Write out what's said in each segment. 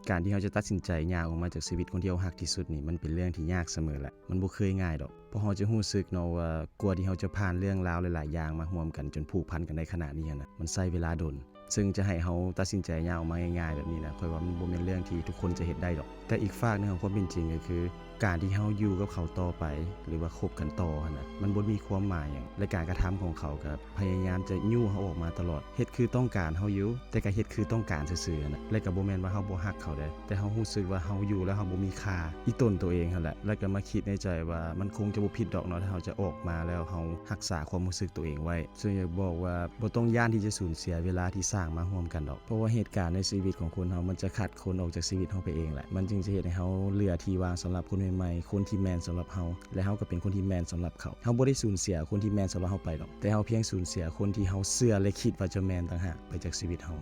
ການທີ່ເຮົາຈະຕັດສິນໃຈຍ່າງອອກມາຈາກຊີວິດຄົນທີ່ເຮົາຮັກທີ່ສຸດນີ້ ມັນເປັນເລື່ອງທີ່ຍາກສະເໝີແຫຼະ. ມັນບໍ່ເຄີຍງ່າຍດອກ. ເພາະເຮົາຈະຮູ້ສຶກເນາະວ່າ ກວ່າທີ່ເຮົາຈະຜ່ານເລື່ອງລາວຫຼາຍໆຢ່າງມາຮ່ວມກັນ ຈົນຜູກພັນກັນໄດ້ຂະໜາດນີ້ຫັ້ນນະ ມັນໃຊ້ເວລາດົນ. ເຊິ່ງຈະໃຫ້ເຮົາຕັດສິນໃຈຍ່າງອອກມາງ່າຍໆແບບນີ້ນະ ຂ້ອຍວ່າມັນບໍ່ແມ່ນເລື່ອງທີ່ທຸກຄົນຈະເຮັດໄດ້ດອກ. ແຕ່ອີກຟາກໜຶ່ງຂອງຄວາມເປັນຈິງກໍຄື ການທີ່ເຮົາຢູ່ກັບເຂົາຕໍ່ໄປ ຫຼືວ່າຄົບກັນຕໍ່ຫັ້ນນະ ມັນບໍ່ມີຄວາມໝາຍຫຍັງ ແລະ ການກະທຳຂອງເຂົາກໍພະຍາຍາມຈະຍູ້ເຮົາອອກມາຕະຫຼອດ. ເຮັດຄືຕ້ອງການເຮົາຢູ່ ແຕ່ກໍເຮັດຄືຕ້ອງການຊື່ໆຫັ້ນນະ ແລະ ກໍບໍ່ແມ່ນວ່າເຮົາບໍ່ຮັກເຂົາເດ້ ແຕ່ເຮົາຮູ້ສຶກວ່າເຮົາຢູ່ແລ້ວເຮົາບໍ່ມີຄ່າ ອີ່ຕົນໂຕເອງຫັ້ນແຫຼະ. ແລະ ກໍມາຄິດໃນໃຈວ່າ ມັນຄົງຈະບໍ່ຜິດດອກເນາະ ຖ້າເຮົາຈະອອກມາແລ້ວເຮົາຮັກສາຄວາມຮູ້ສຶກໂຕເອງໄວ້. ເຊິ່ງຢາກບອກວ່າ ບໍ່ຕ້ອງຢ້ານທີ່ຈະສູນເສຍເວລາທີ່ສ້າງມາຮ່ວມກັນດອກ ເພາະວ່າເຫດການໃນຊີວິດຂອງຄົນເຮົາ ມັນຈະຄັດຄົນອອກຈາກຊີວິດເຮົາໄປເອງແຫຼະ. ມັນຈຶ່ງຈະເຮັດໃຫ້ເຮົາເຫຼືອທີ່ວ່າງສຳລັບຄົນໃໝ່ໆ ຄົນທີ່ແມ່ນສຳລັບເຮົາ ແລະ ເຮົາກໍເປັນຄົນທີ່ແມ່ນສຳລັບເຂົາ. ເຮົາບໍ່ໄດ້ສູນເສຍຄົນທີ່ແມ່ນສຳລັບເຮົາໄປດອກ ແຕ່ເຮົາພຽງສູນເສຍຄົນທີ່ເຮົາເຊື່ອ ແລະ ຄິດວ່າຈະແມ່ນຕ່າງຫາກໄປຈາກຊີວິດເຮົາ.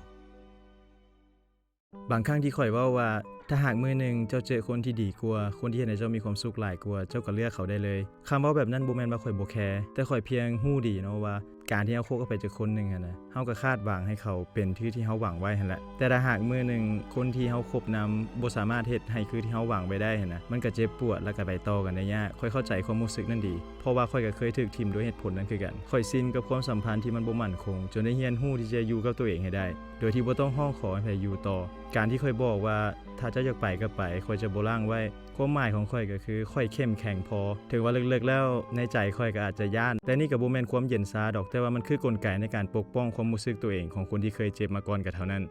ບາງຄັ້ງທີ່ຂ້ອຍເວົ້າວ່າ ຖ້າຫາກມື້ໜຶ່ງເຈົ້າເຈີຄົນທີ່ດີກວ່າ ຄົນທີ່ເຮັດໃຫ້ເຈົ້າມີຄວາມສຸກຫຼາຍກວ່າ ເຈົ້າກໍເລືອກເຂົາໄດ້ເລີຍ. ຄຳເວົ້າແບບນັ້ນບໍ່ແມ່ນວ່າຂ້ອຍບໍ່ແຄ ແຕ່ຂ້ອຍພຽງຮູ້ດີເນາະວ່າ ການທີ່ເຮົາຄົບກັບໃຜຈັກຄົນໜຶ່ງຫັ້ນນະ ເຮົາກໍຄາດຫວັງໃຫ້ເຂົາເປັນຄືທີ່ເຮົາຫວັງໄວ້ຫັ້ນແຫຼະ. ແຕ່ຖ້າຫາກມື້ໜຶ່ງຄົນທີ່ເຮົາຄົບນຳບໍ່ສາມາດເຮັດໃຫ້ຄືທີ່ເຮົາຫວັງໄວ້ໄດ້ຫັ້ນນະ ມັນກໍເຈັບປວດ ແລ້ວກໍໄປຕໍ່ກັນໄດ້ຍາກ. ຂ້ອຍເຂົ້າໃຈຄວາມຮູ້ສຶກນັ້ນດີ ເພາະວ່າຂ້ອຍກໍເຄີຍຖືກຖິ້ມດ້ວຍເຫດຜົນນັ້ນຄືກັນ. ຂ້ອຍຊິນກັບຄວາມສຳພັນທີ່ມັນບໍ່ໝັ້ນຄົງ ຈົນໄດ້ຮຽນຮູ້ທີ່ຈະຢູ່ກັບຕົວເອງໃຫ້ໄດ້ ໂດຍທີ່ບໍ່ຕ້ອງຮ້ອງຂໍໃຫ້ໃຜຢູ່ຕໍ່. ການທີ່ຂ້ອຍບອກວ່າ ຖ້າເຈົ້າຢາກໄປກໍໄປ ຂ້ອຍຈະບໍ່ລ້າງໄວ້ ຄວາມໝາຍຂອງຂ້ອຍກໍຄື ຂ້ອຍເຂັ້ມແຂງພໍ. ເຖິງວ່າເລິກໆແລ້ວໃນໃຈຂ້ອຍກໍອາດຈະຢ້ານ, ແຕ່ນີ້ກໍບໍ່ແມ່ນຄວາມເຢັນຊາດອກ, ແຕ່ວ່າມັນຄືກົນໄກໃນການປົກປ້ອງຄວາມຮູ້ສຶກຕົວເອງຂອງຄົນທີ່ເຄີຍເຈັບມາກ່ອນກໍເທົ່ານັ້ນ.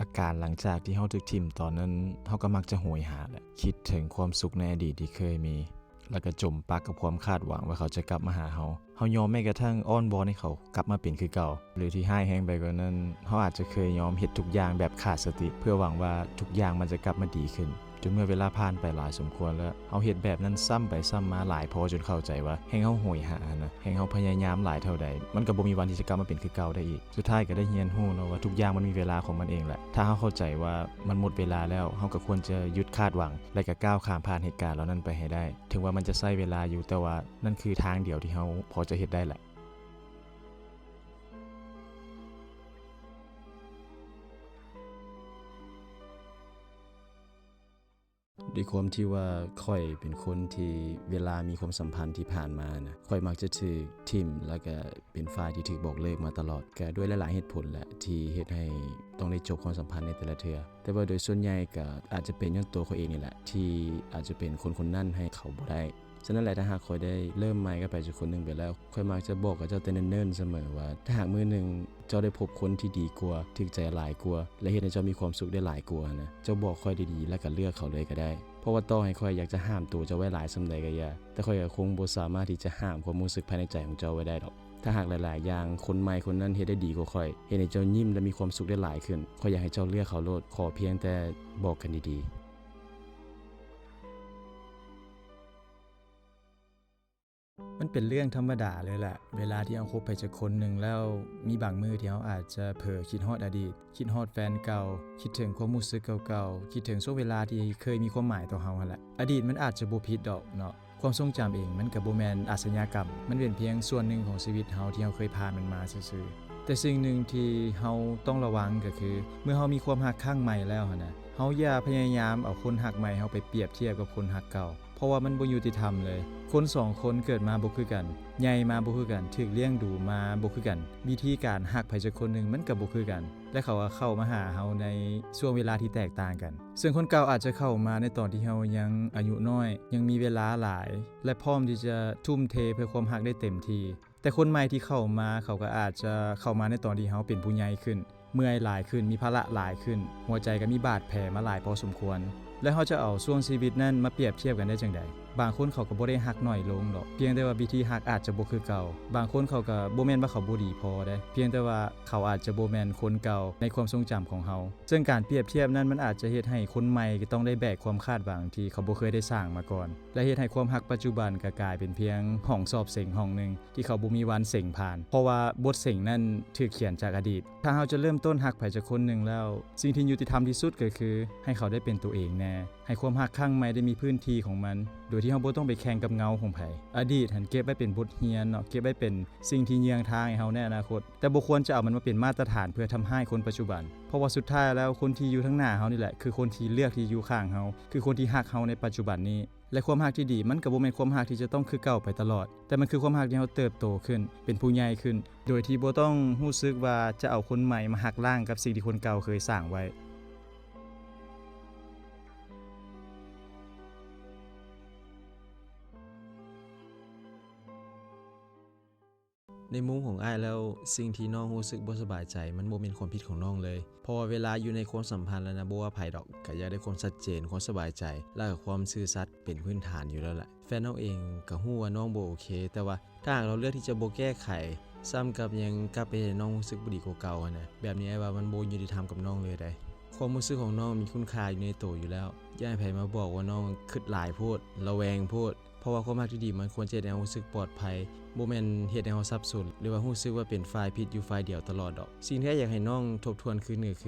ອາການຫຼັງຈາກທີ່ເຮົາຖືກຖິ້ມຕອນນັ້ນ, ເຮົາກໍມັກຈະໂຫຍຫາແຫຼະ, ຄິດເຖິງຄວາມສຸກໃນອະດີດທີ່ເຄີຍມີ, ແລ້ວກໍຈົມປັກກັບຄວາມຄາດຫວັງວ່າເຂົາຈະກັບມາຫາເຮົາ. ເຮົາຍອມແມ້ກະທັ່ງອ້ອນວອນໃຫ້ເຂົາກັບມາເປັນຄືເກົ່າ, ຫຼືທີ່ຮ້າຍແຮງໄປກວ່ານັ້ນ, ເຮົາອາດຈະເຄີຍຍອມເຮັດທຸກຢ່າງແບບຂາດສະຕິ ເພື່ອຫວັງວ່າທຸກຢ່າງມັນຈະກັບມາດີຂຶ້ນ. ຈົນເມື່ອເວລາຜ່ານໄປຫຼາຍສົມຄວນແລ້ວ, ເຮົາເຮັດແບບນັ້ນຊ້ຳໄປຊ້ຳມາຫຼາຍພໍຈົນເຂົ້າໃຈວ່າ ແຮ່ງເຮົາໂຫຍຫາຫັ້ນນະ, ແຮ່ງເຮົາພະຍາຍາມຫຼາຍເທົ່າໃດ, ມັນກໍບໍ່ມີວັນທີ່ຈະກັບມາເປັນຄືເກົ່າໄດ້ອີກ. ສຸດທ້າຍກໍໄດ້ຮຽນຮູ້ເນາະວ່າ ທຸກຢ່າງມັນມີເວລາຂອງມັນເອງແຫຼະ. ຖ້າເຮົາເຂົ້າໃຈວ່າມັນໝົດເວລາແລ້ວ, ເຮົາກໍຄວນຈະຢຸດຄາດຫວັງ ແລະ ກໍກ້າວຂ້າມຜ່ານເຫດການເຫຼົ່ານັ້ນໄປໃຫ້ໄດ້. ເຖິງວ່າມັນຈະໃຊ້ເວລາຢູ່, ແຕ່ວ່ານັ້ນຄືທາງດຽວທີ່ເຮົາພໍຈະເຮັດໄດ້ແຫຼະ. ດ້ວຍຄວາມທີ່ວ່າຂ້ອຍເປັນຄົນທີ່ເວລາມີຄວາມສຳພັນທີ່ຜ່ານມານະ, ຂ້ອຍມັກຈະຖືກຖິ້ມ ແລ້ວກະເປັນຝ່າຍທີ່ຖືກບອກເລີກມາຕະຫຼອດ, ກະດ້ວຍຫຼາຍໆເຫດຜົນແຫຼະ ທີ່ເຮັດໃຫ້ຕ້ອງໄດ້ຈົບຄວາມສຳພັນໃນແຕ່ລະເທື່ອ. ແຕ່ວ່າໂດຍສ່ວນໃຫຍ່ກະອາດຈະເປັນຍ້ອນຕົວຂ້ອຍເອງນີ້ແຫຼະ ທີ່ອາດຈະເປັນຄົນຄົນນັ້ນໃຫ້ເຂົາບໍ່ໄດ້. ສະນັ້ນແຫຼະ ຖ້າຫາກຂ້ອຍໄດ້ເລີ່ມໃໝ່ກັບໃຜສັກຄົນໜຶ່ງໄປແລ້ວ, ຂ້ອຍມັກຈະບອກກັບເຈົ້າແຕ່ເນີນໆສະເໝີວ່າ ຖ້າຫາກມື້ໜຶ່ງເຈົ້າໄດ້ພົບຄົນທີ່ດີກວ່າ, ຖືກໃຈຫຼາຍກວ່າ ແລະ ເຮັດໃຫ້ເຈົ້າມີຄວາມສຸກໄດ້ຫຼາຍກວ່າຫັ້ນນະ, ເຈົ້າບອກຂ້ອຍດີໆ ແລ້ວກໍເລືອກເຂົາເລີຍກໍໄດ້. ເພາະວ່າຕໍ່ໃຫ້ຂ້ອຍຢາກຈະຫ້າມຕົວເຈົ້າໄວ້ຫຼາຍສ່ຳໃດກໍຢ່າ, ແຕ່ຂ້ອຍກໍຄົງບໍ່ສາມາດທີ່ຈະຫ້າມຄວາມຮູ້ສຶກພາຍໃນໃຈຂອງເຈົ້າໄວ້ໄດ້ດອກ. ຖ້າຫາກຫຼາຍໆຢ່າງ ຄົນໃໝ່ຄົນນັ້ນເຮັດໄດ້ດີກວ່າຂ້ອຍ, ເຮັດໃຫ້ເຈົ້າຍິ້ມ ແລະ ມີຄວາມສຸກໄດ້ຫຼາຍຂຶ້ນ, ຂ້ອຍຢາກໃຫ້ເຈົ້າເລືອກເຂົາໂລດ, ຂໍພຽງແຕ່ບອກກັນດີໆ. ມັນເປັນເລື່ອງທຳມະດາເລີຍແຫຼະ ເວລາທີ່ເຮົາຄົບໃຜຈັກຄົນໜຶ່ງແລ້ວ, ມີບາງມື້ທີ່ເຮົາອາດຈະເຜີຄິດຮອດອະດີດ, ຄິດຮອດແຟນເກົ່າ, ຄິດເຖິງຄວາມຮູ້ສຶກເກົ່າໆ, ຄິດເຖິງຊ່ວງເວລາທີ່ເຄີຍມີຄວາມໝາຍຕໍ່ເຮົາຫັ້ນແຫຼະ. ອະດີດມັນອາດຈະບໍ່ຜິດດອກເນາະ, ຄວາມຊົງຈຳເອງມັນກໍບໍ່ແມ່ນອາຊະຍາກຳ, ມັນເປັນພຽງສ່ວນໜຶ່ງຂອງຊີວິດເຮົາທີ່ເຮົາເຄີຍຜ່ານມັນມາຊື່ໆ. ແຕ່ສິ່ງໜຶ່ງທີ່ເຮົາຕ້ອງລະວັງກໍຄື ເມື່ອເຮົາມີຄວາມຮັກຄັ້ງໃໝ່ແລ້ວຫັ້ນນະ, ເຮົາຢ່າພະຍາຍາມເອົາຄົນຮັກໃໝ່ເຮົາໄປປຽບທຽບກັບຄົນຮັກເກົ່າ. ເພາະວ່າມັນບໍ່ຍຸຕິທຳເລີຍ. ຄົນສອງຄົນເກີດມາບໍ່ຄືກັນ, ໃຫຍ່ມາບໍ່ຄືກັນ, ຖືກລ້ຽງດູມາບໍ່ຄືກັນ, ວິທີການຮັກໃຜສັກຄົນໜຶ່ງມັນກໍບໍ່ຄືກັນ, ແລະ ເຂົາກໍເຂົ້າມາຫາເຮົາໃນຊ່ວງເວລາທີ່ແຕກຕ່າງກັນ. ເຊິ່ງຄົນເກົ່າອາດຈະເຂົ້າມາໃນຕອນທີ່ເຮົາຍັງອາຍຸນ້ອຍ, ຍັງມີເວລາຫຼາຍ ແລະ ພ້ອມທີ່ຈະທຸ່ມເທເພື່ອຄວາມຮັກໄດ້ເຕັມທີ່. ແຕ່ຄົນໃໝ່ທີ່ເຂົ້າມາ, ເຂົາກໍອາດຈະເຂົ້າມາໃນຕອນທີ່ເຮົາເປັນຜູ້ໃຫຍ່ຂຶ້ນ, ເມື່ອຍຫຼາຍຂຶ້ນ, ມີພາລະຫຼາຍຂຶ້ນ, ຫົວໃຈກໍມີບາດແຜມາຫຼາຍພໍສົມຄວນ. ແລ້ວເຮົາຈະເອົາຊ່ວງຊີວິດນັ້ນມາປຽບທຽບກັນໄດ້ຈັ່ງໃດ? ບາງຄົນເຂົາກໍບໍ່ໄດ້ຮັກໜ້ອຍລົງດອກ, ພຽງແຕ່ວ່າວິທີຮັກອາດຈະບໍ່ຄືເກົ່າ. ບາງຄົນເຂົາກໍບໍ່ແມ່ນວ່າເຂົາບໍ່ດີພໍເດ້, ພຽງແຕ່ວ່າເຂົາອາດຈະບໍ່ແມ່ນຄົນເກົ່າໃນຄວາມຊົງຈຳຂອງເຮົາ. ເຊິ່ງການປຽບທຽບນັ້ນມັນອາດຈະເຮັດໃຫ້ຄົນໃໝ່ຕ້ອງໄດ້ແບກຄວາມຄາດຫວັງທີ່ເຂົາບໍ່ເຄີຍໄດ້ສ້າງມາກ່ອນ, ແລະ ເຮັດໃຫ້ຄວາມຮັກປັດຈຸບັນກໍກາຍເປັນພຽງຫ້ອງສອບເສັງຫ້ອງໜຶ່ງ ທີ່ເຂົາບໍ່ມີວັນເສັງຜ່ານ, ເພາະວ່າບົດເສັງນັ້ນຖືກຂຽນຈາກອະດີດ. ຖ້າເຮົາຈະເລີ່ມຕົ້ນຮັກໃຜສັກຄົນໜຶ່ງແລ້ວ, ສິ່ງທີ່ຍຸຕິທຳທີ່ສຸດກໍຄືໃຫ້ເຂົາໄດ້ເປັນຕົວເອງແດ່, ໃຫ້ຄວາມຮັກຄັ້ງໃໝ່ໄດ້ມີພື້ນທີ່ຂອງມັນ, ໂດຍທີ່ເຮົາບໍ່ຕ້ອງໄປແຂ່ງກັບເງົາຂອງໃຜ. ອະດີດຫັ້ນເກັບໄວ້ເປັນບົດຮຽນເນາະ, ເກັບໄວ້ເປັນສິ່ງທີ່ເຍືອງທາງໃຫ້ເຮົາໃນອະນາຄົດ, ແຕ່ບໍ່ຄວນຈະເອົາມັນມາເປັນມາດຕະຖານເພື່ອທຳຮ້າຍຄົນປັດຈຸບັນ. ເພາະວ່າສຸດທ້າຍແລ້ວ ຄົນທີ່ຢູ່ທາງໜ້າເຮົານີ້ແຫຼະ ຄືຄົນທີ່ເລືອກທີ່ຢູ່ຂ້າງເຮົາ, ຄືຄົນທີ່ຮັກເຮົາໃນປັດຈຸບັນນີ້. ແລະ ຄວາມຮັກທີ່ດີ ມັນກໍບໍ່ແມ່ນຄວາມຮັກທີ່ຈະຕ້ອງຄືເກົ່າໄປຕະຫຼອດ, ແຕ່ມັນຄືຄວາມຮັກທີ່ເຮົາເຕີບໂຕຂຶ້ນ, ເປັນຜູ້ໃຫຍ່ຂຶ້ນ, ໂດຍທີ່ບໍ່ຕ້ອງຮູ້ສຶກວ່າຈະເອົາຄົນໃໝ່ມາຫັກລ້າງກັບສິ່ງທີ່ຄົນເກົ່າເຄີຍສ້າງໄວ້. ໃນມຸມຂອງອ້າຍແລ້ວ, ສິ່ງທີ່ນ້ອງຮູ້ສຶກບໍ່ສະບາຍໃຈ ມັນບໍ່ແມ່ນຄວາມຜິດຂອງນ້ອງເລີຍ. ເພາະວ່າເວລາຢູ່ໃນຄວາມສຳພັນແລ້ວນະ, ບໍ່ວ່າໃຜດອກ, ກໍຢາກໄດ້ຄວາມຊັດເຈນ, ຄວາມສະບາຍໃຈ ແລະ ຄວາມຊື່ສັດເປັນພື້ນຖານຢູ່ແລ້ວແຫຼະ. ແຟນນ້ອງເອງກໍຮູ້ວ່ານ້ອງບໍ່ໂອເຄ, ແຕ່ວ່າຖ້າຫາກລາວເລືອກທີ່ຈະບໍ່ແກ້ໄຂ, ຊ້ຳກັບຍັງກັບໄປເຮັດໃຫ້ນ້ອງຮູ້ສຶກບໍ່ດີກວ່າເກົ່າຫັ້ນນະ, ແບບນີ້ອ້າຍວ່າມັນບໍ່ຍຸຕິທຳກັບນ້ອງເລີຍໃດ໋. ຄວາມຮູ້ສຶກຂອງນ້ອງມີຄຸນຄ່າຢູ່ໃນໂຕຢູ່ແລ້ວ. ຢ່າໃຫ້ໃຜມາບອກວ່ານ້ອງຄິດຫຼາຍໂພດ, ລະແວງໂພດ. ເພາະວ່າຄວາມຮັກທີ່ດີມັນຄວນຈະເຮັດໃຫ້ເຮົາຮູ້ສຶກປອດໄພ, ບໍ່ແມ່ນເຮັດໃຫ້ເຮົາສັບສົນ ຫຼືວ່າຮູ້ສຶກວ່າເປັນຝ່າຍຜິດຢູ່ຝ່າຍດຽວຕະຫຼອດດອກ. ສິ່ງທີ່ອ້າຍຢາກໃຫ້ນ້ອງທົບທວນຄືນກໍຄື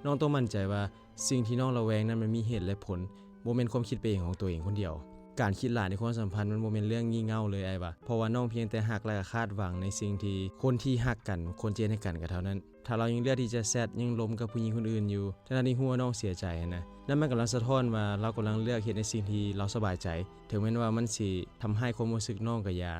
ນ້ອງຕ້ອງໝັ້ນໃຈວ່າສິ່ງທີ່ນ້ອງລະແວງນັ້ນມັນມີເຫດ ແລະ ຜົນ, ບໍ່ແມ່ນຄວາມຄິດໄປເອງຂອງຕົວເອງຄົນດຽວ. ການຄິດຫຼາຍໃນຄວາມສຳພັນມັນບໍ່ແມ່ນເລື່ອງງ່າຍເຫງົາເລີຍອ້າຍວ່າ, ເພາະວ່ານ້ອງພຽງແຕ່ຮັກ ແລະ ຄາດຫວັງໃນສິ່ງທີ່ຄົນທີ່ຮັກກັນຄວນຈະເຮັດໃຫ້ກັນກໍເທົ່ານັ້ນ. ຖ້າລາວຍັງເລືອກທີ່ຈະແຊັດ, ຍັງລົມກັບຜູ້ຍິງຄົນອື່ນຢູ່, ທັງໆທີ່ຮູ້ວ່ານ້ອງເສຍໃຈຫັ້ນນະ, ນັ້ນມັນກຳລັງສະທ້ອນວ່າລາວກຳລັງເລືອກເຮັດໃນສິ່ງທີ່ລາວສະບາຍໃຈ, ເຖິງແມ່ນວ່າມັນຊິທຳຮ້າຍຄວາມຮູ້ສຶກນ້ອງກໍຢ່າ.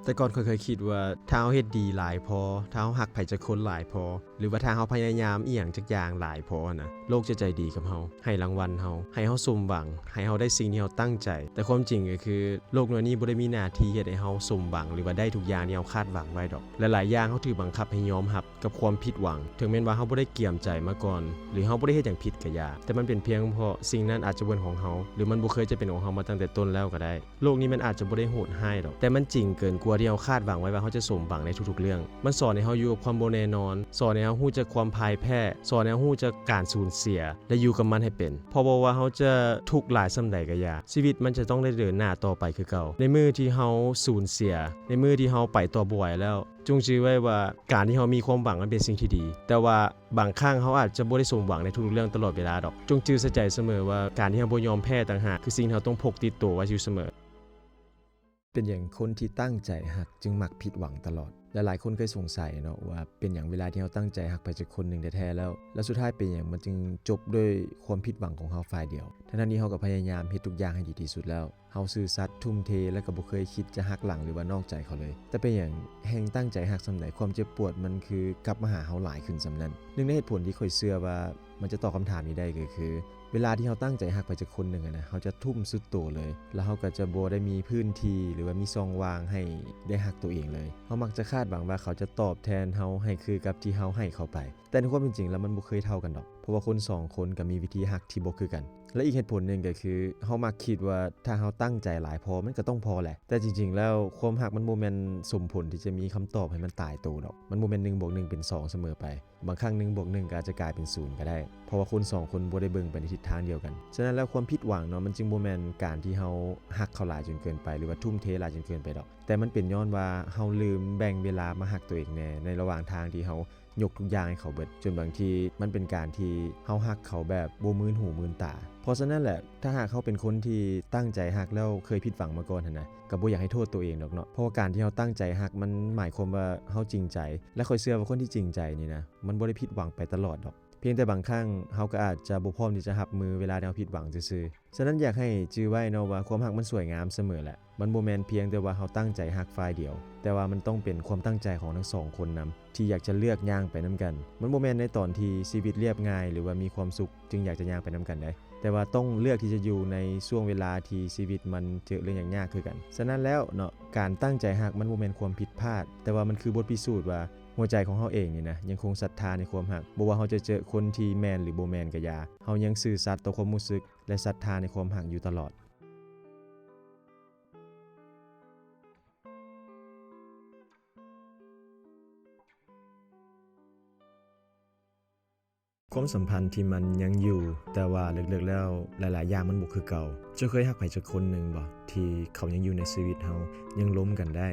ແຕ່ກ່ອນຂ້ອຍເຄີຍຄິດວ່າ ຖ້າເຮົາເຮັດດີຫຼາຍພໍ, ຖ້າເຮົາຮັກໃຜຈັກຄົນຫຼາຍພໍ, ຫຼືວ່າຖ້າເຮົາພະຍາຍາມອີ່ຫຍັງຈັກຢ່າງຫຼາຍພໍນະ, ໂລກຈະໃຈດີກັບເຮົາ, ໃຫ້ລາງວັນເຮົາ, ໃຫ້ເຮົາສົມຫວັງ, ໃຫ້ເຮົາໄດ້ສິ່ງທີ່ເຮົາຕັ້ງໃຈ. ແຕ່ຄວາມຈິງກໍຄື ໂລກໜ່ວຍນີ້ບໍ່ໄດ້ມີໜ້າທີ່ເຮັດໃຫ້ເຮົາສົມຫວັງ ຫຼືວ່າໄດ້ທຸກຢ່າງທີ່ເຮົາຄາດຫວັງໄວ້ດອກ. ຫຼາຍໆຢ່າງເຮົາຖືກບັງຄັບໃຫ້ຍອມຮັບກັບຄວາມຜິດຫວັງ, ເຖິງແມ່ນວ່າເຮົາບໍ່ໄດ້ກຽມໃຈມາກ່ອນ ຫຼືເຮົາບໍ່ໄດ້ເຮັດຫຍັງຜິດກໍຢ່າ, ແຕ່ມັນເປັນພຽງເພາະສິ່ງນັ້ນອາດຈະບໍ່ແມ່ນຂອງເຮົາ ຫຼືມັນບໍ່ເຄີຍຈະເປັນຂອງເຮົາມາຕັ້ງແຕ່ຕົ້ນແລ້ວກໍໄດ້. ໂລກນີ້ມັນອາດຈະບໍ່ໄດ້ໂຫດຮ້າຍດອກ, ແຕ່ມັນຈິງເກີນກວ່າທີ່ເຮົາຄາດຫວັງໄວ້ວ່າເຮົາຈະສົມຫວັງໃນທຸກໆເລື່ອງ. ມັນສອນໃຫ້ເເຮົາຢູ່ກັບຄວາມບໍ່ແນ່ນອນ, ສອນໃຫ້ເຮົາຮູ້ຈັກຄວາມພ່າຍແພ້, ສອນໃຫ້ເຮົາຮູ້ຈັກການສູນເສຍ ແລະ ຢູ່ກັບມັນໃຫ້ເປັນ. ເພາະບໍ່ວ່າເຮົາຈະທຸກຫຼາຍສ່ຳໃດກໍຢ່າ, ຊີວິດມັນຈະຕ້ອງໄດ້ເດີນໜ້າຕໍ່ໄປຄືເກົ່າ. ໃນມື້ທີ່ເຮົາສູນເສຍ, ໃນມື້ທີ່ເຮົາໄປຕໍ່ບໍ່ໄຫວແລ້ວ, ຈົ່ງຈື່ໄວ້ວ່າການທີ່ເຮົາມີຄວາມຫວັງມັນເປັນສິ່ງທີ່ດີ, ແຕ່ວ່າບາງຄັ້ງເຮົາອາດຈະບໍ່ໄດ້ສົມຫວັງໃນທຸກໆເລື່ອງຕະຫຼອດເວລາດອກ. ຈົ່ງຈື່ໃສ່ໃຈສະເໝີວ່າ ການທີ່ເຮົາບໍ່ຍອມແພ້ຕ່າງຫາກ ຄືສິ່ງທີ່ເຮົາຕ້ອງພົກຕິດໂຕໄວ້ຢູ່ສະເໝີ. ເປັນຫຍັງຄົນທີ່ຕັ້ງໃຈຮັກຈຶ່ງມັກຜິດຫວັງຕະຫຼອດ? ຫຼາຍໆຄົນເຄີຍສົງໄສເນາະວ່າ ເປັນຫຍັງເວລາທີ່ເຮົາຕັ້ງໃຈຮັກໃຜຈັກຄົນໜຶ່ງແທ້ໆແລ້ວ, ແລ້ວສຸດທ້າຍເປັນຫຍັງມັນຈຶ່ງຈົບດ້ວຍຄວາມຜິດຫວັງຂອງເຮົາຝ່າຍດຽວ, ທັງໆທີ່ເຮົາກໍພະຍາຍາມເຮັດທຸກຢ່າງໃຫ້ດີທີ່ສຸດແລ້ວ. ເຮົາຊື່ສັດ, ທຸ່ມເທ ແລະ ກໍບໍ່ເຄີຍຄິດຈະຫັກຫຼັງ ຫຼືວ່ານອກໃຈເຂົາເລີຍ. ແຕ່ເປັນຫຍັງແຮ່ງຕັ້ງໃຈຮັກສ່ຳໃດ, ຄວາມເຈັບປວດມັນຄືກັບມາຫາເຮົາຫຼາຍຂຶ້ນສ່ຳນັ້ນ? ໜຶ່ງໃນເຫດຜົນທີ່ຂ້ອຍເຊື່ອວ່າມັນຈະຕອບຄຳຖາມນີ້ໄດ້ກໍຄື ເວລາທີ່ເຮົາຕັ້ງໃຈຮັກໃຜຈັກຄົນໜຶ່ງຫັ້ນນະ, ເຮົາຈະທຸ່ມສຸດໂຕເລີຍ, ແລ້ວເຮົາກໍຈະບໍ່ໄດ້ມີພື້ນທີ່ ຫຼືວ່າມີຊ່ອງວ່າງໃຫ້ໄດ້ຮັກຕົວເອງເລີຍ. ເຮົາມັກຈະຄາດຫວັງວ່າເຂົາຈະຕອບແທນເຮົາໃຫ້ຄືກັບທີ່ເຮົາໃຫ້ເຂົາໄປ, ແຕ່ໃນຄວາມເປັນຈິງແລ້ວມັນບໍ່ເຄີຍເທົ່າກັນດອກ, ເພາະວ່າຄົນສອງຄົນກໍມີວິທີຮັກທີ່ບໍ່ຄືກັນ. ແລະ ອີກເຫດຜົນໜຶ່ງກໍຄື ເຮົາມັກຄິດວ່າຖ້າເຮົາຕັ້ງໃຈຫຼາຍພໍ ມັນກໍຕ້ອງພໍແຫຼະ. ແຕ່ຈິງໆແລ້ວ ຄວາມຮັກມັນບໍ່ແມ່ນສົມຜົນທີ່ຈະມີຄຳຕອບໃຫ້ມັນຕາຍໂຕດອກ. ມັນບໍ່ແມ່ນໜຶ່ງບວກໜຶ່ງເປັນສອງສະເໝີໄປ. ບາງຄັ້ງໜຶ່ງບວກໜຶ່ງກໍອາດຈະກາຍເປັນສູນກໍໄດ້, ເພາະວ່າຄົນສອງຄົນບໍ່ໄດ້ເບິ່ງໄປໃນທິດທາງດຽວກັນ. ສະນັ້ນແລ້ວ ຄວາມຜິດຫວັງເນາະ ມັນຈຶ່ງບໍ່ແມ່ນການທີ່ເຮົາຮັກເຂົາຫຼາຍຈົນເກີນໄປ ຫຼືວ່າທຸ່ມເທຫຼາຍຈົນເກີນໄປດອກ, ແຕ່ມັນເປັນຍ້ອນວ່າເຮົາລືມແບ່ງເວລາມາຮັກຕົວເອງແດ່ ໃນລະຫວ່າງທາງທີ່ເຮົາ ຍົກທຸກຢ່າງໃຫ້ເຂົາເບິດ, ຈົນບາງທີມັນເປັນການທີ່ເຮົາຮັກເຂົາແບບບໍ່ມື່ນຫູມື່ນຕາ. ເພາະສະນັ້ນແຫຼະ ຖ້າຫາກເຮົາເປັນຄົນທີ່ຕັ້ງໃຈຮັກແລ້ວເຄີຍຜິດຫວັງມາກ່ອນຫັ້ນນະ, ກໍບໍ່ຢາກໃຫ້ໂທດຕົວເອງດອກເນາະ, ເພາະວ່າການທີ່ເຮົາຕັ້ງໃຈຮັກ ມັນໝາຍຄວາມວ່າເຮົາຈິງໃຈ. ແລະ ຂ້ອຍເຊື່ອວ່າຄົນທີ່ຈິງໃຈນີ້ນະ ມັນບໍ່ໄດ້ຜິດຫວັງໄປຕະຫຼອດດອກ, ພຽງແຕ່ບາງຄັ້ງເຮົາກໍອາດຈະບໍ່ພ້ອມທີ່ຈະຮັບມືເວລາທີ່ເຮົາຜິດຫວັງຊື່ໆ. ສະນັ້ນ ຢາກໃຫ້ຈື່ໄວ້ເນາະວ່າ ຄວາມຮັກມັນສວຍງາມສະເໝີແຫຼະ. ມັນບໍ່ແມ່ນພຽງແຕ່ວ່າເຮົາຕັ້ງໃຈຮັກຝ່າຍດຽວ, ແຕ່ວ່າມັນຕ້ອງເປັນຄວາມຕັ້ງໃຈຂອງທັງສອງຄົນນຳ ທີ່ຢາກຈະເລືອກຍ່າງໄປນຳກັນ. ມັນບໍ່ແມ່ນໃນຕອນທີ່ຊີວິດລຽບງ່າຍ ຫຼືວ່າມີຄວາມສຸກ ຈຶ່ງຢາກຈະຍ່າງໄປນຳກັນໄດ໋, ແຕ່ວ່າຕ້ອງເລືອກທີ່ຈະຢູ່ໃນຊ່ວງເວລາທີ່ຊີວິດມັນເຈີເລື່ອງຍາກໆຄືກັນ. ສະນັ້ນແລ້ວເນາະ, ການຕັ້ງໃຈຮັກມັນບໍ່ແມ່ນຄວາມຜິດພາດ, ແຕ່ວ່າມັນຄືບົດພິສູດວ່າ ຫົວໃຈຂອງເຮົາເອງນີ້ນະ ຍັງຄົງສັດທາໃນຄວາມຮັກ. ບໍ່ວ່າເຮົາຈະເຈີຄົນທີ່ແມ່ນ ຫຼື ບໍ່ແມ່ນກໍຢ່າ, ເຮົາຍັງຊື່ສັດຕໍ່ຄວາມຮູ້ສຶກ ແລະ ສັດທາໃນຄວາມຮັກຢູ່ຕະຫຼອດ. ຄວາມສຳພັນທີ່ມັນຍັງຢູ່, ແຕ່ວ່າເລິກໆແລ້ວ ຫຼາຍໆຢ່າງມັນບໍ່ຄືເກົ່າ. ເຈົ້າເຄີຍຮັກໃຜຈັກຄົນໜຶ່ງບໍ່ ທີ່ເຂົາຍັງຢູ່ໃນຊີວິດເຮົາ, ຍັງລົມກັນໄດ້,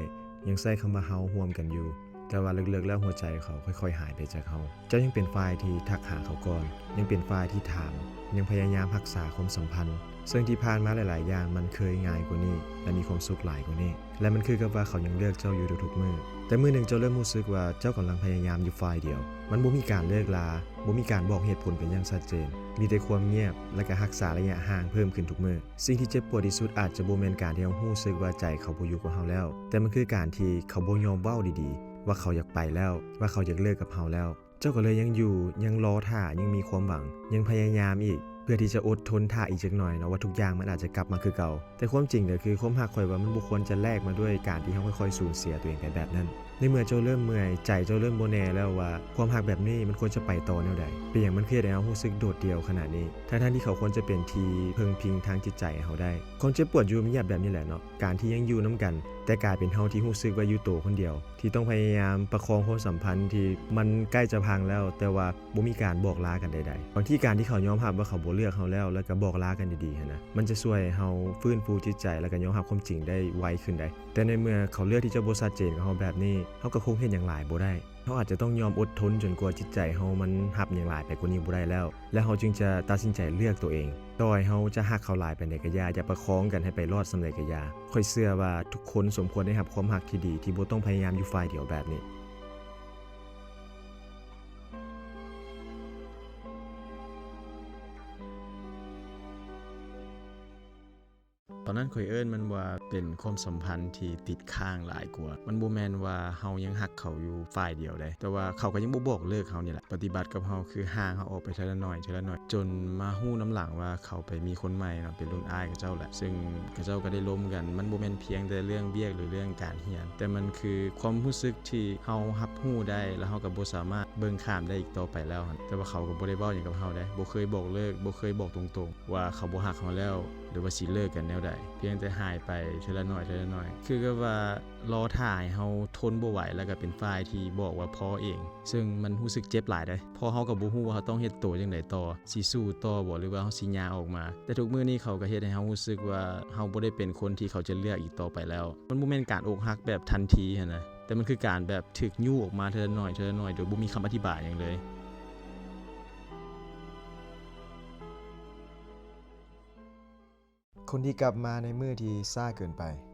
ຍັງໃຊ້ຄຳວ່າເຮົາຮ່ວມກັນຢູ່? ແຕ່ວ່າເລິກໆແລ້ວຫົວໃຈເຂົາຄ່ອຍໆຫາຍໄປຈາກເຮົາ. ເຈົ້າຍັງເປັນຝ່າຍທີ່ທັກຫາເຂົາກ່ອນ, ຍັງເປັນຝ່າຍທີ່ຖາມ, ຍັງພະຍາຍາມຮັກສາຄວາມສຳພັນ, ເຊິ່ງທີ່ຜ່ານມາຫຼາຍໆຢ່າງມັນເຄີຍງ່າຍກວ່ານີ້ ແລະ ມີຄວາມສຸກຫຼາຍກວ່ານີ້. ແລະ ມັນຄືກັບວ່າເຂົາຍັງເລືອກເຈົ້າຢູ່ທຸກໆມື້. ແຕ່ມື້ໜຶ່ງເຈົ້າເລີ່ມຮູ້ສຶກວ່າເຈົ້າກຳລັງພະຍາຍາມຢູ່ຝ່າຍດຽວ. ມັນບໍ່ມີການເລີກລາ, ບໍ່ມີການບອກເຫດຜົນກັນຢ່າງຊັດເຈນ. ມີແຕ່ຄວາມງຽບ ແລະ ກະຮັກສາໄລຍະຫ່າງເພີ່ມຂຶ້ນທຸກມື້. ສິ່ງທີ່ເຈັບປວດທີ່ສຸດອາດຈະບໍ່ແມ່ນການທີ່ເຮົາຮູ້ສຶກວ່າໃຈເຂົາບໍ່ຢູ່ກັບເຮົາແລ້ວ, ແຕ່ມັນຄືການທີ່ເຂົາບໍ່ຍອມເວົ້າດີໆວ່າເຂົາຢາກໄປແລ້ວ, ວ່າເຂົາຢາກເລີກກັບເຮົາແລ້ວ. ເຈົ້າກໍເລີຍຍັງຢູ່, ຍັງລໍຖ້າ, ຍັງມີຄວາມຫວັງ, ຍັງພະຍາຍາມອີກ ເພື່ອທີ່ຈະອົດທົນຖ້າອີກຈັກໜ່ອຍເນາະ ວ່າທຸກຢ່າງມັນອາດຈະກັບມາຄືເກົ່າ. ແຕ່ຄວາມຈິງກໍຄື ຄວາມຮັກຂ້ອຍວ່າມັນບໍ່ຄວນຈະແລກມາດ້ວຍການທີ່ເຮົາຄ່ອຍໆສູນເສຍຕົວເອງໄປແບບນັ້ນ. ໃນເມື່ອເຈົ້າເລີ່ມເມື່ອຍ, ໃຈເຈົ້າເລີ່ມບໍ່ແນ່ແລ້ວວ່າຄວາມຮັກແບບນີ້ມັນຄວນຈະໄປຕໍ່ແນວໃດ? ເປັນຫຍັງມັນຄືເຮັດໃຫ້ເຮົາຮູ້ສຶກໂດດດ່ຽວຂະໜາດນີ້? ທັງໆທີ່ເຂົາຄວນຈະເປັນທີ່ເພິ່ງພິງທາງຈິດໃຈໃຫ້ເຮົາໄດ້. ຄວາມເຈັບປວດຢູ່ງຽບແບບນີ້ແຫຼະເນາະ, ການທີ່ຍັງຢູ່ນຳກັນ ແຕ່ກາຍເປັນເຮົາທີ່ຮູ້ສຶກວ່າຢູ່ໂຕຄົນດຽວ, ທີ່ຕ້ອງພະຍາຍາມປະຄອງຄວາມສຳພັນທີ່ມັນໃກ້ຈະພັງແລ້ວ, ແຕ່ວ່າບໍ່ມີການບອກລາກັນໃດໆ. ບາງທີການທີ່ເຂົາຍອມຮັບວ່າເຂົາບໍ່ເລືອກເຮົາແລ້ວ ແລ້ວກໍບອກລາກັນດີໆຫັ້ນນະ, ມັນຈະຊ່ວຍໃຫ້ເຮົາຟື້ນຟູຈິດໃຈ ແລ້ວກໍຍອມຮັບຄວາມຈິງໄດ້ໄວຂຶ້ນໄດ໋. ແຕ່ໃນເມື່ອເຂົາເລືອກທີ່ຈະບໍ່ຊັດເຈນກັບເຮົາແບບນີ້, ເຮົາກໍຄົງເຮັດຫຍັງຫຼາຍບໍ່ໄດ້. ເຮົາອາດຈະຕ້ອງຍອມອົດທົນຈົນກວ່າຈິດໃຈເຮົາມັນຮັບຫຍັງຫຼາຍໄປກວ່ານີ້ບໍ່ໄດ້ແລ້ວ, ແລ້ວເຮົາຈຶ່ງຈະຕັດສິນໃຈເລືອກຕົວເອງ. ຕໍ່ໃຫ້ເຮົາຈະຮັກເຂົາຫຼາຍປານໃດກໍຢ່າ, ຈະປະຄອງກັນໃຫ້ໄປລອດສ່ຳໃດກໍຢ່າ. ຂ້ອຍເຊື່ອວ່າທຸກຄົນສົມຄວນໄດ້ຮັບຄວາມຮັກທີ່ດີ, ທີ່ບໍ່ຕ້ອງພະຍາຍາມຢູ່ຝ່າຍດຽວແບບນີ້. ຕອນນັ້ນຂ້ອຍເອີ້ນມັນວ່າເປັນຄວາມສຳພັນທີ່ຕິດຄ້າງຫຼາຍກວ່າ. ມັນບໍ່ແມ່ນວ່າເຮົາຍັງຮັກເຂົາຢູ່ຝ່າຍດຽວເດ້, ແຕ່ວ່າເຂົາກໍຍັງບໍ່ບອກເລີກເຮົານີ້ແຫຼະ. ປະຕິບັດກັບເຮົາຄືຫ່າງເຮົາອອກໄປເທື່ອລະໜ້ອຍ, ເທື່ອລະໜ້ອຍ, ຈົນມາຮູ້ນຳຫຼັງວ່າເຂົາໄປມີຄົນໃໝ່ເນາະ, ເປັນລຸ້ນອ້າຍເຂົາເຈົ້າແຫຼະ. ເຊິ່ງເຂົາເຈົ້າກໍໄດ້ລົມກັນ, ມັນບໍ່ແມ່ນພຽງແຕ່ເລື່ອງວຽກ ຫຼື ເລື່ອງການຮຽນ, ແຕ່ມັນຄືຄວາມຮູ້ສຶກທີ່ເຮົາຮັບຮູ້ໄດ້ ແລ້ວເຮົາກໍບໍ່ສາມາດເບິ່ງຂ້າມໄດ້ອີກຕໍ່ໄປແລ້ວຫັ້ນ. ແຕ່ວ່າເຂົາກໍບໍ່ໄດ້ເວົ້າຫຍັງກັບເຮົາເດ້, ບໍ່ເຄີຍບອກເລີກ, ບໍ່ເຄີຍບອກຕົງໆ ວ່າເຂົາບໍ່ຮັກເຮົາແລ້ວ ຫຼືວ່າຊິເລີກກັນແນວໃດ, ພຽງແຕ່ຫາຍໄປເທື່ອລະໜ້ອຍເທື່ອລະໜ້ອຍ. ຄືກັບວ່າລໍຖ້າໃຫ້ເຮົາທົນບໍ່ໄຫວ ແລ້ວກໍເປັນຝ່າຍທີ່ບອກວ່າພໍເອງ, ເຊິ່ງມັນຮູ້ສຶກເຈັບຫຼາຍເດ້, ເພາະເຮົາກໍບໍ່ຮູ້ວ່າເຮົາຕ້ອງເຮັດໂຕຈັ່ງໃດຕໍ່, ຊິສູ້ຕໍ່ບໍ່ ຫຼືວ່າເຮົາຊິຍ່າງອອກມາ. ແຕ່ທຸກມື້ນີ້ເຂົາກໍເຮັດໃຫ້ເຮົາຮູ້ສຶກວ່າເຮົາບໍ່ໄດ້ເປັນຄົນທີ່ເຂົາຈະເລືອກອີກຕໍ່ໄປແລ້ວ. ມັນບໍ່ແມ່ນການອົກຫັກແບບທັນທີຫັ້ນນະ, ແຕ່ມັນຄືການແບບຖືກຍູ້ອອກມາເທື່ອລະໜ້ອຍເທື່ອລະໜ້ອຍ ໂດຍບໍ່ມີຄຳອະທິບາຍຫຍັງເລີຍ. ຄົນທີ່ກັບມາໃນມື້ທີ່ຊ້າເກີນໄປ.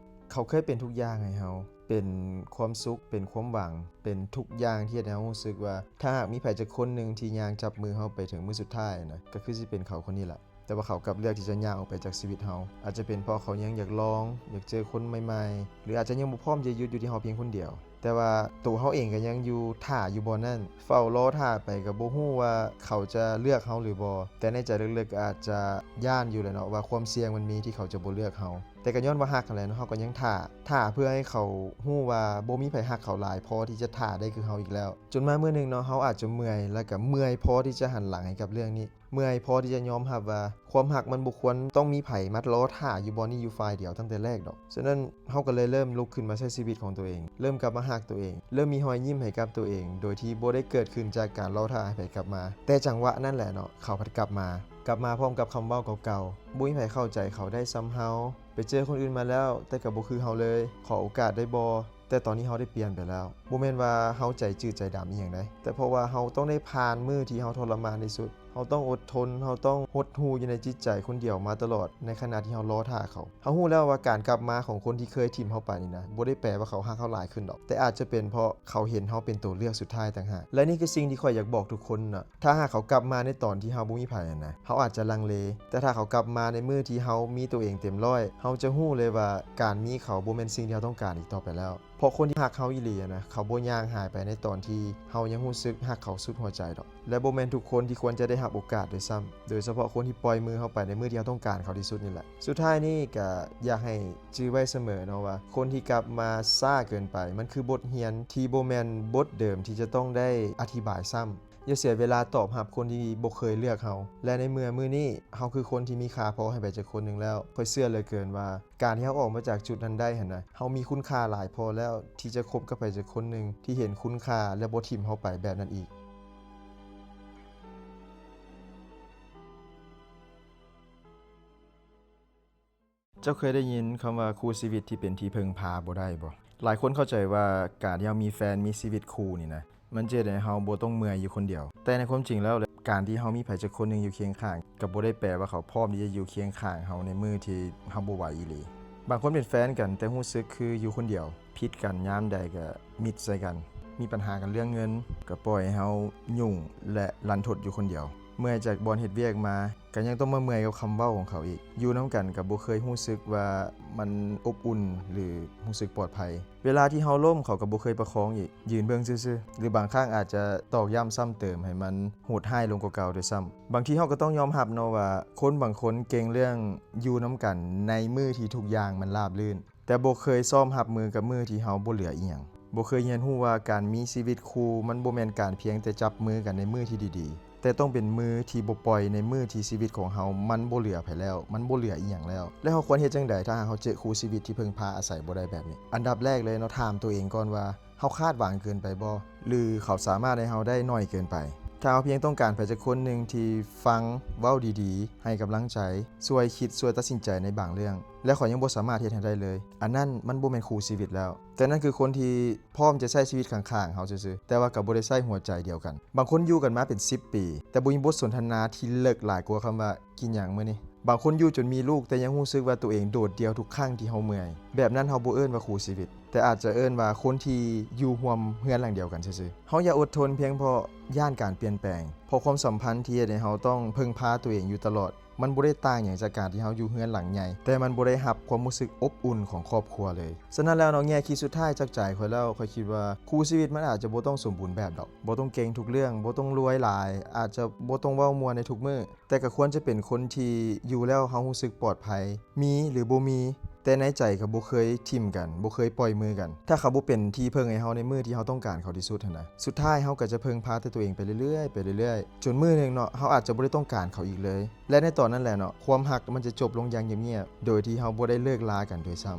ເຂົາເຄີຍເປັນທຸກຢ່າງໃຫ້ເຮົາ, ເປັນຄວາມສຸກ, ເປັນຄວາມຫວັງ, ເປັນທຸກຢ່າງທີ່ເຮັດໃຫ້ເຮົາຮູ້ສຶກວ່າ ຖ້າຫາກມີໃຜຈັກຄົນໜຶ່ງທີ່ຍ່າງຈັບມືເຮົາໄປເຖິງມື້ສຸດທ້າຍນະ, ກໍຄືຊິເປັນເຂົາຄົນນີ້ລະ. ແຕ່ວ່າເຂົາກັບເລືອກທີ່ຈະຍ່າງອອກໄປຈາກຊີວິດເຮົາ. ອາດຈະເປັນເພາະເຂົາຍັງຢາກລອງ, ຢາກເຈີຄົນໃໝ່ໆ, ຫຼື ອາດຈະຍັງບໍ່ພ້ອມທີ່ຈະຢຸດຢູ່ທີ່ເຮົາພຽງຄົນດຽວ. ແຕ່ວ່າໂຕເຮົາເອງກໍຍັງຢູ່ຖ້າຢູ່ບ່ອນນັ້ນ, ເຝົ້າລໍຖ້າໄປກໍບໍ່ຮູ້ວ່າເຂົາຈະເລືອກເຮົາຫຼືບໍ່. ແຕ່ໃນໃຈເລິກໆ ອາດຈະຢ້ານຢູ່ແຫຼະເນາະ ວ່າຄວາມສ່ຽງມັນມີທີ່ເຂົາຈະບໍ່ເລືອກເຮົາ. ແຕ່ກໍຍ້ອນວ່າຮັກຫັ້ນແຫຼະເນາະ, ເຮົາກໍຍັງຖ້າ, ຖ້າເພື່ອໃຫ້ເຂົາຮູ້ວ່າບໍ່ມີໃຜຮັກເຂົາຫຼາຍພໍທີ່ຈະຖ້າໄດ້ຄືເຮົາອີກແລ້ວ. ຈົນມາມື້ໜຶ່ງເນາະ, ເຮົາອາດຈະເມື່ອຍ ແລະ ກໍເມື່ອຍພໍທີ່ຈະຫັນຫຼັງໃຫ້ກັບເລື່ອງນີ້. ເມື່ອຍພໍທີ່ຈະຍອມຮັບວ່າຄວາມຮັກມັນບໍ່ຄວນຕ້ອງມີໃຜມາລໍຖ້າຢູ່ບ່ອນນີ້ຢູ່ຝ່າຍດຽວຕັ້ງແຕ່ແລກດອກ. ສະນັ້ນເຮົາກໍເລີຍເລີ່ມລຸກຂຶ້ນມາໃຊ້ຊີວິດຂອງຕົວເອງ, ເລີ່ມກັບມາຮັກຕົວເອງ, ເລີ່ມມີຮອຍຍິ້ມໃຫ້ກັບຕົວເອງ ໂດຍທີ່ບໍ່ໄດ້ເກີດຂຶ້ນຈາກການລໍຖ້າໃຫ້ໃຜກັບມາ. ແຕ່ຈັງຫວະນັ້ນແຫຼະເນາະ, ເຂົາພັດກັບມາ, ກັບມາພ້ອມກັບຄຳເວົ້າເກົ່າໆ. ບໍ່ມີໃຜເຂົ້າໃຈເຂົາໄດ້ສ່ຳເຮົາ. ໄປເຈີຄົນອື່ນມາແລ້ວ, ແຕ່ກໍບໍ່ຄືເຮົາເລີຍ. ຂໍໂອກາດໄດ້ບໍ່? ແຕ່ຕອນນີ້ເຮົາໄດ້ປ່ຽນໄປແລ້ວ. ບໍ່ແມ່ນວ່າເຮົາໃຈຈືດໃຈດຳອີ່ຫຍັງໃດ, ແຕ່ເພາະວ່າເຮົາຕ້ອງໄດ້ຜ່ານມື້ທີ່ເຮົາທໍລະມານທີ່ສຸດ. ເຮົາຕ້ອງອົດທົນ, ເຮົາຕ້ອງຫົດຫູ່ຢູ່ໃນຈິດໃຈຄົນດຽວມາຕະຫຼອດ, ໃນຂະນະທີ່ເຮົາລໍຖ້າເຂົາ. ເຮົາຮູ້ແລ້ວວ່າການກັບມາຂອງຄົນທີ່ເຄີຍຖິ້ມເຮົາໄປນີ້ນະ, ບໍ່ໄດ້ແປວ່າເຂົາຮັກເຮົາຫຼາຍຂຶ້ນດອກ, ແຕ່ອາດຈະເປັນເພາະເຂົາເຫັນເຮົາເປັນຕົວເລືອກສຸດທ້າຍຕ່າງຫາກ. ແລະ ນີ້ຄືສິ່ງທີ່ຂ້ອຍຢາກບອກທຸກຄົນນະ, ຖ້າຫາກເຂົາກັບມາໃນຕອນທີ່ເຮົາບໍ່ມີໃຜຫັ້ນນະ, ເຮົາອາດຈະລັງເລ, ແຕ່ຖ້າເຂົາກັບມາໃນມື້ທີ່ເຮົາມີຕົວເອງເຕັມຮ້ອຍ, ເຮົາຈະຮູ້ເລີຍວ່າການມີເຂົາບໍ່ແມ່ນສິ່ງທີ່ເຮົາຕ້ອງການອີກຕໍ່ໄປແລ້ວ. ເພາະຄົນທີ່ຮັກເຮົາອີ່ຫຼີຫັ້ນນະ, ເຂົາບໍ່ຍ່າງຫາຍໄປໃນຕອນທີ່ເຮົາຍັງຮູ້ສຶກຮັກເຂົາສຸດຫົວໃຈດອກ. ແລະ ບໍ່ແມ່ນທຸກຄົນທີ່ຄວນຈະໄດ້ຮັບໂອກາດດ້ວຍຊ້ຳ, ໂດຍສະເພາະຄົນທີ່ປ່ອຍມືເຮົາໄປໃນມື້ທີ່ເຮົາຕ້ອງການເຂົາທີ່ສຸດນີ້ແຫຼະ. ສຸດທ້າຍນີ້ກະຢາກໃຫ້ຈື່ໄວ້ສະເໝີເນາະວ່າ ຄົນທີ່ກັບມາຊ້າເກີນໄປ, ມັນຄືບົດຮຽນທີ່ບໍ່ແມ່ນບົດເດີມທີ່ຈະຕ້ອງໄດ້ອະທິບາຍຊ້ຳ. ຢ່າເສຍເວລາຕອບຮັບຄົນທີ່ບໍ່ເຄີຍເລືອກເຮົາ. ແລະ ໃນເມື່ອມື້ນີ້ເຮົາຄືຄົນທີ່ມີຄ່າພໍໃຫ້ໄປຈັກຄົນໜຶ່ງແລ້ວ, ຂ້ອຍເຊື່ອເຫຼືອເກີນວ່າ ການທີ່ເຮົາອອກມາຈາກຈຸດນັ້ນໄດ້ຫັ້ນນະ, ເຮົາມີຄຸນຄ່າຫຼາຍພໍແລ້ວທີ່ຈະຄົບກັບໃຜຈັກຄົນໜຶ່ງທີ່ເຫັນຄຸນຄ່າ ແລະ ບໍ່ຖິ້ມເຮົາໄປແບບນັ້ນອີກ. ເຈົ້າເຄີຍໄດ້ຍິນຄຳວ່າຄູ່ຊີວິດທີ່ເປັນທີ່ເພິ່ງພາບໍ່ໄດ້ບໍ່? ຫຼາຍຄົນເຂົ້າໃຈວ່າການທີ່ເຮົາມີແຟນ, ມີຊີວິດຄູ່ນີ້ນະ, ມັນຈະເຮັດໃຫ້ເຮົາບໍ່ຕ້ອງເມື່ອຍຢູ່ຄົນດຽວ. ແຕ່ໃນຄວາມຈິງແລ້ວ, ການທີ່ເຮົາມີໃຜສັກຄົນໜຶ່ງຢູ່ຄຽງຂ້າງ ກໍບໍ່ໄດ້ແປວ່າເຂົາພ້ອມທີ່ຈະຢູ່ຄຽງຂ້າງເຮົາໃນມື້ທີ່ເຮົາບໍ່ໄຫວອີ່ຫຼີ. ບາງຄົນເປັນແຟນກັນ ແຕ່ຮູ້ສຶກຄືຢູ່ຄົນດຽວ, ຜິດກັນຍາມໃດກໍມິດໃສ່ກັນ, ມີບັນຫາກັນເລື່ອງເງິນ ກໍປ່ອຍໃຫ້ເຮົາຫຍຸ້ງ ແລະ ລັນທົດຢູ່ຄົນດຽວ. ເມື່ອຍຈາກບ່ອນເຮັດວຽກມາ ກໍຍັງຕ້ອງມາເມື່ອຍກັບຄຳເວົ້າຂອງເຂົາອີກ. ຢູ່ນຳກັນກໍບໍ່ເຄີຍຮູ້ສຶກວ່າມັນອົບອຸ່ນ ຫຼື ຮູ້ສຶກປອດໄພ. ເວລາທີ່ເຮົາລົ້ມ ເຂົາກໍບໍ່ເຄີຍປະຄອງອີກ, ຢືນເບິ່ງຊື່ໆ ຫຼື ບາງຄັ້ງອາດຈະຕອກຢ້ຳຊ້ຳເຕີມໃຫ້ມັນໂຫດຮ້າຍລົງກວ່າເກົ່າດ້ວຍຊ້ຳ. ບາງທີເຮົາກໍຕ້ອງຍອມຮັບເນາະວ່າ ຄົນບາງຄົນເກັ່ງເລື່ອງຢູ່ນຳກັນໃນມື້ທີ່ທຸກຢ່າງມັນລາບລື່ນ, ແຕ່ບໍ່ເຄີຍຊ້ອມຮັບມືກັບມື້ທີ່ເຮົາບໍ່ເຫຼືອອີ່ຫຍັງ. ບໍ່ເຄີຍຮຽນຮູ້ວ່າການມີຊີວິດຄູ່ ມັນບໍ່ແມ່ນການພຽງແຕ່ຈັບມືກັນໃນມື້ທີ່ດີໆ, ແຕ່ຕ້ອງເປັນມືທີ່ບໍ່ປ່ອຍໃນມື້ທີ່ຊີວິດຂອງເຮົາມັນບໍ່ເຫຼືອໃຜແລ້ວ, ມັນບໍ່ເຫຼືອອີ່ຫຍັງແລ້ວ. ແລະ ເຮົາຄວນເຮັດຈັ່ງໃດ ຖ້າຫາກເຮົາເຈີຄູ່ຊີວິດທີ່ເພິ່ງພາອາໄສບໍ່ໄດ້ແບບນີ້? ອັນດັບແລກເລີຍເນາະ, ຖາມຕົວເອງກ່ອນວ່າ ເຮົາຄາດຫວັງເກີນໄປບໍ່ ຫຼື ເຂົາສາມາດໃຫ້ເຮົາໄດ້ໜ້ອຍເກີນໄປ? ຖ້າເຮົາພຽງຕ້ອງການໃຜຈັກຄົນໜຶ່ງທີ່ຟັງ, ເວົ້າດີໆ, ໃຫ້ກຳລັງໃຈ, ຊ່ວຍຄິດ, ຊ່ວຍຕັດສິນໃຈໃນບາງເລື່ອງ, ແລະ ເຂົາຍັງບໍ່ສາມາດເຮັດໃຫ້ໄດ້ເລີຍ, ອັນນັ້ນມັນບໍ່ແມ່ນຄູ່ຊີວິດແລ້ວ. ແຕ່ນັ້ນຄືຄົນທີ່ພ້ອມຈະໃຊ້ຊີວິດຂ້າງໆເຮົາຊື່ໆ, ແຕ່ວ່າກໍບໍ່ໄດ້ໃຊ້ຫົວໃຈດຽວກັນ. ບາງຄົນຢູ່ກັນມາເປັນສິບປີ, ແຕ່ບໍ່ມີບົດສົນທະນາທີ່ເລິກຫຼາຍກວ່າຄຳວ່າ ກິນຫຍັງມື້ນີ້? ບາງຄົນຢູ່ຈົນມີລູກ ແຕ່ຍັງຮູ້ສຶກວ່າຕົວເອງໂດດດ່ຽວທຸກຄັ້ງທີ່ເຮົາເມື່ອຍ. ແບບນັ້ນເຮົາບໍ່ເອີ້ນວ່າຄູ່ຊີວິດ, ແຕ່ອາດຈະເອີ້ນວ່າຄົນທີ່ຢູ່ຮ່ວມເຮືອນຫຼັງດຽວກັນຊື່ໆ. ເຮົາຢ່າອົດທົນພຽງເພາະຢ້ານການປ່ຽນແປງ, ເພາະຄວາມສຳພັນທີ່ເຮັດໃຫ້ເຮົາຕ້ອງເພິ່ງພາຕົວເອງຢູ່ຕະຫຼອດ ມັນບໍ່ໄດ້ຕ່າງຫຍັງຈາກການທີ່ເຮົາຢູ່ເຮືອນຫຼັງໃຫຍ່, ແຕ່ມັນບໍ່ໄດ້ຮັບຄວາມຮູ້ສຶກອົບອຸ່ນຂອງຄອບຄົວເລີຍ. ສະນັ້ນແລ້ວເນາະ, ແງ່ຄິດສຸດທ້າຍຈາກໃຈຂ້ອຍແລ້ວ, ຂ້ອຍຄິດວ່າຄູ່ຊີວິດມັນອາດຈະບໍ່ຕ້ອງສົມບູນແບບດອກ, ບໍ່ຕ້ອງເກັ່ງທຸກເລື່ອງ, ບໍ່ຕ້ອງລວຍຫຼາຍ, ອາດຈະບໍ່ຕ້ອງເວົ້າມ່ວນໃນທຸກມື້, ແຕ່ກໍຄວນຈະເປັນຄົນທີ່ຢູ່ແລ້ວເຮົາຮູ້ສຶກປອດໄພ, ມີ ຫຼື ບໍ່ມີ, ແຕ່ໃນໃຈກໍບໍ່ເຄີຍຖິ້ມກັນ, ບໍ່ເຄີຍປ່ອຍມືກັນ. ຖ້າເຂົາບໍ່ເປັນທີ່ເພິ່ງໃຫ້ເຮົາໃນມື້ທີ່ເຮົາຕ້ອງການເຂົາທີ່ສຸດຫັ້ນນະ, ສຸດທ້າຍເຮົາກໍຈະເພິ່ງພາແຕ່ຕົວເອງໄປເລື້ອຍໆ, ໄປເລື້ອຍໆ, ຈົນມື້ໜຶ່ງເນາະ, ເຮົາອາດຈະບໍ່ໄດ້ຕ້ອງການເຂົາອີກເລີຍ. ແລະ ໃນຕອນນັ້ນແຫຼະເນາະ, ຄວາມຮັກມັນຈະຈົບລົງຢ່າງງຽບໆ, ໂດຍທີ່ເຮົາບໍ່ໄດ້ເລີກລາກັນໂດຍຊ້ຳ.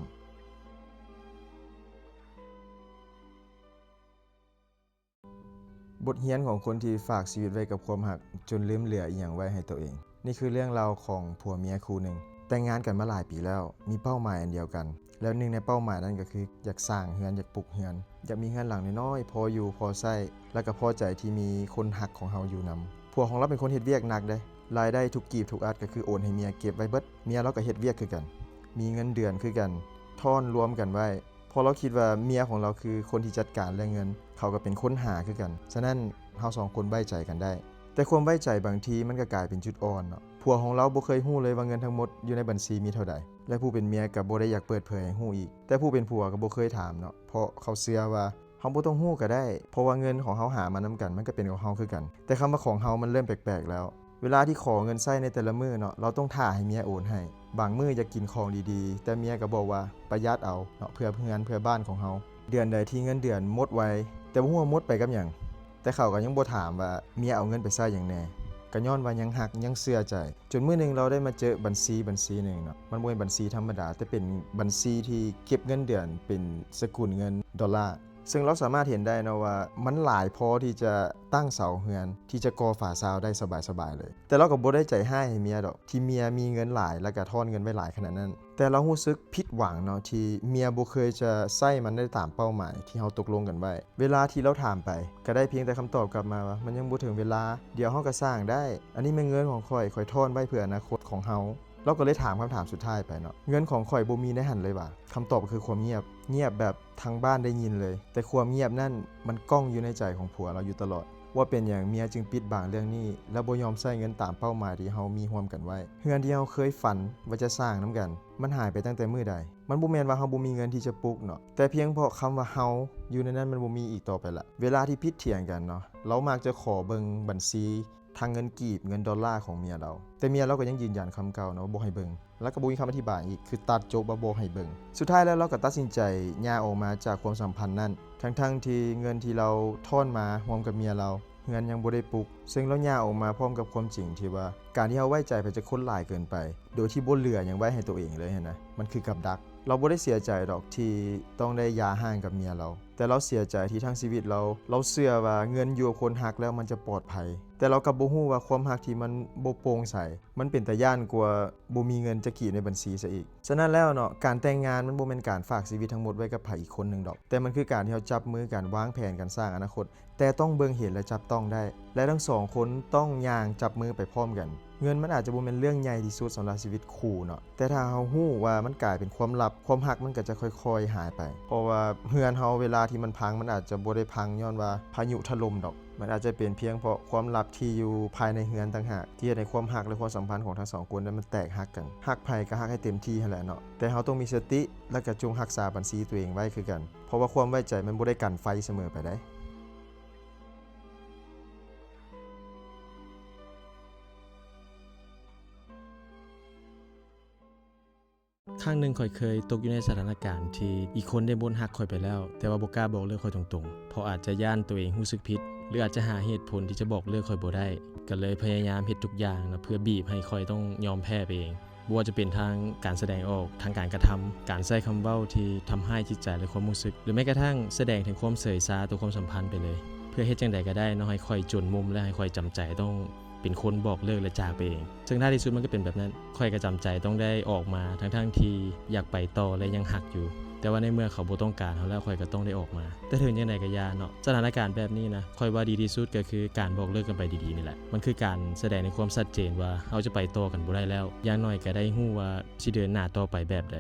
ບົດຮຽນຂອງຄົນທີ່ຝາກຊີວິດໄວ້ກັບຄວາມຮັກ ຈົນລືມເຫຼືອອີ່ຫຍັງໄວ້ໃຫ້ໂຕເອງ. ນີ້ຄືເລື່ອງລາວຂອງຜົວເມຍຄູ່ໜຶ່ງ, ແຕ່ງງານກັນມາຫຼາຍປີແລ້ວ, ມີເປົ້າໝາຍອັນດຽວກັນ, ແລ້ວໜຶ່ງໃນເປົ້າໝາຍນັ້ນກໍຄືຢາກສ້າງເຮືອນ, ຢາກປຸກເຮືອນ, ຢາກມີເຮືອນຫຼັງນ້ອຍໆ ພໍຢູ່ພໍໃຊ້, ແລ້ວກໍພໍໃຈທີ່ມີຄົນຮັກຂອງເຮົາຢູ່ນຳ. ຜົວຂອງລາວເປັນຄົນເຮັດວຽກໜັກເດ້, ລາຍໄດ້ທຸກກີບທຸກອັດກໍຄືໂອນໃຫ້ເມຍເກັບໄວ້ເບິດ. ເມຍລາວກໍເຮັດວຽກຄືກັນ, ມີເງິນເດືອນຄືກັນ, ທ້ອນລວມກັນໄວ້. ເພາະລາວຄິດວ່າເມຍຂອງລາວຄືຄົນທີ່ຈັດການເລື່ອງເງິນ, ເຂົາກໍເປັນຄົນຫາຄືກັນ, ສະນັ້ນເຮົາສອງຄົນໄວ້ໃຈກັນໄດ້. ແຕ່ຄວາມໄວ້ໃຈບາງທີມັນກໍກາຍເປັນຈຸດອ່ອນເນາະ. ຜົວຂອງລາວບໍ່ເຄີຍຮູ້ເລີຍວ່າເງິນທັງໝົດຢູ່ໃນບັນຊີມີເທົ່າໃດ, ແລະ ຜູ້ເປັນເມຍກໍບໍ່ໄດ້ຢາກເປີດເຜີຍໃຫ້ຮູ້ອີກ. ແຕ່ຜູ້ເປັນຜົວກໍບໍ່ເຄີຍຖາມເນາະ, ເພາະເຂົາເຊື່ອວ່າເຮົາບໍ່ຕ້ອງຮູ້ກໍໄດ້, ເພາະວ່າເງິນຂອງເຮົາຫາມານຳກັນ, ມັນກໍເປັນຂອງເຮົາຄືກັນ. ແຕ່ຄຳວ່າຂອງເຮົາມັນເລີ່ມແປກໆແລ້ວ. ເວລາທີ່ຂໍເງິນໃຊ້ໃນແຕ່ລະມື້ເນາະ, ລາວຕ້ອງຖ້າໃຫ້ເມຍໂອນໃຫ້. ບາງມື້ຢາກກິນຂອງດີໆ, ແຕ່ເມຍກໍບອກວ່າປະຢັດເອົາເນາະ, ເພື່ອເຮືອນເພື່ອບ້ານຂອງເຮົາ. ເດືອນໃດທີ່ເງິນເດືອນໝົດໄວ, ແຕ່ບໍ່ຮູ້ວ່າໝົດໄປກັບຫຍັງ, ແຕ່ເຂົາກໍຍັງບໍ່ຖາມວ່າເມຍເອົາເງິນໄປໃຊ້ຫຍັງແດ່, ກໍຍ້ອນວ່າຍັງຮັກ, ຍັງເຊື່ອໃຈ. ຈົນມື້ໜຶ່ງລາວໄດ້ມາເຈີບັນຊີບັນຊີໜຶ່ງເນາະ, ມັນບໍ່ແມ່ນບັນຊີທຳມະດາ, ແຕ່ເປັນບັນຊີທີ່ເກັບເງິນເດືອນເປັນສະກຸນເງິນດອນລາ. ເຊິ່ງລາວສາມາດເຫັນໄດ້ເນາະວ່າ ມັນຫຼາຍພໍທີ່ຈະຕັ້ງເສົາເຮືອນ, ທີ່ຈະກໍ່ຝາຊາວໄດ້ສະບາຍໆເລີຍ. ແຕ່ລາວກໍບໍ່ໄດ້ໃຈຮ້າຍໃຫ້ເມຍດອກ, ທີ່ເມຍມີເງິນຫຼາຍ ແລ້ວກໍທ້ອນເງິນໄວ້ຫຼາຍຂະໜາດນັ້ນ. ແຕ່ລາວຮູ້ສຶກຜິດຫວັງເນາະ ທີ່ເມຍບໍ່ເຄີຍຈະໃຊ້ມັນໄດ້ຕາມເປົ້າໝາຍທີ່ເຮົາຕົກລົງກັນໄວ້. ເວລາທີ່ລາວຖາມໄປ, ກໍໄດ້ພຽງແຕ່ຄຳຕອບກັບມາວ່າ ມັນຍັງບໍ່ເຖິງເວລາ, ດຽວເຮົາກໍສ້າງໄດ້. ອັນນີ້ແມ່ນເງິນຂອງຂ້ອຍ, ຂ້ອຍທ້ອນໄວ້ເພື່ອອະນາຄົດຂອງເຮົາ. ລາວກໍເລີຍຖາມຄຳຖາມສຸດທ້າຍໄປເນາະ, ເງິນຂອງຂ້ອຍບໍ່ມີໃນຫັ້ນເລີຍຫວາ? ຄຳຕອບກໍຄືຄວາມງຽບ, ງຽບແບບທັງບ້ານໄດ້ຍິນເລີຍ. ແຕ່ຄວາມງຽບນັ້ນມັນກ້ອງຢູ່ໃນໃຈຂອງຜົວລາວຢູ່ຕະຫຼອດ. ວ່າເປັນຫຍັງເມຍຈຶ່ງປິດບັງເລື່ອງນີ້ ແລະ ບໍ່ຍອມໃຊ້ເງິນຕາມເປົ້າໝາຍທີ່ເຮົາມີຮ່ວມກັນໄວ້? ເຮືອນທີ່ເຮົາເຄີຍຝັນວ່າຈະສ້າງນຳກັນ, ມັນຫາຍໄປຕັ້ງແຕ່ມື້ໃດ? ມັນບໍ່ແມ່ນວ່າເຮົາບໍ່ມີເງິນທີ່ຈະປຸກເນາະ, ແຕ່ພຽງເພາະຄຳວ່າເຮົາຢູ່ໃນນັ້ນມັນບໍ່ມີອີກຕໍ່ໄປລະ. ເວລາທີ່ຜິດຖຽງກັນເນາະ, ລາວມັກຈະຂໍເບິ່ງບັນຊີ ທັງເງິນກີບ, ເງິນດອນລາຂອງເມຍລາວ. ແຕ່ເມຍລາວກໍຍັງຢືນຢັນຄຳເກົ່ານະວ່າບໍ່ໃຫ້ເບິ່ງ, ແລ້ວກໍບໍ່ມີຄຳອະທິບາຍອີກ, ຄືຕັດຈົບວ່າບໍ່ໃຫ້ເບິ່ງ. ສຸດທ້າຍແລ້ວລາວກໍຕັດສິນໃຈຍ່າງອອກມາຈາກຄວາມສຳພັນນັ້ນ, ທັງໆທີ່ເງິນທີ່ລາວທ້ອນມາຮ່ວມກັບເມຍລາວ, ເຮືອນຍັງບໍ່ໄດ້ປຸກ. ເຊິ່ງລາວຍ່າງອອກມາພ້ອມກັບຄວາມຈິງທີ່ວ່າ ການທີ່ເຮົາໄວ້ໃຈໃຜຈັກຄົນຫຼາຍເກີນໄປ ໂດຍທີ່ບໍ່ເຫຼືອຫຍັງໄວ້ໃຫ້ໂຕເອງເລີຍຫັ້ນນະ, ມັນຄືກັບດັກ. ລາວບໍ່ໄດ້ເສຍໃຈດອກທີ່ຕ້ອງໄດ້ຢ່າຮ້າງກັບເມຍລາວ, ແຕ່ລາວເສຍໃຈທີ່ທັງຊີວິດລາວ ລາວເຊື່ອວ່າເງິນຢູ່ກັບຄົນຮັກແລ້ວມັນຈະປອດໄພ, ແຕ່ລາວກັບບໍ່ຮູ້ວ່າຄວາມຮັກທີ່ມັນບໍ່ໂປ່ງໃສ ມັນເປັນຕາຢ້ານກວ່າບໍ່ມີເງິນຈັກກີບໃນບັນຊີຊະອີກ. ສະນັ້ນແລ້ວເນາະ, ການແຕ່ງງານມັນບໍ່ແມ່ນການຝາກຊີວິດທັງໝົດໄວ້ກັບໃຜອີກຄົນໜຶ່ງດອກ, ແຕ່ມັນຄືການທີ່ເຮົາຈັບມືກັນ ວາງແຜນກັນ ສ້າງອະນາຄົດ, ແຕ່ຕ້ອງເບິ່ງເຫັນ ແລະ ຈັບຕ້ອງໄດ້ ແລະ ທັງສອງຄົນຕ້ອງຍ່າງຈັບມືໄປພ້ອມກັນ. ເງິນມັນອາດຈະບໍ່ແມ່ນເລື່ອງໃຫຍ່ທີ່ສຸດສຳລັບຊີວິດຄູ່ເນາະ, ແຕ່ຖ້າເຮົາຮູ້ວ່າມັນກາຍເປັນຄວາມລັບ, ຄວາມຮັກມັນກໍຈະຄ່ອຍໆຫາຍໄປ. ເພາະວ່າເຮືອນເຮົາເວລາທີ່ມັນພັງ, ມັນອາດຈະບໍ່ໄດ້ພັງຍ້ອນວ່າພາຍຸຖະຫຼົ່ມດອກ. ມັນອາດຈະເປັນພຽງເພາະຄວາມລັບທີ່ຢູ່ພາຍໃນເຮືອນຕ່າງຫາກ ທີ່ເຮັດໃຫ້ຄວາມຮັກ ແລະ ຄວາມສຳພັນຂອງທັງສອງຄົນນັ້ນມັນແຕກຫັກກັນ. ຮັກໃຜກໍຮັກໃຫ້ເຕັມທີ່ຫັ້ນແຫຼະເນາະ, ແຕ່ເຮົາຕ້ອງມີສະຕິ ແລະ ກໍຈົ່ງຮັກສາບັນຊີຕົວເອງໄວ້ຄືກັນ, ເພາະວ່າຄວາມໄວ້ໃຈມັນບໍ່ໄດ້ກັນໄຟສະເໝີໄປໃດ. ຄັ້ງໜຶ່ງຂ້ອຍເຄີຍຕົກຢູ່ໃນສະຖານະການທີ່ອີກຄົນໄດ້ໝົດຮັກຂ້ອຍໄປແລ້ວ, ແຕ່ວ່າບໍ່ກ້າບອກເລີກຂ້ອຍຕົງໆ ເພາະອາດຈະຢ້ານຕົວເອງຮູ້ສຶກຜິດ ຫຼື ອາດຈະຫາເຫດຜົນທີ່ຈະບອກເລີກຂ້ອຍບໍ່ໄດ້, ກໍເລີຍພະຍາຍາມເຮັດທຸກຢ່າງນະ ເພື່ອບີບໃຫ້ຂ້ອຍຕ້ອງຍອມແພ້ໄປເອງ. ບໍ່ວ່າຈະເປັນທາງການສະແດງອອກ, ທາງການກະທຳ, ການໃຊ້ຄຳເວົ້າທີ່ທຳຮ້າຍຈິດໃຈ ແລະ ຄວາມຮູ້ສຶກ, ຫຼື ແມ້ກະທັ່ງສະແດງເຖິງຄວາມເສຍຊາຕໍ່ຄວາມສຳພັນໄປເລີຍ, ເພື່ອເຮັດຈັ່ງໃດກໍໄດ້ເນາະ ໃຫ້ຂ້ອຍຈົນມຸມ ແລະ ໃຫ້ຂ້ອຍຈຳໃຈຕ້ອງເປັນຄົນບອກເລີກ ແລະ ຈາກໄປເອງ. ເຊິ່ງທ້າຍທີ່ສຸດມັນກໍເປັນແບບນັ້ນ, ຂ້ອຍກໍຈຳໃຈຕ້ອງໄດ້ອອກມາ ທັງໆທີ່ຢາກໄປຕໍ່ ແລະ ຍັງຮັກຢູ່, ແຕ່ວ່າໃນເມື່ອເຂົາບໍ່ຕ້ອງການເຮົາແລ້ວ, ຂ້ອຍກໍຕ້ອງໄດ້ອອກມາ. ແຕ່ເຖິງຈັ່ງໃດກໍຢ່າເນາະ, ສະຖານະການແບບນີ້ນະ, ຂ້ອຍວ່າດີທີ່ສຸດກໍຄືການບອກເລີກກັນໄປດີໆນີ້ແຫຼະ. ມັນຄືການສະແດງໃນຄວາມຊັດເຈນວ່າເຮົາຈະໄປຕໍ່ກັນບໍ່ໄດ້ແລ້ວ, ຢ່າງໜ້ອຍກໍໄດ້ຮູ້ວ່າຊິເດີນໜ້າຕໍ່ໄປແບບໃດ.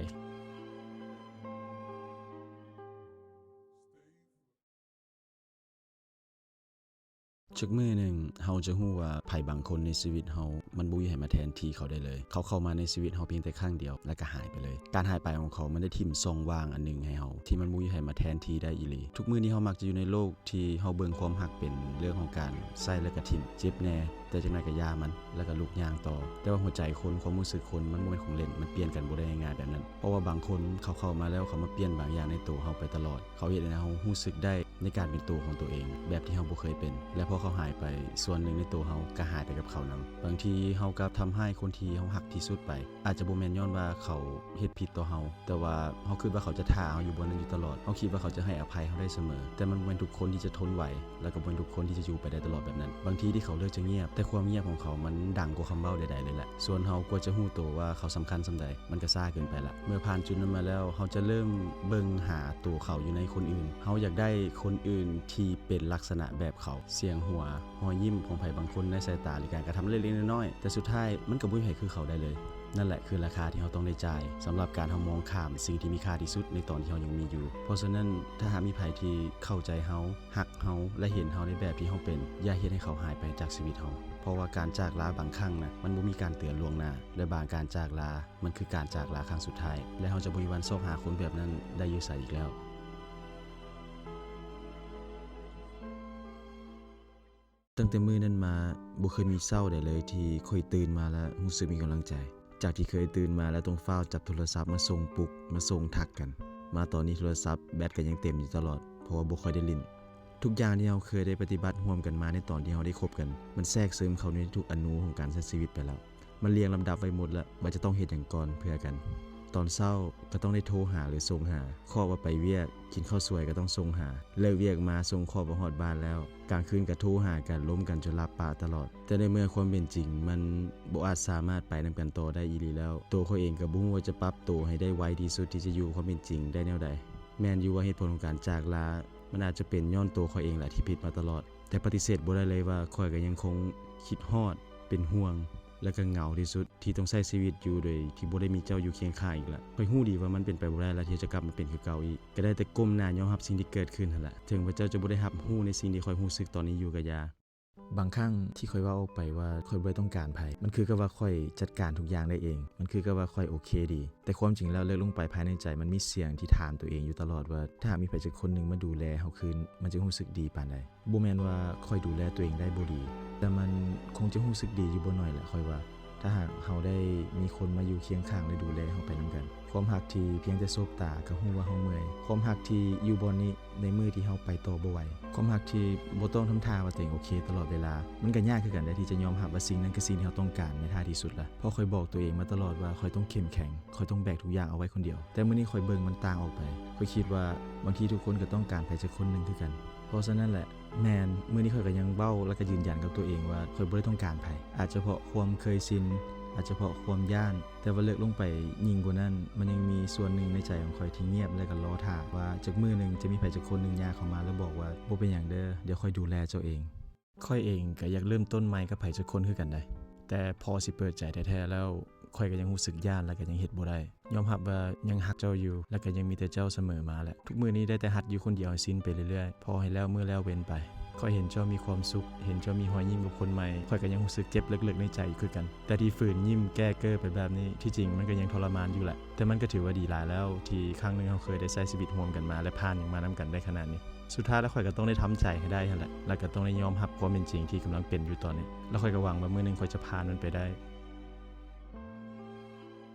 ຈັກມື້ໜຶ່ງເຮົາຈະຮູ້ວ່າໃຜບາງຄົນໃນຊີວິດເຮົາ ມັນບໍ່ມີໃຜມາແທນທີ່ເຂົາໄດ້ເລີຍ. ເຂົາເຂົ້າມາໃນຊີວິດເຮົາພຽງແຕ່ຄັ້ງດຽວ ແລ້ວກໍຫາຍໄປເລີຍ. ການຫາຍໄປຂອງເຂົາ ມັນໄດ້ຖິ້ມຊ່ອງວ່າງອັນໜຶ່ງໃຫ້ເຮົາ ທີ່ມັນບໍ່ມີໃຜມາແທນທີ່ໄດ້ອີ່ຫຼີ. ທຸກມື້ນີ້ເຮົາມັກຈະຢູ່ໃນໂລກທີ່ເຮົາເບິ່ງຄວາມຮັກເປັນເລື່ອງຂອງການໃຊ້ແລ້ວກໍຖິ້ມ, ເຈັບແດ່, ແຕ່ຈັກໜ້ອຍກໍຢ່າມັນ ແລ້ວກໍລຸກຍ່າງຕໍ່. ແຕ່ວ່າຫົວໃຈຄົນ, ຄວາມຮູ້ສຶກຄົນ ມັນບໍ່ແມ່ນຂອງຫຼິ້ນ, ມັນປ່ຽນກັນບໍ່ໄດ້ງ່າຍໆແບບນັ້ນ. ເພາະວ່າບາງຄົນເຂົາເຂົ້າມາແລ້ວ ເຂົາມາປ່ຽນບາງຢ່າງໃນໂຕເຮົາໄປຕະຫຼອດ. ເຂົາເຮັດໃຫ້ເຮົາຮູ້ສຶກໄດ້ ໃນການເປັນໂຕຂອງໂຕເອງແບບທີ່ເຮົາບໍ່ເຄີຍເປັນ ແລະ ພໍເຂົາຫາຍໄປ, ສ່ວນໜຶ່ງໃນໂຕເຮົາກໍຫາຍໄປກັບເຂົານຳ. ບາງທີເຮົາກໍທຳຮ້າຍຄົນທີ່ເຮົາຮັກທີ່ສຸດໄປ, ອາດຈະບໍ່ແມ່ນຍ້ອນວ່າເຂົາເຮັດຜິດຕໍ່ເຮົາ, ແຕ່ວ່າເຮົາຄິດວ່າເຂົາຈະຖ້າເຮົາຢູ່ບ່ອນນັ້ນຢູ່ຕະຫຼອດ. ເຮົາຄິດວ່າເຂົາຈະໃຫ້ອະໄພເຮົາໄດ້ສະເໝີ, ແຕ່ມັນບໍ່ແມ່ນທຸກຄົນທີ່ຈະທົນໄຫວ, ແລະ ກໍບໍ່ແມ່ນທຸກຄົນທີ່ຈະຢູ່ໄປໄດ້ຕະຫຼອດແບບນັ້ນ. ບາງທີທີ່ເຂົາເລືອກຈະງຽບ, ແຕ່ຄວາມງຽບຂອງເຂົາມັນດັງກວ່າຄຳເວົ້າໃດໆເລີຍແຫຼະ. ສ່ວນເຮົາກວ່າຈະຮູ້ໂຕວ່າເຂົາສຳຄັນສ່ຳໃດ, ມັນກໍຊ້າເກີນໄປລະ. ເມື່ອຜ່ານຈຸດນັ້ນມາແລ້ວ, ເຮົາຈະເລີ່ມເບິ່ງຫາໂຕເຂົາຢູ່ໃນຄົນອື່ນ. ເຮົາຢາກໄດ້ຄົນອື່ນທີ່ເປັນລັກສະນະແບບເຂົາ, ສຽງຫົວ, ຮອຍຍິ້ມຂອງໃຜບາງຄົນໃນສາຍຕາ ຫຼື ການກະທຳເລັກໆນ້ອຍໆ, ແຕ່ສຸດທ້າຍມັນກໍບໍ່ມີໃຜຄືເຂົາໄດ້ເລີຍ. ນັ້ນແຫຼະຄືລາຄາທີ່ເຮົາຕ້ອງໄດ້ຈ່າຍ ສຳລັບການເຮົາມອງຂ້າມສິ່ງທີ່ມີຄ່າທີ່ສຸດໃນຕອນທີ່ເຮົາຍັງມີຢູ່. ເພາະສະນັ້ນ, ຖ້າຫາກມີໃຜທີ່ເຂົ້າໃຈເຮົາ, ຮັກເຮົາ ແລະ ເຫັນເຮົາໃນແບບທີ່ເຮົາເປັນ, ຢ່າເຮັດໃຫ້ເຂົາຫາຍໄປຈາກຊີວິດເຮົາ. ເພາະວ່າການຈາກລາບາງຄັ້ງນະ, ມັນບໍ່ມີການເຕືອນລ່ວງໜ້າ, ແລະ ບາງການຈາກລາ ມັນຄືການຈາກລາຄັ້ງສຸດທ້າຍ, ແລະ ເຮົາຈະບໍ່ມີວັນຊອກຫາຄົນແບບນັ້ນໄດ້ຢູ່ໃສອີກແລ້ວ. ຕັ້ງແຕ່ມື້ນັ້ນມາ, ບໍ່ເຄີຍມີເຊົ້າໃດເລີຍທີ່ຂ້ອຍຕື່ນມາແລ້ວຮູ້ສຶກມີກຳລັງໃຈ. ຈາກທີ່ເຄີຍຕື່ນມາແລ້ວຕ້ອງຟ້າວຈັບໂທລະສັບມາສົ່ງປຸກ, ມາສົ່ງທັກກັນ, ມາຕອນນີ້ໂທລະສັບແບັດກໍຍັງເຕັມຢູ່ຕະຫຼອດ, ເພາະວ່າບໍ່ຄ່ອຍໄດ້ຫຼິ້ນ. ທຸກຢ່າງທີ່ເຮົາເຄີຍໄດ້ປະຕິບັດຮ່ວມກັນມາໃນຕອນທີ່ເຮົາໄດ້ຄົບກັນ, ມັນແຊກຊຶມເຂົ້າໃນທຸກອະນູຂອງການໃຊ້ຊີວິດໄປແລ້ວ. ມັນລຽງລຳດັບໄວ້ໝົດລະ ວ່າຈະຕ້ອງເຮັດຫຍັງກ່ອນເພື່ອກັນ. ຕອນເຊົ້າກໍຕ້ອງໄດ້ໂທຫາ ຫຼື ສົ່ງຫາ, ເຄາະວ່າໄປວຽກ, ກິນເຂົ້າສວຍກໍຕ້ອງສົ່ງຫາ, ເລີກວຽກມາສົ່ງເຄາະວ່າຮອດບ້ານແລ້ວ, ກາງຄືນກໍໂທຫາກັນ, ລົມກັນຈົນຫຼັບປະຕະຫຼອດ. ແຕ່ໃນເມື່ອຄວາມເປັນຈິງມັນບໍ່ອາດສາມາດໄປນຳກັນຕໍ່ໄດ້ອີ່ຫຼີແລ້ວ, ໂຕຂ້ອຍເອງກໍບໍ່ຮູ້ວ່າຈະປັບໂຕໃຫ້ໄດ້ໄວທີ່ສຸດທີ່ຈະຢູ່ກັບຄວາມເປັນຈິງໄດ້ແນວໃດ. ແມ່ນຢູ່ວ່າເຫດຜົນຂອງການຈາກລາ ມັນອາດຈະເປັນຍ້ອນໂຕຂ້ອຍເອງແຫຼະທີ່ຜິດມາຕະຫຼອດ, ແຕ່ປະຕິເສດບໍ່ໄດ້ເລີຍວ່າຂ້ອຍກໍຍັງຄົງຄິດຮອດ, ເປັນຫ່ວງ ແລະ ກໍເຫງົາທີ່ສຸດ ທີ່ຕ້ອງໃຊ້ຊີວິດຢູ່ໂດຍທີ່ບໍ່ໄດ້ມີເຈົ້າຢູ່ຄຽງຂ້າງອີກລະ. ຂ້ອຍຮູ້ດີວ່າມັນເປັນໄປບໍ່ໄດ້ລະທີ່ຈະກັບມາເປັນຄືເກົ່າອີກ, ກໍໄດ້ແຕ່ກົ້ມໜ້າຍອມຮັບສິ່ງທີ່ເກີດຂຶ້ນຫັ້ນລະ. ເຖິງວ່າເຈົ້າຈະບໍ່ໄດ້ຮັບຮູ້ໃນສິ່ງທີ່ຂ້ອຍຮູ້ສຶກຕອນນີ້ຢູ່ກໍຢ່າ. ບາງຄັ້ງທີ່ຂ້ອຍເວົ້າອອກໄປວ່າຂ້ອຍບໍ່ໄດ້ຕ້ອງການໃຜ, ມັນຄືກັບວ່າຂ້ອຍຈັດການທຸກຢ່າງໄດ້ເອງ, ມັນຄືກັບວ່າຂ້ອຍໂອເຄດີ. ແຕ່ຄວາມຈິງແລ້ວເລິກລົງໄປພາຍໃນໃຈ ມັນມີສຽງທີ່ຖາມຕົວເອງຢູ່ຕະຫຼອດວ່າ ຖ້າຫາກມີໃຜສັກຄົນໜຶ່ງມາດູແລເຮົາຄືນ, ມັນຈະຮູ້ສຶກດີປານໃດ? ບໍ່ແມ່ນວ່າຂ້ອຍດູແລຕົວເອງໄດ້ບໍ່ດີ, ແຕ່ມັນຄົງຈະຮູ້ສຶກດີຢູ່ບໍ່ໜ້ອຍແຫຼະ ຂ້ອຍວ່າ, ຖ້າຫາກເຮົາໄດ້ມີຄົນມາຢູ່ຄຽງຂ້າງ ແລະ ດູແລເຮົາໄປນຳກັນ. ຄ ຄວາມຮັກທີ່ພຽງແຕ່ສົບຕາກໍຮູ້ວ່າເຮົາເມື່ອຍ. ຄວາມຮັກທີ່ຢູ່ບ່ອນນີ້ໃນມື້ທີ່ເຮົາໄປຕໍ່ບໍ່ໄຫວ. ຄວາມຮັກທີ່ບໍ່ຕ້ອງທຳທ່າວ່າຕົວເອງໂອເຄຕະຫຼອດເວລາ. ມັນກໍຍາກຄືກັນເດ້ທີ່ຈະຍອມຮັບວ່າສິ່ງນັ້ນຄືສິ່ງທີ່ເຮົາຕ້ອງການໃນທ້າຍທີ່ສຸດລະ. ເພາະຂ້ອຍບອກຕົວເອງມາຕະຫຼອດວ່າຂ້ອຍຕ້ອງເຂັ້ມແຂງ, ຂ້ອຍຕ້ອງແບກທຸກຢ່າງເອົາໄວ້ຄົນດຽວ. ແຕ່ມື້ນີ້ຂ້ອຍເບິ່ງມັນຕ່າງອອກໄປ. ຂ້ອຍຄິດວ່າບາງທີທຸກຄົນກໍຕ້ອງການໃຜຈັກຄົນໜຶ່ງຄືກັນ. ເພາະສະນັ້ນແຫຼະ, ແມ່ນ, ມື້ນີ້ຂ້ອຍກໍຍັງເວົ້າ ແລະ ກໍຢືນຢັນກັບຕົວເອງວ່າຂ້ອຍບໍ່ໄດ້ຕ້ອງການໃຜ. ອາດຈະເພາະຄວາມເຄີຍຊິນ, ອາດຈະເພາະຄວາມຢ້ານ, ແຕ່ວ່າເລິກລົງໄປຍິ່ງກວ່ານັ້ນ, ມັນຍັງມີສ່ວນໜຶ່ງໃນໃຈຂອງຂ້ອຍທີ່ງຽບ ແລະ ກໍລໍຖ້າວ່າຈັກມື້ໜຶ່ງຈະມີໃຜຈັກຄົນໜຶ່ງຍ່າງເຂົ້າມາ ແລະ ບອກວ່າ ບໍ່ເປັນຫຍັງເດີ, ດຽວຂ້ອຍດູແລເຈົ້າເອງ. ຂ້ອຍເອງກໍຢາກເລີ່ມຕົ້ນໃໝ່ກັບໃຜຈັກຄົນຄືກັນໃດ, ແຕ່ພໍຊິເປີດໃຈແທ້ໆແລ້ວ, ຂ້ອຍກໍຍັງຮູ້ສຶກຢ້ານ ແລະ ກໍຍັງເຮັດບໍ່ໄດ້. ຍອມຮັບວ່າຍັງຮັກເຈົ້າຢູ່ ແລະ ກໍຍັງມີແຕ່ເຈົ້າສະເໝີມາແຫຼະ. ທຸກມື້ນີ້ໄດ້ແຕ່ຫັດຢູ່ຄົນດຽວໃຫ້ຊິນໄປເລື້ອຍໆ, ພໍໃຫ້ແລ້ວມື້ແລ້ວເວັນໄປ. ຂ້ອຍເຫັນເຈົ້າມີຄວາມສຸກ, ເຫັນເຈົ້າມີຮອຍຍິ້ມກັບຄົນໃໝ່, ຂ້ອຍກໍຍັງຮູ້ສຶກເຈັບເລິກໆໃນໃຈຢູ່ຄືກັນ. ແຕ່ທີ່ຝືນຍິ້ມແກ້ເກີໄປແບບນີ້, ທີ່ຈິງມັນກໍຍັງທໍລະມານຢູ່ແຫຼະ, ແຕ່ມັນກໍຖືວ່າດີຫຼາຍແລ້ວ ທີ່ຄັ້ງໜຶ່ງເຮົາເຄີຍໄດ້ໃຊ້ຊີວິດຮ່ວມກັນມາ ແລະ ຜ່ານຫຍັງມານຳກັນໄດ້ຂະໜາດນີ້. ສຸດທ້າຍແລ້ວຂ້ອຍກໍຕ້ອງໄດ້ທຳໃຈໃຫ້ໄດ້ຫັ້ນແຫຼະ ແລ້ວກໍຕ້ອງໄດ້ຍອມຮັບຄວາມເປັນຈິງທີ່ກຳລັງເປັນຢູ່ຕອນນີ້ ແລ້ວຂ້ອຍກໍຫວັງວ່າມື້ໜຶ່ງຂ້ອຍຈະຜ່ານມັນໄປໄດ້.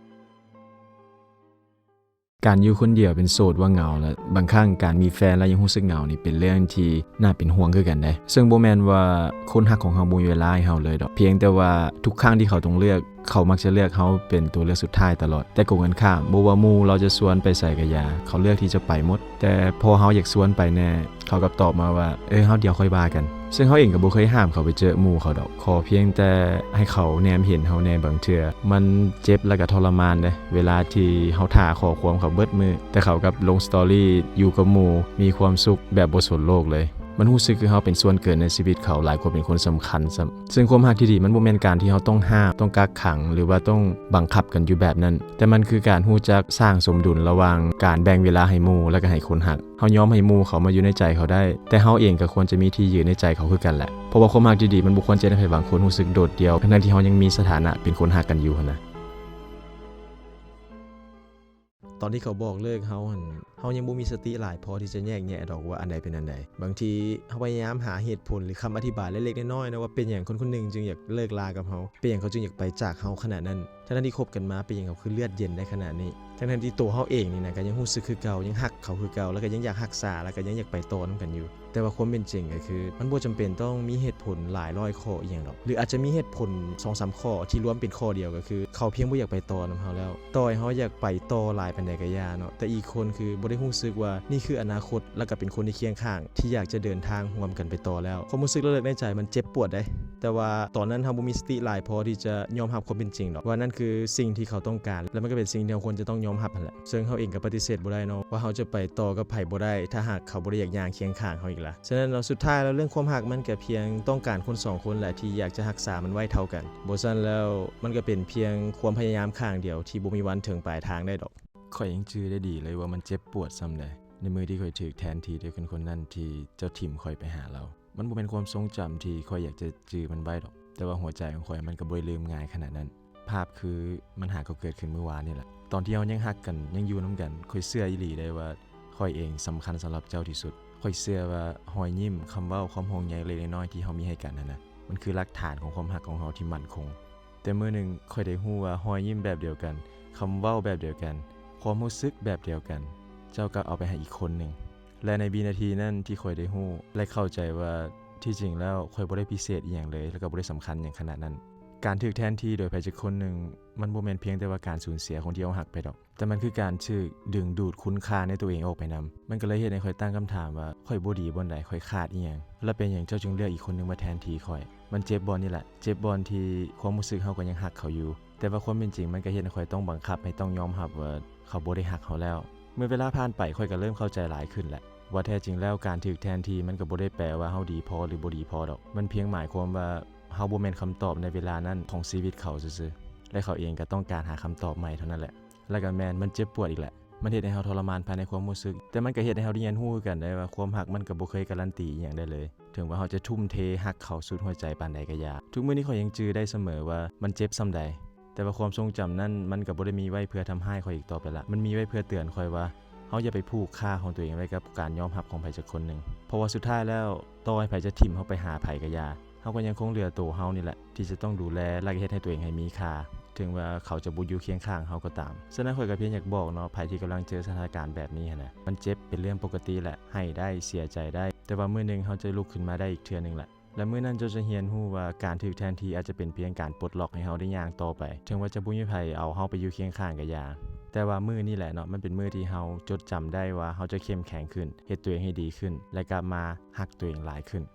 ການຢູ່ຄົນດຽວເປັນໂສດວ່າເຫງົາ ແລະ ບາງຄັ້ງການມີແຟນແລ້ວຍັງຮູ້ສຶກເຫງົານີ້ເປັນເລື່ອງທີ່ໜ້າເປັນຫ່ວງຄືກັນເດ້. ເຊິ່ງບໍ່ແມ່ນວ່າຄົນຮັກຂອງເຮົາບໍ່ມີເວລາໃຫ້ເຮົາເລີຍດອກ, ພຽງແຕ່ວ່າທຸກຄັ້ງທີ່ເຂົາຕ້ອງເລືອກ ເຂົາມັກຈະເລືອກເຮົາເປັນຕົວເລືອກສຸດທ້າຍຕະຫຼອດ. ແຕ່ກົງກັນຂ້າມ, ບໍ່ວ່າໝູ່ລາວຈະຊວນໄປໃສກະຢ່າ, ເຂົາເລືອກທີ່ຈະໄປໝົດ. ແຕ່ພໍເຮົາຢາກຊວນໄປແດ່, ເຂົາກັບຕອບມາວ່າ, ເອີ, ເຮົາດຽວຄ່ອຍວ່າກັນ. ເຊິ່ງເຮົາເອງກໍບໍ່ເຄີຍຫ້າມເຂົາໄປເຈີໝູ່ເຂົາດອກ, ຂໍພຽງແຕ່ໃຫ້ເຂົາແນມເຫັນເຮົາແດ່. ບາງເທື່ອມັນເຈັບ ແລະ ກໍທໍລະມານເດ້, ເວລາທີ່ເຮົາຖ້າຂໍ້ຄວາມເຂົາເບິດມື້, ແຕ່ເຂົາກັບລົງສະຕໍຣີຢູ່ກັບໝູ່, ມີຄວາມສຸກແບບບໍ່ສົນໂລກເລີຍ. ມັນຮູ້ສຶກຄືເຮົາເປັນສ່ວນເກີນໃນຊີວິດເຂົາຫຼາຍກວ່າເປັນຄົນສຳຄັນຊ້ຳ. ເຊິ່ງຄວາມຮັກທີ່ດີມັນບໍ່ແມ່ນການທີ່ເຮົາຕ້ອງຫ້າມ, ຕ້ອງກັກຂັງ ຫຼືວ່າຕ້ອງບັງຄັບກັນຢູ່ແບບນັ້ນ, ແຕ່ມັນຄືການຮູ້ຈັກສ້າງສົມດຸນລະຫວ່າງການແບ່ງເວລາໃຫ້ໝູ່ ແລະ ກໍໃຫ້ຄົນຮັກ. ເຮົາຍອມໃຫ້ໝູ່ເຂົາມາຢູ່ໃນໃຈເຮົາໄດ້, ແຕ່ເຮົາເອງກໍຄວນຈະມີທີ່ຢືນໃນໃຈເຂົາຄືກັນແຫຼະ. ເພາະວ່າຄວາມຮັກທີ່ດີມັນບໍ່ຄວນຈະເຮັດໃຫ້ບາງຄົນຮູ້ສຶກໂດດດ່ຽວ, ທັງໆທີ່ເຮົາຍັງມີສະຖານະເປັນຄົນຮັກກັນຢູ່ຫັ້ນນະ. ຕອນທີ່ເຂົາບອກເລີກເຮົາຫັ້ນ, ເຮົາຍັງບໍ່ມີສະຕິຫຼາຍພໍທີ່ຈະແຍກແຍະດອກວ່າອັນໃດເປັນອັນໃດ. ບາງທີເຮົາພະຍາຍາມຫາເຫດຜົນ ຫຼື ຄຳອະທິບາຍເລັກໆນ້ອຍໆນະ ວ່າເປັນຫຍັງຄົນຄົນໜຶ່ງຈຶ່ງຢາກເລີກລາກັບເຮົາ, ເປັນຫຍັງເຂົາຈຶ່ງຢາກໄປຈາກເຮົາຂະໜາດນັ້ນ, ທັງໆທີ່ຄົບກັນມາ ເປັນຫຍັງເຂົາຄືເລືອດເຢັນໄດ້ຂະໜາດນີ້, ທັງໆທີ່ໂຕເຮົາເອງນີ້ນະ ກໍຍັງຮູ້ສຶກຄືເກົ່າ, ຍັງຮັກເຂົາຄືເກົ່າ, ແລ້ວກໍຍັງຢາກຮັກສາ, ແລ້ວກໍຍັງຢາກໄປຕໍ່ນຳກັນຢູ່. ແຕ່ວ່າຄວາມເປັນຈິງກໍຄື ມັນບໍ່ຈຳເປັນຕ້ອງມີເຫດຜົນຫຼາຍຮ້ອຍຂໍ້ອີ່ຫຍັງດອກ, ຫຼື ອາດຈະມີເຫດຜົນສອງສາມຂໍ້ທີ່ລວມເປັນຂໍ້ດຽວ, ກໍຄືເຂົາພຽງບໍ່ຢາກໄປຕໍ່ນຳເຮົາແລ້ວ. ຕໍ່ໃຫ້ເຮົາຢາກໄປຕໍ່ຫຼາຍປານໃດກໍຢ່າເນາະ, ແຕ່ອີກຄົນຄືບໍ່ໄດ້ຮູ້ສຶກວ່ານີ້ຄືອະນາຄົດ ແລ້ວກໍເປັນຄົນທີ່ຄຽງຂ້າງທີ່ຢາກຈະເດີນທາງຮ່ວມກັນໄປຕໍ່ແລ້ວ. ຄວາມຮູ້ສຶກເລິກໆໃນໃຈມັນເຈັບປວດເດ້, ແຕ່ວ່າຕອນນັ້ນເຮົາບໍ່ມີສະຕິຫຼາຍພໍທີ່ຈະຍອມຮັບຄວາມເປັນຈິງດອກ, ວ່ານັ້ນຄືສິ່ງທີ່ເຂົາຕ້ອງການ ແລະ ມັນກໍເປັນສິ່ງທີ່ເຮົາຄວນຈະຕ້ອງຍອມຮັບຫັ້ນແຫຼະ. ເຊິ່ງເຮົາເອງກໍປະຕິເສດບໍ່ໄດ້ເນາະ ວ່າເຮົາຈະໄປຕໍ່ກັບໃຜບໍ່ໄດ້ ຖ້າຫາກເຂົາບໍ່ໄດ້ຢາກຍ່າງຄຽງຂ້າງເຮົາອີກລະ. ສະນັ້ນແລ້ວ ສຸດທ້າຍແລ້ວເລື່ອງຄວາມຮັກມັນກໍພຽງຕ້ອງການຄົນສອງຄົນແຫຼະ ທີ່ຢາກຈະຮັກສາມັນໄວ້ເທົ່າກັນ. ບໍ່ຊັ້ນແລ້ວມັນກໍເປັນພຽງຄວາມພະຍາຍາມຂ້າງດຽວທີ່ບໍ່ມີວັນເຖິງປາຍທາງໄດ້ດອກ. ຂ້ອຍຍັງຈື່ໄດ້ດີເລີຍວ່າມັນເຈັບປວດສ່ຳໃດ ໃນມື້ທີ່ຂ້ອຍຖືກແທນທີ່ໂດຍຄົນຄົນນັ້ນທີ່ເຈົ້າຖິ້ມຂ້ອຍໄປຫາລາວ. ມັນບໍ່ແມ່ນຄວາມຊົງຈຳທີ່ຂ້ອຍຢາກຈະຈື່ມັນໄວ້ດອກ, ແຕ່ວ່າຫົວໃຈຂອງຂ້ອຍມັນກໍບໍ່ໄດ້ລືມງ່າຍຂະໜາດນັ້ນ. ພາບຄືມັນຫາກໍເກີດຂຶ້ນມື້ວານນີ້ແຫຼະ. ຕອນທີ່ເຮົາຍັງຮັກກັນ, ຍັງຢູ່ນຳກັນ, ຂ້ອຍເຊື່ອອີ່ຫຼີໄດ໋ວ່າຂ້ອຍເອງສຳຄັນສຳລັບເຈົ້າທີ່ສຸດ. ຂ້ອຍເຊື່ອວ່າຮອຍຍິ້ມ, ຄຳເວົ້າ, ຄວາມຫ່ວງໃຍເລັກໆນ້ອຍໆທີ່ເຮົາມີໃຫ້ກັນຫັ້ນນະ, ມັນຄືຫຼັກຖານຂອງຄວາມຮັກຂອງເຮົາທີ່ໝັ້ນຄົງ. ແຕ່ມື້ໜຶ່ງຂ້ອຍໄດ້ຮູ້ວ່າຮອຍຍິ້ມແບບດຽວກັນ, ຄຳເວົ້າແບບດຽວກັນ, ຄວາມຮູ້ສຶກແບບດຽວກັນ, ເຈົ້າກັບເອົາໄປໃຫ້ອີກຄົນໜຶ່ງ. ແລະ ໃນວິນາທີນັ້ນທີ່ຂ້ອຍໄດ້ຮູ້ ແລະ ເຂົ້າໃຈວ່າທີ່ຈິງແລ້ວຂ້ອຍບໍ່ໄດ້ພິເສດອີ່ຫຍັງເລີຍ ແລະ ກໍບໍ່ໄດ້ສຳຄັນຫຍັງຂະໜາດນັ້ນ. ການຖືກແທນທີ່ໂດຍໃຜຈັກຄົນໜຶ່ງ ມັນບໍ່ແມ່ນພຽງແຕ່ວ່າການສູນເສຍຄົນທີ່ເຮົາຮັກໄປດອກ, ແຕ່ມັນຄືການຖືກດຶງດູດຄຸນຄ່າໃນຕົວເອງອອກໄປນຳ. ມັນກໍເລີຍເຮັດໃຫ້ຂ້ອຍຕັ້ງຄຳຖາມວ່າ ຂ້ອຍບໍ່ດີບ່ອນໃດ? ຂ້ອຍຂາດອີ່ຫຍັງ? ແລະ ເປັນຫຍັງເຈົ້າຈຶ່ງເລືອກອີກຄົນໜຶ່ງມາແທນທີ່ຂ້ອຍ? ມັນເຈັບບ່ອນນີ້ແຫຼະ, ເຈັບບ່ອນທີ່ຄວາມຮູ້ສຶກເຮົາກໍຍັງຮັກເຂົາຢູ່, ແຕ່ວ່າຄວາມເປັນຈິງມັນກໍເຮັດໃຫ້ຂ້ອຍຕ້ອງບັງຄັບໃຫ້ຕ້ອງຍອມຮັບວ່າ ເຂົາບໍ່ໄດ້ຮັກເຮົາແລ້ວ. ເມື່ອເວລາຜ່ານໄປ ຂ້ອຍກໍເລີ່ມເຂົ້າໃຈຫຼາຍຂຶ້ນແຫຼະ ວ່າແທ້ຈິງແລ້ວການຖືກແທນທີ່ມັນກໍບໍ່ໄດ້ແປວ່າເຮົາດີພໍ ຫຼື ບໍ່ດີພໍດອກ. ມັນພຽງໝາຍຄວາມວ່າເຮົາບໍ່ແມ່ນຄຳຕອບໃນເວລານັ້ນຂອງຊີວິດເຂົາຊື່ໆ ແລະ ເຂົາເອງກໍຕ້ອງການຫາຄຳຕອບໃໝ່ເທົ່ານັ້ນແຫຼະ. ແລະ ກໍແມ່ນ ມັນເຈັບປວດອີກແຫຼະ. ມັນເຮັດໃຫ້ເຮົາທໍລະມານພາຍໃນຄວາມຮູ້ສຶກ, ແຕ່ມັນກໍເຮັດໃຫ້ເຮົາໄດ້ຮຽນຮູ້ຄືກັນໄດ້ວ່າ ຄວາມຮັກມັນກໍບໍ່ເຄີຍກາຣັນຕີອີ່ຫຍັງໄດ້ເລີຍ. ເຖິງວ່າເຮົາຈະທຸ່ມເທຮັກເຂົາສຸດຫົວໃຈປານໃດກໍຢ່າ. ທຸກມື້ນີ້ຂ້ອຍຍັງຈື່ໄດ້ສະເໝີວ່າມັນເຈັບສ່ຳໃດ, ແຕ່ວ່າຄວາມຊົງຈຳນັ້ນມັນກໍບໍ່ໄດ້ມີໄວ້ເພື່ອທຳຮ້າຍຂ້ອຍອີກຕໍ່ໄປລະ. ມັນມີໄວ້ເພື່ອເຕືອນຂ້ອຍວ່າ ເຮົາຢ່າໄປຜູກຄ່າຂອງຕົວເອງໄວ້ກັບການຍອມຮັບຂອງໃຜຈັກຄົນໜຶ່ງ, ເພາະວ່າສຸດທ້າຍແລ້ວ ຕໍ່ໃຫ້ໃຜຈະຖິ້ມເຮົາໄປຫາໃຜກໍຢ່າ, ເຮົາກໍຍັງຄົງເຫຼືອໂຕເຮົານີ້ແຫຼະ ທີ່ຈະຕ້ອງດູແລ ແລະ ເຮັດໃຫ້ຕົວເອງໃຫ້ມີຄ່າ. ເຖິ ເຖິງວ່າເຂົາຈະບໍ່ຢູ່ຄຽງຂ້າງເຮົາກໍຕາມ. ສະນັ້ນຂ້ອຍກໍພຽງຢາກບອກເນາະ, ໃຜທີ່ກຳລັງເຈີສະຖານະການແບບນີ້ຫັ້ນນະ, ມັນເຈັບເປັນເລື່ອງປົກກະຕິແຫຼະ, ໄຫ້ໄດ້, ເສຍໃຈໄດ້, ແຕ່ວ່າມື້ໜຶ່ງເຮົາຈະລຸກຂຶ້ນມາໄດ້ອີກເທື່ອໜຶ່ງແຫຼະ. ແລະ ມື້ນັ້ນເຈົ້າຈະຮຽນຮູ້ວ່າການຖືກແທນທີ່ອາດຈະເປັນພຽງການປົດລັອກໃຫ້ເຮົາໄດ້ຍ່າງຕໍ່ໄປ, ເຖິງວ່າຈະບໍ່ມີໃຜເອົາເຮົາໄປຢູ່ຄຽງຂ້າງກໍຢ່າ. ແຕ່ວ່າມື້ນີ້ແຫຼະເນາະ, ມັນເປັນມື້ທີ່ເຮົາຈົດຈຳໄດ້ວ່າເຮົາຈະເຂັ້ມແຂງຂຶ້ນ, ເຮັດຕົວເອງໃຫ້ດີຂຶ້ນ ແລະ ກັບມາຮັກຕົວເອງຫຼາຍຂຶ້ນ.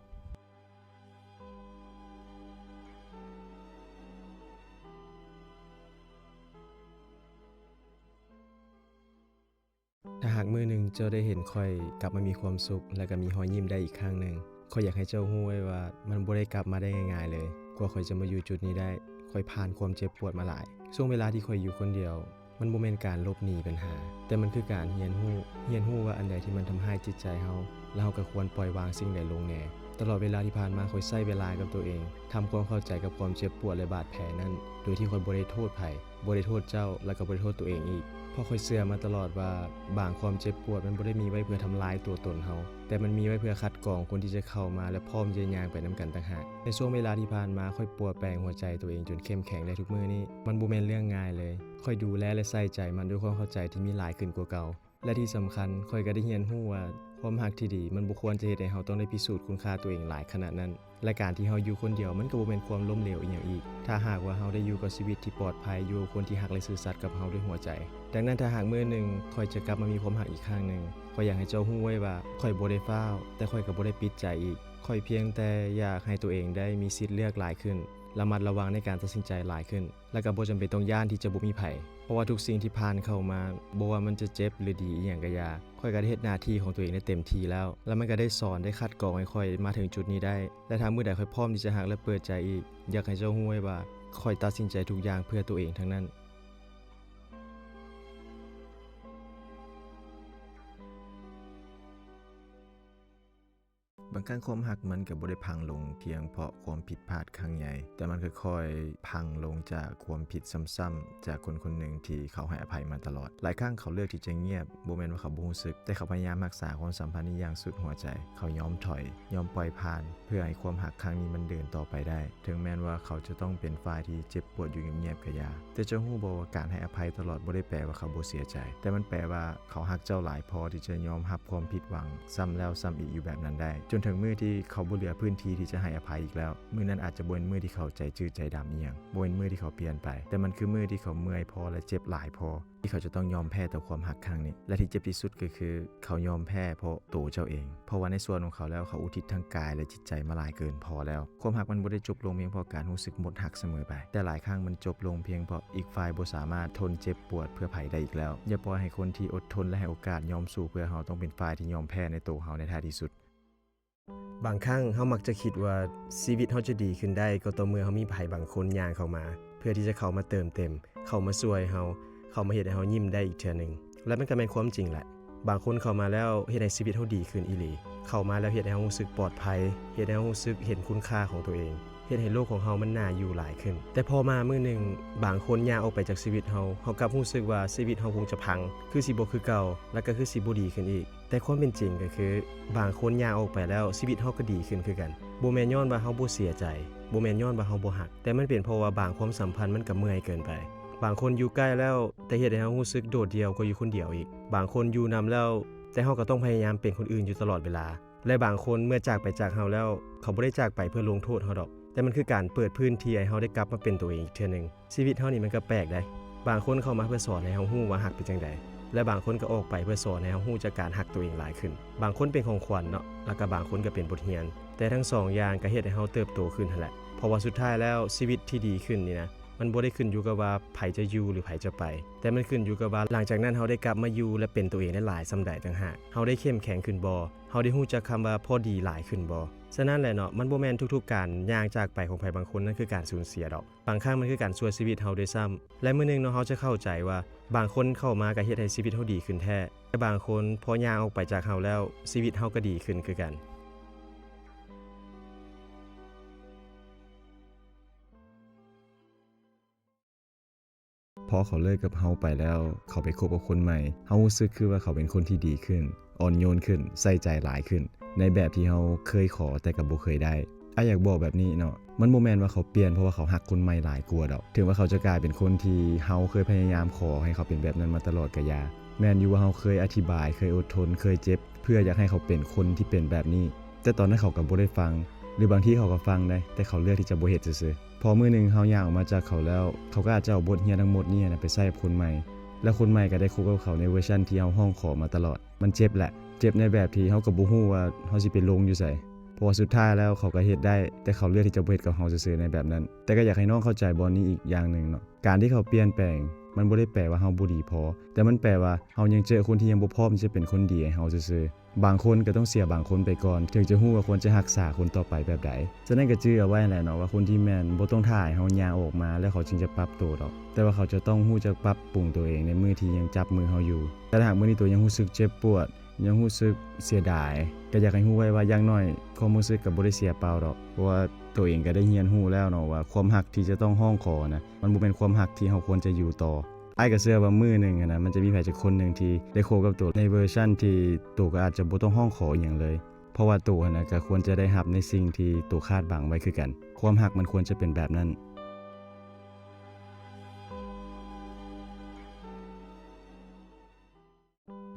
ຖ້າຫາກມື້ໜຶ່ງເຈົ້າໄດ້ເຫັນຂ້ອຍກັບມາມີຄວາມສຸກ ແລະ ກໍມີຮອຍຍິ້ມໄດ້ອີກຄັ້ງໜຶ່ງ, ຂ້ອຍຢາກໃຫ້ເຈົ້າຮູ້ໄວ້ວ່າມັນບໍ່ໄດ້ກັບມາໄດ້ງ່າຍໆເລີຍ. ກວ່າຂ້ອຍຈະມາຢູ່ຈຸດນີ້ໄດ້, ຂ້ອຍຜ່ານຄວາມເຈັບປວດມາຫຼາຍ. ຊ່ວງເວລາທີ່ຂ້ອຍຢູ່ຄົນດຽວ, ມັນບໍ່ແມ່ນການຫຼົບໜີບັນຫາ, ແຕ່ມັນຄືການຮຽນຮູ້, ຮຽນຮູ້ວ່າອັນໃດທີ່ມັນທຳຮ້າຍຈິດໃຈເຮົາ, ແລະ ເຮົາກໍຄວນປ່ອຍວາງສິ່ງໃດລົງແດ່. ຕະຫຼອດເວລາທີ່ຜ່ານມາ, ຂ້ອຍໃຊ້ເວລາກັບຕົວເອງ, ທຳຄວາມເຂົ້າໃຈກັບຄວາມເຈັບປວດ ແລະ ບາດແຜນັ້ນ, ໂດຍທີ່ຂ້ອຍບໍ່ໄດ້ໂທດໃຜ, ບໍ່ໄດ້ໂທດເຈົ້າ ແລະ ກໍບໍ່ໄດ້ໂທດຕົວເອງອີກ. ເພາະຂ້ອຍເຊື່ອມາຕະຫຼອດວ່າ ບາງຄວາມເຈັບປວດມັນບໍ່ໄດ້ມີໄວ້ເພື່ອທຳລາຍຕົວຕົນເຮົາ, ແຕ່ມັນມີໄວ້ເພື່ອຄັດກອງຄົນທີ່ຈະເຂົ້າມາ ແລະ ພ້ອມທີ່ຈະຍ່າງໄປນຳກັນຕ່າງຫາກ. ໃນຊ່ວງເວລາທີ່ຜ່ານມາ, ຂ້ອຍປົວແປງຫົວໃຈຕົວເອງຈົນເຂັ້ມແຂງໄດ້ທຸກມື້ນີ້. ມັນບໍ່ແມ່ນເລື່ອງງ່າຍເລີຍ. ຂ້ອຍດູແລ ແລະ ໃສ່ໃຈມັນດ້ວຍຄວາມເຂົ້າໃຈທີ່ມີຫຼາຍຂຶ້ນກວ່າເກົ່າ. ແລະ ທີ່ສຳຄັນ, ຂ້ອຍກໍໄດ້ຮຽນຮູ້ວ່າຄວາມຮັກທີ່ດີມັນບໍ່ຄວນຈະເຮັດໃຫ້ເຮົາຕ້ອງໄດ້ພິສູດຄຸນຄ່າຕົວເອງຫຼາຍຂະໜາດນັ້ນ. ແລະ ການທີ່ເຮົາຢູ່ຄົນດຽວມັນກໍບໍ່ແມ່ນຄວາມລົ້ມເຫຼວອີ່ຫຍັງອີກ, ຖ້າຫາກວ່າເຮົາໄດ້ຢູ່ກັບຊີວິດທີ່ປອດໄພ, ຢູ່ກັບຄົນທີ່ຮັກ ແລະ ຊື່ສັດກັບເຮົາດ້ວຍຫົວໃຈ. ດັ່ງນັ້ນ, ຖ້າຫາກມື້ໜຶ່ງຂ້ອຍຈະກັບມາມີຄວາມຮັກອີກຄັ້ງໜຶ່ງ, ຂ້ອຍຢາກໃຫ້ເຈົ້າຮູ້ໄວ້ວ່າ ຂ້ອຍບໍ່ໄດ້ຟ້າວ, ແຕ່ຂ້ອຍກໍບໍ່ໄດ້ປິດໃຈອີກ. ຂ້ອຍພຽງແຕ່ຢາກໃຫ້ຕົວເອງໄດ້ມີສິດເລືອກຫຼາຍຂຶ້ນ, ລະມັດລະວັງໃນການຕັດສິນໃຈຫຼາຍຂຶ້ນ. ແລະ ກໍບໍ່ຈຳເປັນຕ້ອງຢ້ານທີ່ຈະບໍ່ມີໃຜ, ເພາະວ່າທຸກສິ່ງທີ່ຜ່ານເຂົ້າມາ, ບໍ່ວ່າມັນຈະເຈັບ ຫຼື ດີອີ່ຫຍັງກໍຢ່າ, ຂ້ອຍກໍໄດ້ເຮັດໜ້າທີ່ຂອງຕົວເອງໄດ້ເຕັມທີ່ແລ້ວ, ແລະ ມັນກໍໄດ້ສອນ, ໄດ້ຄັດກອງໃຫ້ຂ້ອຍມາເຖິງຈຸດນີ້ໄດ້. ແລະ ຖ້າມື້ໃດຂ້ອຍພ້ອມທີ່ຈະຮັກ ແລະ ເປີດໃຈອີກ, ຢາກໃຫ້ເຈົ້າຮູ້ໄວ້ວ່າ ຂ້ອຍຕັດສິນໃຈທຸກຢ່າງເພື່ອຕົວເອງທັງນັ້ນ. ບາງຄັ້ງຄວາມຮັກມັນກໍບໍ່ໄດ້ພັງລົງພຽງເພາະຄວາມຜິດພາດຄັ້ງໃຫຍ່, ແຕ່ມັນຄ່ອຍໆພັງລົງຈາກຄວາມຜິດຊ້ຳໆຈາກຄົນຄົນໜຶ່ງທີ່ເຂົາໃຫ້ອະໄພມາຕະຫຼອດ. ຫຼາຍຄັ້ງເຂົາເລືອກທີ່ຈະງຽບ, ບໍ່ແມ່ນວ່າເຂົາບໍ່ຮູ້ສຶກ, ແຕ່ເຂົາພະຍາຍາມຮັກສາຄວາມສຳພັນນີ້ຢ່າງສຸດຫົວໃຈ. ເຂົາຍອມຖອຍ, ຍອມປ່ອຍຜ່ານ, ເພື່ອໃຫ້ຄວາມຮັກຄັ້ງນີ້ມັນເດີນຕໍ່ໄປໄດ້, ເຖິງແມ່ນວ່າເຂົາຈະຕ້ອງເປັນຝ່າຍທີ່ເຈັບ ປວດຢູ່ງຽບໆກໍຢ່າ. ແຕ່ເຈົ້າຮູ້ບໍ່ວ່າການໃຫ້ອະໄພຕະຫຼອດບໍ່ໄດ້ແປວ່າເຂົາບໍ່ເສຍໃຈ, ແຕ່ມັນແປວ່າເຂົາຮັກເຈົ້າຫຼາຍພໍທີ່ຈະຍອມຮັບຄວາມຜິດຫວັງຊ້ຳແລ້ວຊ້ຳອີກຢູ່ແບບນັ້ນໄດ້, ຈົນເຖິງມື້ທີ່ເຂົາບໍ່ເຫຼືອພື້ນທີ່ທີ່ຈະໃຫ້ອະໄພອີກແລ້ວ. ມື້ນັ້ນອາດຈະບໍ່ແມ່ນມື້ທີ່ເຂົາໃຈຈືດໃຈດຳອີ່ຫຍັງ, ບໍ່ແມ່ນມື້ທີ່ເຂົາປ່ຽນໄປ, ແຕ່ມັນຄືມື້ທີ່ເຂົາເມື່ອຍພໍ ແລະ ເຈັບຫຼາຍພໍ ທີ່ເຂົາຈະຕ້ອງຍອມແພ້ຕໍ່ຄວາມຮັກຄັ້ງນີ້. ແລະ ທີ່ເຈັບທີ່ສຸດກໍຄື ເຂົາຍອມແພ້ເພາະໂຕເຈົ້າເອງ, ເພາະວ່າໃນສ່ວນຂອງເຂົາແລ້ວ ເຂົາອຸທິດທັງກາຍ ແລະ ຈິດໃຈມາຫຼາຍເກີນພໍແລ້ວ. ຄວາມຮັກມັນບໍ່ໄດ້ຈົບລົງພຽງເພາະການຮູ້ສຶກໝົດຮັກສະເໝີໄປ, ແຕ່ຫຼາຍຄັ້ງມັນຈົບລົງພຽງເພາະອີກຝ່າຍບໍ່ສາມາດທົນເຈັບປວດເພື່ອໃຜໄດ້ອີກແລ້ວ. ຢ່າປ່ອຍໃຫ້ຄົນທີ່ອົດທົນ ແລະ ໃຫ້ໂອກາດຍອມສູ້ເພື່ອເຮົາ ຕ້ອງເປັນຝ່າຍທີ່ຍອມແພ້ໃນໂຕເຮົາໃນທ້າຍທີ່ສຸດ. ບາງຄັ້ງເຮົາມັກຈະຄິດວ່າຊີວິດເຮົາຈະດີຂຶ້ນໄດ້ ກໍຕໍ່ເມື່ອເຮົາມີໃຜບາງຄົນຍ່າງເຂົ້າມາ ເພື່ອທີ່ຈະເຂົ້າມາເຕີມເຕັມ, ເຂົ້າມາຊ່ວຍເຮົາ, ເຂົ້າມາເຮັດໃຫ້ເຮົາຍິ້ມໄດ້ອີກເທື່ອໜຶ່ງ. ແລະ ມັນກໍແມ່ນຄວາມຈິງແຫຼະ. ບາງຄົນເຂົ້າມາແລ້ວເຮັດໃຫ້ຊີວິດເຮົາດີຂຶ້ນອີ່ຫຼີ. ເຂົ້າມາແລ້ວເຮັດໃຫ້ເຮົາຮູ້ສຶກປອດໄພ, ເຮັດໃຫ້ເຮົາຮູ້ສຶກເຫັນຄຸນຄ່າຂອງຕົວເອງ, ເຮັດໃຫ້ໂລກຂອງເຮົາມັນໜ້າຢູ່ຫຼາຍຂຶ້ນ. ແຕ່ພໍມາມື້ໜຶ່ງ, ບາງຄົນຍ່າງອອກໄປຈາກຊີວິດເຮົາ, ເຮົາກັບຮູ້ສຶກວ່າຊີວິດເຮົາຄົງຈະພັງ, ຄືຊິບໍ່ຄືເກົ່າ, ແລະ ກໍຄືຊິບໍ່ດີຂຶ້ນອີກ. ແຕ່ຄວາມເປັນຈິງກໍຄື ບາງຄົນຍ່າງອອກໄປແລ້ວ ຊີວິດເຮົາກໍດີຂຶ້ນຄືກັນ. ບໍ່ແມ່ນຍ້ອນວ່າເຮົາບໍ່ເສຍໃຈ, ບໍ່ແມ່ນຍ້ອນວ່າເຮົາບໍ່ຮັກ, ແຕ່ມັນເປັນເພາະວ່າບາງຄວາມສຳພັນມັນກໍເມື່ອຍເກີນໄປ. ບາງຄົນຢູ່ໃກ້ແລ້ວ ແຕ່ເຮັດໃຫ້ເຮົາຮູ້ສຶກໂດດດ່ຽວກວ່າຢູ່ຄົນດຽວອີກ. ບາງຄົນຢູ່ນຳແລ້ວ ແຕ່ເຮົາກໍຕ້ອງພະຍາຍາມເປັນຄົນອື່ນຢູ່ຕະຫຼອດເວລາ. ແລະ ບາງຄົນເມື່ອຈາກໄປຈາກເຮົາແລ້ວ ເຂົາບໍ່ໄດ້ຈາກໄປເພື່ອລົງໂທດເຮົາດອກ, ແຕ່ມັນຄືການເປີດພື້ນທີ່ໃຫ້ເຮົາໄດ້ກັບມາເປັນຕົວເອງອີກເທື່ອໜຶ່ງ. ຊີວິດເຮົານີ້ມັນກໍແປກໃດ໋. ບາງຄົນເຂົ້າມາເພື່ອສອນໃຫ້ເຮົາຮູ້ວ່າຮັກເປັນຈັ່ງໃດ, ແລະ ບາງຄົນກໍອອກໄປເພື່ອສອນໃຫ້ເຮົາຮູ້ຈັກການຮັກຕົວເອງຫຼາຍຂຶ້ນ. ບາງຄົນເປັນຂອງຂວັນເນາະ, ແລ້ວກໍບາງຄົນກໍເປັນບົດຮຽນ. ແຕ່ທັງສອງຢ່າງກໍເຮັດໃຫ້ເຮົາເຕີບໂຕຂຶ້ນຫັ້ນແຫຼະ. ເພາະວ່າສຸດທ້າຍແລ້ວ ຊີວິດທີ່ດີຂຶ້ນນີ້ນະ, ມັນບໍ່ໄດ້ຂຶ້ນຢູ່ກັບວ່າໃຜຈະຢູ່ ຫຼື ໃຜຈະໄປ, ແຕ່ມັນຂຶ້ນຢູ່ກັບວ່າຫຼັງຈາກນັ້ນເຮົາໄດ້ກັບມາຢູ່ ແລະ ເປັນຕົວເອງໄດ້ຫຼາຍສ່ຳໃດຕ່າງຫາກ. ເຮົາໄດ້ເຂັ້ມແຂງຂຶ້ນບໍ່? ເຮົາໄດ້ຮູ້ຈັກຄຳວ່າພໍດີຫຼາຍຂຶ້ນບໍ່? ສະນັ້ນແຫຼະເນາະ, ມັນບໍ່ແມ່ນທຸກໆການຍ່າງຈາກໄປຂອງໃຜບາງຄົນນັ້ນຄືການສູນເສຍດອກ. ບາງຄັ້ງມັນຄືການຊ່ວຍຊີວິດເຮົາດ້ວຍຊ້ຳ. ແລະ ມື້ໜຶ່ງເນາະ ເຮົາຈະເຂົ້າໃຈວ່າບາງຄົນເຂົ້າມາກໍເຮັດໃຫ້ຊີວິດເຮົາດີຂຶ້ນແທ້, ແຕ່ບາງຄົນພໍຍ່າງອອກໄປຈາກເຮົາແລ້ວ ຊີວິດເຮົາກໍດີຂຶ້ນຄືກັນ. ພໍເຂົາເລີກກັບເຮົາໄປແລ້ວ ເຂົາໄປຄົບກັບຄົນໃໝ່, ເຮົາຮູ້ສຶກຄືວ່າເຂົາເປັນຄົນທີ່ດີຂຶ້ນ, ອ່ອນໂຍນຂຶ້ນ, ໃສ່ໃຈຫຼາຍຂຶ້ນ ໃນແບບທີ່ເຮົາເຄີຍຂໍແຕ່ກໍບໍ່ເຄີຍໄດ້. ອ້າຍຢາກບອກແບບນີ້ເນາະ, ມັນບໍ່ແມ່ນວ່າເຂົາປ່ຽນເພາະວ່າເຂົາຮັກຄົນໃໝ່ຫຼາຍກວ່າດອກ. ເຖິງວ່າເຂົາຈະກາຍເປັນຄົນທີ່ເຮົາເຄີຍພະຍາຍາມຂໍໃຫ້ເຂົາເປັນແບບນັ້ນມາຕະຫຼອດກະຢ່າ, ແມ່ນຢູ່ວ່າເຮົາເຄີຍອະທິບາຍ, ເຄີຍອົດທົນ, ເຄີຍເຈັບ ເພື່ອຢາກໃຫ້ເຂົາເປັນຄົນທີ່ເປັນແບບນີ້, ແຕ່ຕອນນັ້ນເຂົາກໍບໍ່ໄດ້ຟັງ ຫຼືບາງທີເຂົາກໍຟັງໄດ໋ ແຕ່ເຂົາເລືອກທີ່ຈະບໍ່ເຮັດຊື່ໆ. ພໍມື້ໜຶ່ງເຮົາຍ່າງອອກມາຈາກເຂົາແລ້ວ, ເຂົາກໍອາດຈະເອົາບົດຮຽນທັງໝົດນີ້ນະໄປໃຊ້ກັບຄົນໃໝ່, ແລ້ວຄົນໃໝ່ກໍໄດ້ຄົບກັບເຂົາໃນເວີຊັນທີ່ເຮົາຮ້ອງຂໍມາຕະຫຼອດ. ມັນເຈັບແຫຼະ, ເຈັບໃນແບບທີ່ເຮົາກໍບໍ່ຮູ້ວ່າເຮົາຊິໄປລົງຢູ່ໃສ, ເພາະວ່າສຸດທ້າຍແລ້ວເຂົາກໍເຮັດໄດ້, ແຕ່ເຂົາເລືອກທີ່ຈະບໍ່ເຮັດກັບເຮົາຊື່ໆໃນແບບນັ້ນ. ແຕ່ກໍຢາກໃຫ້ນ້ອງເຂົ້າໃຈບ່ອນນີ້ອີກຢ່າງໜຶ່ງເນາະ, ການທີ່ເຂົາປ່ຽນແປງ ມັນບໍ່ໄດ້ແປວ່າເຮົາບໍ່ດີພໍ, ແຕ່ມັນແປວ່າເຮົາຍັງເຈີຄົນທີ່ຍັງບໍ່ພ້ອມທີ່ຈະເປັນຄົນດີໃຫ້ເຮົາຊື່ໆ. ບາງຄົນກໍຕ້ອງເສຍບາງຄົນໄປກ່ອນ ເຖິງຈະຮູ້ວ່າຄວນຈະຮັກສາຄົນຕໍ່ໄປແບບໃດ. ສະນັ້ນກໍຈື່ເອົາໄວ້ແຫຼະເນາະ ວ່າຄົນທີ່ແມ່ນບໍ່ຕ້ອງຖ້າໃຫ້ເຮົາຍ່າງອອກມາແລ້ວເຂົາຈຶ່ງຈະປັບໂຕດອກ, ແຕ່ວ່າເຂົາຈະຕ້ອງຮູ້ຈັກປັບປຸງໂຕເອງໃນມື້ທີ່ຍັງຈັບມືເຮົາຢູ່. ແຕ່ຖ້າຫາກມື້ນີ້ໂຕຍັງຮູ້ສຶກເຈັບປວດ, ຍັງຮູ້ສຶກເສຍດາຍ, ກໍຢາກໃຫ້ຮູ້ໄວ້ວ່າຢ່າງໜ້ອຍຄວາມຮູ້ສຶກກໍບໍ່ໄດ້ເສຍເປົ່າດອກ, ເພາະວ່າໂຕເອງກໍໄດ້ຮຽນຮູ້ແລ້ວເນາະ ວ່າຄວາມຮັກທີ່ຈະຕ້ອງຮ້ອງຂໍນະ ມັນບໍ່ແມ່ນຄວາມຮັກທີ່ເຮົາຄວນຈະຢູ່ຕໍ່. ອ້າຍກໍເຊື່ອວ່າມື້ໜຶ່ງຫັ້ນນະ ມັນຈະມີໃຜຈັກຄົນໜຶ່ງທີ່ໄດ້ຄົບກັບໂຕໃນເວີຊັນທີ່ໂຕກໍອາດຈະບໍ່ຕ້ອງຮ້ອງຂໍອີ່ຫຍັງເລີຍ, ເພາະວ່າໂຕຫັ້ນນະກໍຄວນຈະໄດ້ຮັບໃນສິ່ງທີ່ໂຕຄາດຫວັງໄວ້ຄືກັນ. ຄວາມຮັກມັນຄວນຈະເປັນແບບນັ້ນ.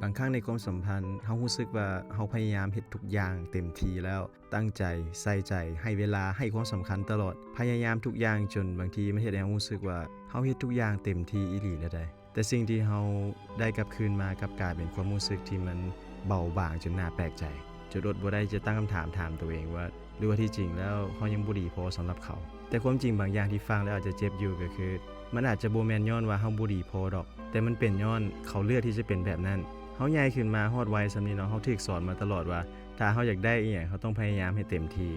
ບາງຄັ້ງໃນຄວາມສຳພັນ ເຮົາຮູ້ສຶກວ່າເຮົາພະຍາຍາມເຮັດທຸກຢ່າງເຕັມທີ່ແລ້ວ, ຕັ້ງໃຈ, ໃສ່ໃຈ, ໃຫ້ເວລາ, ໃຫ້ຄວາມສຳຄັນຕະຫຼອດ, ພະຍາຍາມທຸກຢ່າງ ຈົນບາງທີມັນເຮັດໃຫ້ເຮົາຮູ້ສຶກວ່າເຮົາເຮັດທຸກຢ່າງເຕັມທີ່ອີ່ຫຼີແລ້ວໃດ໋. ແຕ່ສິ່ງທີ່ເຮົາໄດ້ກັບຄືນມາກັບກາຍເປັນຄວາມຮູ້ສຶກທີ່ມັນເບົາບາງຈົນໜ້າແປກໃຈ, ຈົນອົດບໍ່ໄດ້ຈະຕັ້ງຄຳຖາມຖາມໂຕເອງວ່າ ຫຼືວ່າທີ່ຈິງແລ້ວເຮົາຍັງບໍ່ດີພໍສຳລັບເຂົາ. ແຕ່ຄວາມຈິງບາງຢ່າງທີ່ຟັງແລ້ວອາດຈະເຈັບຢູ່ກໍຄື ມັນອາດຈະບໍ່ແມ່ນຍ້ອນວ່າເຮົາບໍ່ດີພໍດອກ, ແຕ່ມັນເປັນຍ້ອນເຂົາເລືອກທີ່ຈະເປັນແບບນັ້ນ. ເຮົາໃຫຍ່ຂຶ້ນມາຮອດໄວສ່ຳນີ້ເນາະ, ເຮົາຖືກສອນມາຕະຫຼອດວ່າ ຖ້າເຮົາຢາກໄດ້ອີ່ຫຍັງ ເຮົາຕ້ອງພະຍາຍາມໃຫ້ເຕັມທີ່,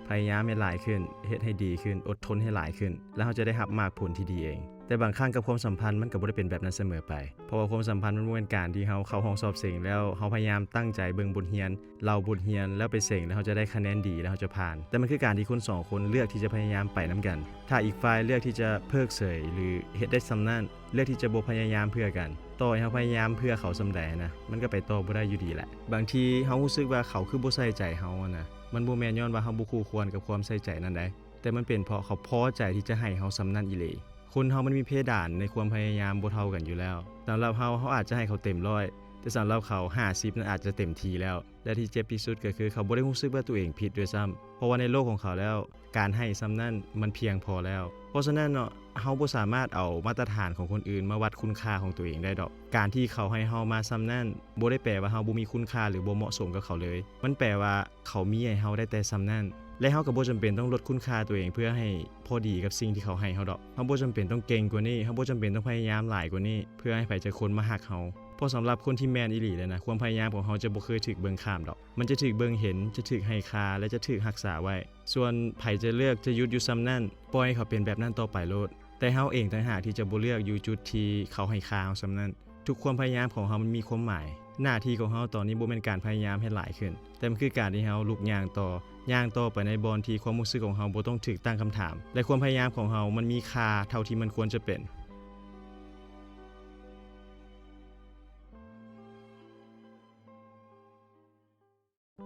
ພະຍາຍາມໃຫ້ຫຼາຍຂຶ້ນ, ເຮັດໃຫ້ດີຂຶ້ນ, ອົດທົນໃຫ້ຫຼາຍຂຶ້ນ, ແລ້ວເຮົາຈະໄດ້ຮັບໝາກຜົນທີ່ດີເອງ. ແຕ່ບາງຄັ້ງກັບຄວາມສຳພັນມັນກໍບໍ່ໄດ້ເປັນແບບນັ້ນສະເໝີໄປ, ເພາະວ່າຄວາມສຳພັນມັນບໍ່ແມ່ນການທີ່ເຮົາເຂົ້າຫ້ອງສອບເສັງແລ້ວ ເຮົາພະຍາຍາມຕັ້ງໃຈເບິ່ງບົດຮຽນ ເລົ່າບົດຮຽນແລ້ວໄປເສັງ ແລ້ວເຮົາຈະໄດ້ຄະແນນດີ ແລ້ວເຮົາຈະຜ່ານ. ແຕ່ມັນຄືການທີ່ຄົນສອງຄົນເລືອກທີ່ຈະພະຍາຍາມໄປນຳກັນ. ຖ້າອີກຝ່າຍເລືອກທີ່ຈະເພີກເສີຍ ຫຼື ເຮັດໄດ້ສ່ຳນັ້ນ, ເລືອກທີ່ຈະບໍ່ພະຍາຍາມເພື່ອກັນ, ຕໍ່ໃຫ້ເຮົາພະຍາຍາມເພື່ອເຂົາສ່ຳໃດນະ ມັນກໍໄປຕໍ່ບໍ່ໄດ້ຢູ່ດີແຫຼະ. ບາງທີເຮົາຮູ້ສຶກວ່າເຂົາຄືບໍ່ໃສ່ໃຈເຮົາຫັ້ນນະ, ມັນບໍ່ແມ່ນຍ້ອນວ່າເຮົາບໍ່ຄູ່ຄວນກັບຄວາມໃສ່ໃຈນັ້ນໃດ, ແຕ່ມັນເປັນເພາະເຂົາພໍໃຈທີ່ຈະໃຫ້ເຮົາສ່ຳນັ້ນອີ່ຫຼີ. ຄົນເຮົາມັນມີເພດານໃນຄວາມພະຍາຍາມບໍ່ເທົ່າກັນຢູ່ແລ້ວ. ສຳລັບເຮົາ, ເຮົາອາດຈະໃຫ້ເຂົາເຕັມຮ້ອຍ, ແຕ່ສຳລັບເຂົາ ຫ້າສິບນັ້ນອາດຈະເຕັມທີ່ແລ້ວ. ແລະ ທີ່ເຈັບທີ່ສຸດກໍຄືເຂົາບໍ່ໄດ້ຮູ້ສຶກວ່າຕົວເອງຜິດດ້ວຍຊ້ຳ, ເພາະວ່າໃນໂລກຂອງເຂົາແລ້ວ, ການໃຫ້ສ່ຳນັ້ນມັນພຽງພໍແລ້ວ. ເພາະສະນັ້ນເນາະ, ເຮົາບໍ່ສາມາດເອົາມາດຕະຖານຂອງຄົນອື່ນມາວັດຄຸນຄ່າຂອງຕົວເອງໄດ້ດອກ. ການທີ່ເຂົາໃຫ້ເຮົາມາສ່ຳນັ້ນ ບໍ່ໄດ້ແປວ່າເຮົາບໍ່ມີຄຸນຄ່າ ຫຼື ບໍ່ເໝາະສົມກັບເຂົາເລີຍ. ມັນແປວ່າເຂົາມີໃຫ້ເຮົາໄດ້ແຕ່ສ່ຳນັ້ນ. ແລະ ເຮົາກໍບໍ່ຈຳເປັນຕ້ອງລົດຄຸນຄ່າຕົວເອງເພື່ອໃຫ້ພໍດີກັບສິ່ງທີ່ເຂົາໃຫ້ເຮົາດອກ. ເຮົາບໍ່ຈຳເປັນຕ້ອງເກັ່ງກວ່ານີ້, ເຮົາບໍ່ຈຳເປັນຕ້ອງພະຍາຍາມຫຼາຍກວ່ານີ້ ເພື່ອໃຫ້ໃຜຈັກຄົນມາຮັກເຮົາ. ເພາະສຳລັບຄົນທີ່ແມ່ນອີ່ຫຼີແລ້ວນະ, ຄວາມພະຍາຍາມຂອງເຮົາຈະບໍ່ເຄີຍຖືກເບິ່ງຂ້າມດອກ. ມັນຈະຖືກເບິ່ງເຫັນ, ຈະຖືກໃຫ້ຄ່າ ແລະ ຈະຖືກຮັກສາໄວ້. ສ່ວນໃຜຈະເລືອກຈະຢຸດຢູ່ສ່ຳນັ້ນ, ປ່ອຍໃຫ້ເຂົາເປັນແບບນັ້ນຕໍ່ໄປໂລດ. ແຕ່ເຮົາເອງຕ່າງຫາກທີ່ຈະບໍ່ເລືອກຢູ່ຈຸດທີ່ເຂົາໃຫ້ຄ່າເຮົາສ່ຳນັ້ນ. ທຸກຄວາມພະຍາຍາມຂອງເຮົາມັນມີຄວາມໝາຍ. ໜ້າທີ່ຂອງເຮົາຕອນນີ້ບໍ່ແມ່ນການພະຍາຍາມໃຫ້ຫຼາຍຂຶ້ນ, ແຕ່ມັນຄືການທີ່ເຮົາລຸກຍ່າງຕໍ່, ຍ່າງຕໍ່ໄປໃນບ່ອນທີ່ຄວາມຮູ້ສຶກຂອງເຮົາບໍ່ຕ້ອງຖືກຕັ້ງຄຳຖາມ, ແລະ ຄວາມພະຍາຍາມຂອງເຮົາມັນມີຄ່າເທົ່າທີ່ມັນຄວນຈະເປັນ.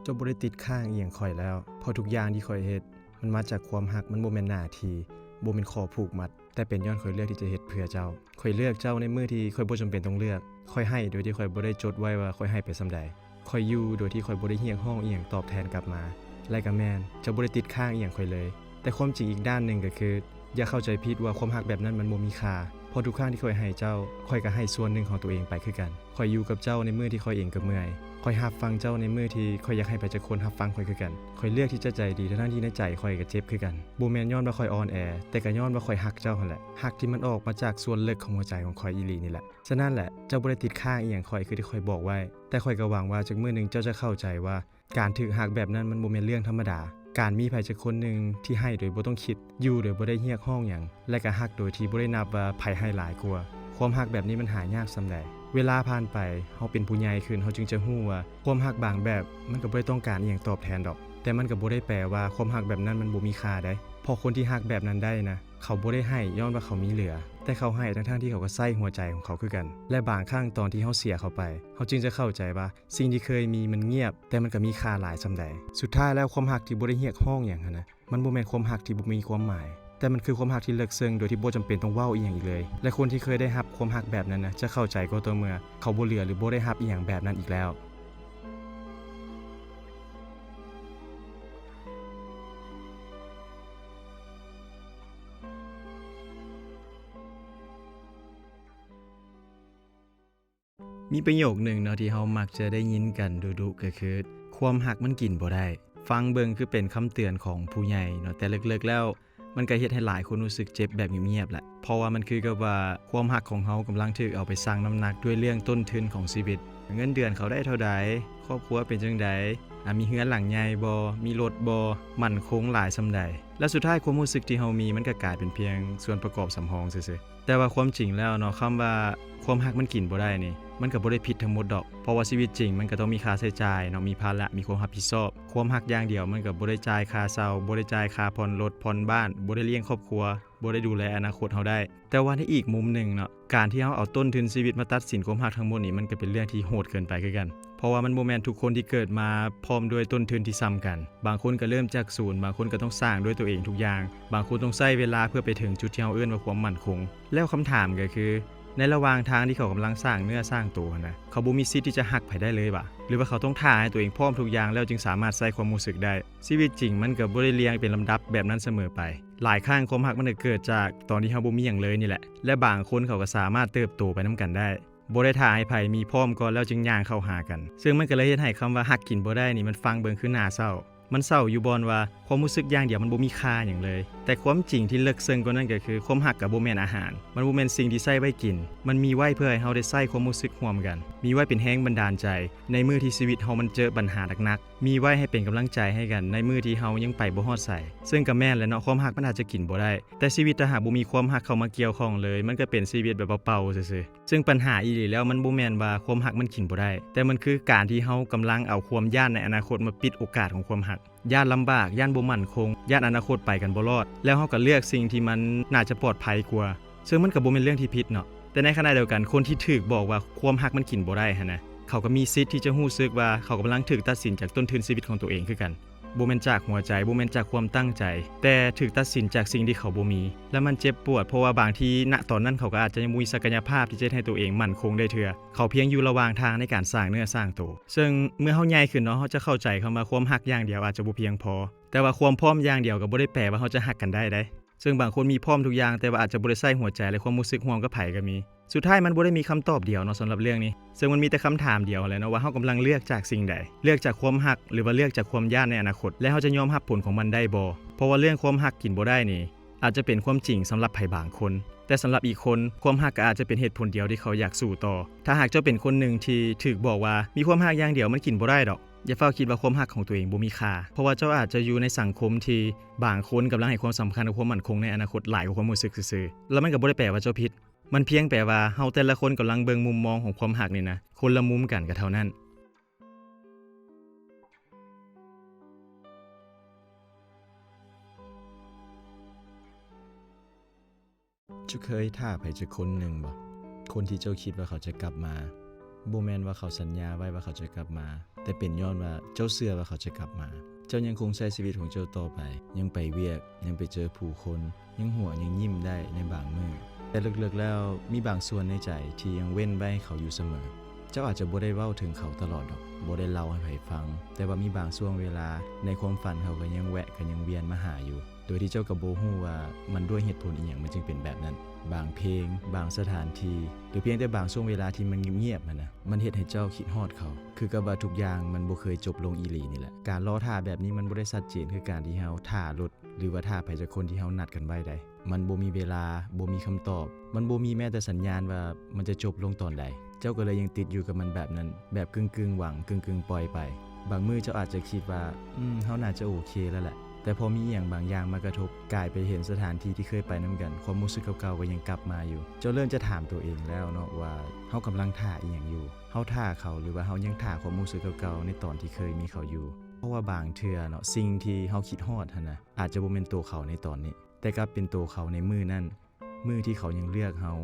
ເຈົ້າບໍ່ໄດ້ຕິດຄ້າງອີ່ຫຍັງຂ້ອຍແລ້ວ, ເພາະທຸກຢ່າງທີ່ຂ້ອຍເຮັດ ມັນມາຈາກຄວາມຮັກ, ມັນບໍ່ແມ່ນໜ້າທີ່, ບໍ່ແມ່ນຂໍ້ຜູກມັດ, ແຕ່ເປັນຍ້ອນຂ້ອຍເລືອກທີ່ຈະເຮັດເພື່ອເຈົ້າ. ຂ້ອຍເລືອກເຈົ້າໃນມື້ທີ່ຂ້ອຍບໍ່ຈຳເປັນຕ້ອງເລືອກ. ຂ້ອຍໃຫ້ໂດຍທີ່ຂ້ອຍບໍ່ໄດ້ຈົດໄວ້ວ່າຂ້ອຍໃຫ້ໄປສ່ຳໃດ. ຂ້ອຍຢູ່ໂດຍທີ່ຂ້ອຍບໍ່ໄດ້ຮຽກຮ້ອງອີ່ຫຍັງຕອບແທນກັບມາ. ແລະ ກໍແມ່ນ, ເຈົ້າບໍ່ໄດ້ຕິດຄ້າງອີ່ຫຍັງຂ້ອຍເລີຍ. ແຕ່ຄວາມຈິງອີກດ້ານໜຶ່ງກໍຄື, ຢ່າເຂົ້າໃຈຜິດວ່າຄວາມຮັກແບບນັ້ນມັນບໍ່ມີຄ່າ, ເພາະທຸກຄັ້ງທີ່ຂ້ອຍໃຫ້ເຈົ້າ, ຂ້ອຍກໍໃຫ້ສ່ວນໜຶ່ງຂອງຕົວເອງໄປຄືກັນ. ຂ້ອຍຢູ່ກັບເຈົ້າໃນມື້ທີ່ຂ້ອຍເອງກໍເມື່ອຍ. ຂ້ອຍຮັບຟັງເຈົ້າໃນມື້ທີ່ຂ້ອຍຢາກໃຫ້ໃຜຈັກຄົນຮັບຟັງຂ້ອຍຄືກັນ. ຂ້ອຍເລືອກທີ່ຈະໃຈດີ ທັງໆທີ່ໃນໃຈຂ້ອຍກໍເຈັບຄືກັນ. ບໍ່ແມ່ນຍ້ອນວ່າຂ້ອຍອ່ອນແອ, ແຕ່ກໍຍ້ອນວ່າຂ້ອຍຮັກເຈົ້າຫັ້ນແຫຼະ. ຮັກທີ່ມັນອອກມາຈາກສ່ວນເລິກຂອງຫົວໃຈຂອງຂ້ອຍອີ່ຫຼີນີ້ແຫຼະ. ສະນັ້ນແຫຼະ, ເຈົ້າບໍ່ໄດ້ຕິດຄ້າງອີ່ຫຍັງຂ້ອຍຄືທີ່ຂ້ອຍບອກໄວ້. ແຕ່ຂ້ອຍກໍຫວັງວ່າຈັກມື້ໜຶ່ງເຈົ້າຈະເຂົ້າໃຈວ່າ ການຖືກຮັກແບບນັ້ນມັນບໍ່ແມ່ນເລື່ອງທຳມະດາ. ການມີໃຜຈັກຄົນໜຶ່ງທີ່ໃຫ້ໂດຍບໍ່ຕ້ອງຄິດ, ຢູ່ໂດຍບໍ່ໄດ້ຮຽກຮ້ອງຫຍັງ, ແລະ ກໍຮັກໂດຍທີ່ບໍ່ໄດ້ນັບວ່າໃຜໃຫ້ຫຼາຍກວ່າ. ຄວາມຮັກແບບນີ້ມັນຫາຍາກສ່ຳໃດ. ເວລາຜ່ານໄປ, ເຮົາເປັນຜູ້ໃຫຍ່ຂຶ້ນ, ເຮົາຈຶ່ງຈະຮູ້ວ່າຄວາມຮັກບາງແບບມັນກໍບໍ່ໄດ້ຕ້ອງການອີ່ຫຍັງຕອບແທນດອກ. ແຕ່ມັນກໍບໍ່ໄດ້ແປວ່າຄວາມຮັກແບບນັ້ນມັນບໍ່ມີຄ່າໃດ. ເພາະຄົນທີ່ຮັກແບບນັ້ນໄດ້ນະ, ເຂົາບໍ່ໄດ້ໃຫ້ຍ້ອນວ່າເຂົາມີເຫຼືອ, ແຕ່ເຂົາໃຫ້ທັງໆທີ່ເຂົາກໍໃຊ້ຫົວໃຈຂອງເຂົາຄືກັນ. ແລະ ບາງຄັ້ງຕອນທີ່ເຮົາເສຍເຂົາໄປ, ເຮົາຈຶ່ງຈະເຂົ້າໃຈວ່າສິ່ງທີ່ເຄີຍມີມັນງຽບ, ແຕ່ມັນກໍມີຄ່າຫຼາຍສ່ຳໃດ. ສຸດທ້າຍແລ້ວ, ຄວາມຮັກທີ່ບໍ່ໄດ້ຮຽກຮ້ອງຫຍັງຫັ້ນນະ, ມັນບໍ່ແມ່ນຄວາມຮັກທີ່ບໍ່ມີຄວາມໝາຍ, ແຕ່ມັນຄືຄວາມຮັກທີ່ເລິກເຊິ່ງໂດຍທີ່ບໍ່ຈຳເປັນຕ້ອງເວົ້າອີ່ຫຍັງອີກເລີຍ. ແລະ ຄົນທີ່ເຄີຍໄດ້ຮັບຄວາມຮັກແບບນັ້ນນະ ຈະເຂົ້າໃຈກໍຕໍ່ເມື່ອເຂົາບໍ່ເຫຼືອ ຫຼື ບໍ່ໄດ້ຮັບອີ່ຫຍັງແບບນັ້ນອີກແລ້ວ. ມີປະໂຫຍກໜຶ່ງເນາະ ທີ່ເຮົາມັກຈະໄດ້ຍິນກັນດຸໆ ກໍຄື ຄວາມຮັກມັນກິນບໍ່ໄດ້. ຟັງເບິ່ງຄືເປັນຄຳເຕືອນຂອງຜູ້ໃຫຍ່ເນາະ, ແຕ່ເລິກໆແລ້ວ ມັນກໍເຮັດໃຫ້ຫຼາຍຄົນຮູ້ສຶກເຈັບແບບງຽບໆແຫຼະ, ເພາະວ່າມັນຄືກັບວ່າຄວາມຮັກຂອງເຮົາກຳລັງຖືກເອົາໄປຊັ່ງນ້ຳໜັກດ້ວຍເລື່ອງຕົ້ນທຶນຂອງຊີວິດ. ເງິນເດືອນເຂົາໄດ້ເທົ່າໃດ? ຄອບຄົວເປັນຈັ່ງໃດ? ອາ ມີເຮືອນຫຼັງໃຫຍ່ບໍ່? ມີລົດບໍ່? ໝັ້ນຄົງຫຼາຍສ່ຳໃດ? ແລະ ສຸດທ້າຍຄວາມຮູ້ສຶກທີ່ເຮົາມີ ມັນກໍກາຍເປັນພຽງສ່ວນປະກອບສຳຮອງຊື່ໆ. ແຕ່ວ່າຄວາມຈິງແລ້ວເນາະ, ຄຳວ່າຄວາມຮັກມັນກິນບໍ່ໄດ້ນີ້ ມັນກໍບໍ່ໄດ້ຜິດທັງໝົດດອກ, ເພາະວ່າຊີວິດຈິງມັນກໍຕ້ອງມີຄ່າໃຊ້ຈ່າຍເນາະ, ມີພາລະ, ມີຄວາມຮັບຜິດຊອບ. ຄວາມຮັກຢ່າງດຽວມັນກໍບໍ່ໄດ້ຈ່າຍຄ່າເຊົ່າ, ບໍ່ໄດ້ຈ່າຍຄ່າຜ່ອນລົດ, ຜ່ອນບ້ານ, ບໍ່ໄດ້ລ້ຽງຄອບຄົວ, ບໍ່ໄດ້ດູແລອະນາຄົດເຮົາໄດ້. ແຕ່ວ່າໃນອີກມຸມໜຶ່ງເນາະ, ການທີ່ເຮົາເອົາຕົ້ນທຶນຊີວິດມາຕັດສິນຄວາມຮັກທັງໝົດນີ້ ມັນກໍເປັນເລື່ອງທີ່ໂຫດເກີນໄປຄືກັນ, ເພາະວ່າມັນບໍ່ແມ່ນທຸກຄົນທີ່ເກີດມາພ້ອມດ້ວຍຕົ້ນທຶນທີ່ສ່ຳກັນ. ບາງຄົນກໍເລີ່ມຈາກສູນ, ບາງຄົນກໍຕ້ອງສ້າງດ້ວຍຕົວເອງທຸກຢ່າງ, ບາງຄົນຕ້ອງໃຊ້ເວລາເພື່ອໄປເຖິງຈຸດທີ່ເຮົາເອີ້ນວ່າຄວາມໝັ້ນຄົງ. ແລ້ວຄຳຖາມກໍຄື ໃນລະຫວ່າງທາງທີ່ເຂົາກຳລັງສ້າງເນື້ອສ້າງໂຕຫັ້ນນະ, ເຂົາບໍ່ມີສິດທີ່ຈະຮັກໃຜໄດ້ເລີຍຫວາ? ຫຼືວ່າເຂົາຕ້ອງຖ້າໃຫ້ຕົວເອງພ້ອມທຸກຢ່າງແລ້ວຈຶ່ງສາມາດໃຊ້ຄວາມຮູ້ສຶກໄດ້? ຊີວິດຈິງມັນກໍບໍ່ໄດ້ລຽງເປັນລຳດັບແບບນັ້ນສະເໝີໄປ. ຫຼາຍຄັ້ງຄວາມຮັກມັນກໍເກີດຈາກຕອນທີ່ເຮົາບໍ່ມີຫຍັງເລີຍນີ້ແຫຼະ, ແລະ ບາງຄົນເຂົາກໍສາມາດເຕີບໂຕໄປນຳກັນໄດ້ ບໍ່ໄດ້ຖ້າໃຫ້ໃຜມີພ້ອມກ່ອນແລ້ວຈຶ່ງຍ່າງເຂົ້າຫາກັນ. ເຊິ່ງມັນກໍເລີຍເຮັດໃຫ້ຄຳວ່າຮັກກິນບໍ່ໄດ້ນີ້ ມັນຟັງເບິ່ງຄືໜ້າເສົ້າ. ມັນເສົ້າຢູ່ບ່ອນວ່າຄວາມຮູ້ສຶກຢ່າງດຽວມັນບໍ່ມີຄ່າຫຍັງເລີຍ. ແຕ່ຄວາມຈິງທີ່ເລິກເຊິ່ງກວ່ານັ້ນກໍຄື ຄວາມຮັກກໍບໍ່ແມ່ນອາຫານ, ມັນບໍ່ແມ່ນສິ່ງທີ່ໃຊ້ໄວ້ກິນ. ມັນມີໄວ້ເພື່ອໃຫ້ເຮົາໄດ້ໃຊ້ຄວາມຮູ້ສຶກຮ່ວມກັນ, ມີໄວ້ເປັນແຮງບັນດານໃຈໃນມື້ທີ່ຊີວິດເຮົາມັນເຈີບັນຫາໜັກໆ, ມີໄວ້ໃຫ້ເປັນກຳລັງໃຈໃຫ້ກັນໃນມື້ທີ່ເຮົາຍັງໄປບໍ່ຮອດໃສ. ເຊິ່ງກໍແມ່ນແຫຼະເນາະ, ຄວາມຮັກມັນອາດຈະກິນບໍ່ໄດ້, ແຕ່ຊີວິດຖ້າຫາກບໍ່ມີຄວາມຮັກເຂົ້າມາກ່ຽວຂ້ອງເລີຍ, ມັນກໍເປັນຊີວິດແບບເປົ່າໆຊື່ໆ. ເຊິ່ງບັນຫາອີ່ຫຼີແລ້ວ ມັນບໍ່ແມ່ນວ່າຄວາມຮັກມັນກິນບໍ່ໄດ້, ແຕ່ມັນຄືການທີ່ເຮົາກຳລັງເອົາຄວາມຢ້ານໃນອະນາຄົດມາປິດໂອກາດຂອງຄວາມຮັກ. ຢ້ານລຳບາກ, ຢ້ານບໍ່ໝັ້ນຄົງ, ຢ້ານອະນາຄົດໄປກັນບໍ່ລອດ, ແລ້ວເຮົາກໍເລືອກສິ່ງທີ່ມັນໜ້າຈະປອດໄພກວ່າ, ເຊິ່ງມັນກໍບໍ່ແມ່ນເລື່ອງທີ່ຜິດເນາະ. ແຕ່ໃນຂະນະດຽວກັນ, ຄົນທີ່ຖືກບອກວ່າຄວາມຮັກມັນກິນບໍ່ໄດ້ຫັ້ນນະ, ເຂົາກໍມີສິດທີ່ຈະຮູ້ສຶກວ່າເຂົາກຳລັງຖືກຕັດສິນຈາກຕົ້ນທຶນຊີວິດຂອງຕົວເອງຄືກັນ. ບໍ່ແມ່ນຈາກຫົວໃຈ, ບໍ່ແມ່ນຈາກຄວາມຕັ້ງໃຈ, ແຕ່ຖືກຕັດສິນຈາກສິ່ງທີ່ເຂົາບໍ່ມີ. ແລະ ມັນເຈັບປວດ, ເພາະວ່າບາງທີ ນະຕອນນັ້ນເຂົາກໍອາດຈະຍັງບໍ່ມີສັກກະຍະພາບທີ່ຈະເຮັດໃຫ້ຕົວເອງໝັ້ນຄົງໄດ້ເທື່ອ. ເຂົາພຽງຢູ່ລະຫວ່າງທາງໃນການສ້າງເນື້ອສ້າງໂຕ. ເຊິ່ງເມື່ອເຮົາໃຫຍ່ຂຶ້ນເນາະ, ເຮົາຈະເຂົ້າໃຈຄຳວ່າຄວາມຮັກຢ່າງດຽວອາດຈະບໍ່ພຽງພໍ. ແຕ່ວ່າຄວາມພ້ອມຢ່າງດຽວກໍບໍ່ໄດ້ແປວ່າເຮົາຈະຮັກກັນໄດ້ເດ້. ເຊິ່ງບາງຄົນມີພ້ອມທຸກຢ່າງ, ແຕ່ວ່າອາດຈະບໍ່ໄດ້ໃຊ້ຫົວໃຈ ແລະ ຄວາມຮູ້ສຶກຮ່ວມກັບໃຜກໍມີ. ສຸດທ້າຍມັນບໍ່ໄດ້ມີຄຳຕອບດຽວເນາະ ສຳລັບເລື່ອງນີ້, ເຊິ່ງມັນມີແຕ່ຄຳຖາມດຽວຫັ້ນແຫຼະເນາະ ວ່າເຮົາກຳລັງເລືອກຈາກສິ່ງໃດ? ເລືອກຈາກຄວາມຮັກ ຫຼືວ່າເລືອກຈາກຄວາມຢ້ານໃນອະນາຄົດ? ແລະ ເຮົາຈະຍອມຮັບຜົນຂອງມັນໄດ້ບໍ່? ເພາະວ່າເລື່ອງຄວາມຮັກກິນບໍ່ໄດ້ນີ້ ອາດຈະເປັນຄວາມຈິງສຳລັບໃຜບາງຄົນ, ແຕ່ສຳລັບອີກຄົນ ຄວາມຮັກກໍອາດຈະເປັນເຫດຜົນດຽວທີ່ເຂົາຢາກສູ້ຕໍ່. ຖ້າຫາກເຈົ້າເປັນຄົນໜຶ່ງທີ່ຖືກບອກວ່າ ມີຄວາມຮັກຢ່າງດຽວມັນກິນບໍ່ໄດ້ດອກ, ຢ່າຟ້າວຄິດວ່າຄວາມຮັກຂອງຕົວເອງບໍ່ມີຄ່າ, ເພາະວ່າເຈົ້າອາດຈະຢູ່ໃນສັງຄົມທີ່ບາງຄົນກຳລັງໃຫ້ຄວາມສຳຄັນກັບຄວາມໝັ້ນຄົງໃນອະນາຄົດຫຼາຍກວ່າຄວາມຮູ້ສຶກຊື່ໆ. ແລ້ວມັນກໍບໍ່ໄດ້ແປວ່າເຈົ້າຜິດ. ມັນພຽງແປວ່າເຮົາແຕ່ລະຄົນກຳລັງເບິ່ງມຸມມອງຂອງຄວາມຮັກນີ້ນະ ຄົນລະມຸມກັນກໍເທົ່ານັ້ນ. ເຈົ້າເຄີຍຖ້າໃຜຈັກຄົນໜຶ່ງບໍ່? ຄົນທີ່ເຈົ້າຄິດວ່າເຂົາຈະກັບມາ. ບໍ່ແມ່ນວ່າເຂົາສັນຍາໄວ້ວ່າເຂົາຈະກັບມາ, ແຕ່ເປັນຍ້ອນວ່າເຈົ້າເຊື່ອວ່າເຂົາຈະກັບມາ. ເຈົ້າຍັງຄົງໃຊ້ຊີວິດຂອງເຈົ້າຕໍ່ໄປ, ຍັງໄປວຽກ, ຍັງໄປເຈີຜູ້ຄົນ, ຍັງຫົວ, ຍັງຍິ້ມໄດ້ໃນບາງມື້. ແຕ່ເລິກໆແລ້ວ, ມີບາງສ່ວນໃນໃຈທີ່ຍັງເວັ້ນໄວ້ໃຫ້ເຂົາຢູ່ສະເໝີ. ເຈົ້າອາດຈະບໍ່ໄດ້ເວົ້າເຖິງເຂົາຕະຫຼອດດອກ, ບໍ່ໄດ້ເລົ່າໃຫ້ໃຜຟັງ, ແຕ່ວ່າມີບາງຊ່ວງເວລາ, ໃນຄວາມຝັນເຂົາກໍຍັງແວະ, ກໍຍັງວຽນມາຫາຢູ່. ໂດຍທີ່ເຈົ້າກໍບໍ່ຮູ້ວ່າມັນດ້ວຍເຫດຜົນອີ່ຫຍັງມັນຈຶ່ງເປັນແບບນັ້ນ. ບາງເພງ, ບາງສະຖານທີ່, ຫຼືພຽງແຕ່ບາງຊ່ວງເວລາທີ່ມັນງຽບໆຫັ້ນນະ, ມັນເຮັດໃຫ້ເຈົ້າຄິດຮອດເຂົາ. ຄືກັບວ່າທຸກຢ່າງມັນບໍ່ເຄີຍຈົບລົງອີ່ຫຼີນີ້ແຫຼະ. ການລໍຖ້າແບບນີ້ມັນບໍ່ໄດ້ຊັດເຈນຄືການທີ່ເຮົາຖ້າລົດ ຫຼືວ່າຖ້າໃຜສັກຄົນທີ່ເຮົານັດກັນໄວ້ໃດ. ມັນບໍ່ມີເວລາ, ບໍ່ມີຄຳຕອບ, ມັນບໍ່ມີແມ້ແຕ່ສັນຍານວ່າມັນຈະຈົບລົງຕອນໃດ. ເຈົ້າກໍເລີຍຍັງຕິດຢູ່ກັບມັນແບບນັ້ນ, ແບບກຶ່ງໆຫວັງ, ກຶ່ງໆປ່ອຍໄປ. ບາງມື້ເຈົ້າອາດຈະຄິດວ່າ, ອືມ, ເຮົາໜ້າຈະໂອເຄແລ້ວແຫຼະ. ແຕ່ພໍມີອີ່ຫຍັງບາງຢ່າງມາກະທົບ, ກາຍໄປເຫັນສະຖານທີ່ທີ່ເຄີຍໄປນຳກັນ, ຄວາມຮູ້ສຶກເກົ່າໆກໍຍັງກັບມາຢູ່. ເຈົ້າເລີ່ມຈະຖາມຕົວເອງແລ້ວເນາະວ່າ, ເຮົາກຳລັງຖ້າອີ່ຫຍັງຢູ່? ເຮົາຖ້າເຂົາ ຫຼືວ່າເຮົາຍັງຖ້າຄວາມຮູ້ສຶກເກົ່າໆໃນຕອນທີ່ເຄີຍມີເຂົາຢູ່? ເພາະວ່າບາງເທື່ອເນາະ, ສິ່ງທີ່ເຮົາຄິດຮອດຫັ້ນນະ, ອາດຈະບໍ່ແມ່ນໂຕເຂົາໃນຕອນນີ້, ແຕ່ກັບເປັນໂຕເຂົາໃນມື້ນັ້ນ. ມື້ທີ່ເຂົາຍັງເລືອກເຮົາ,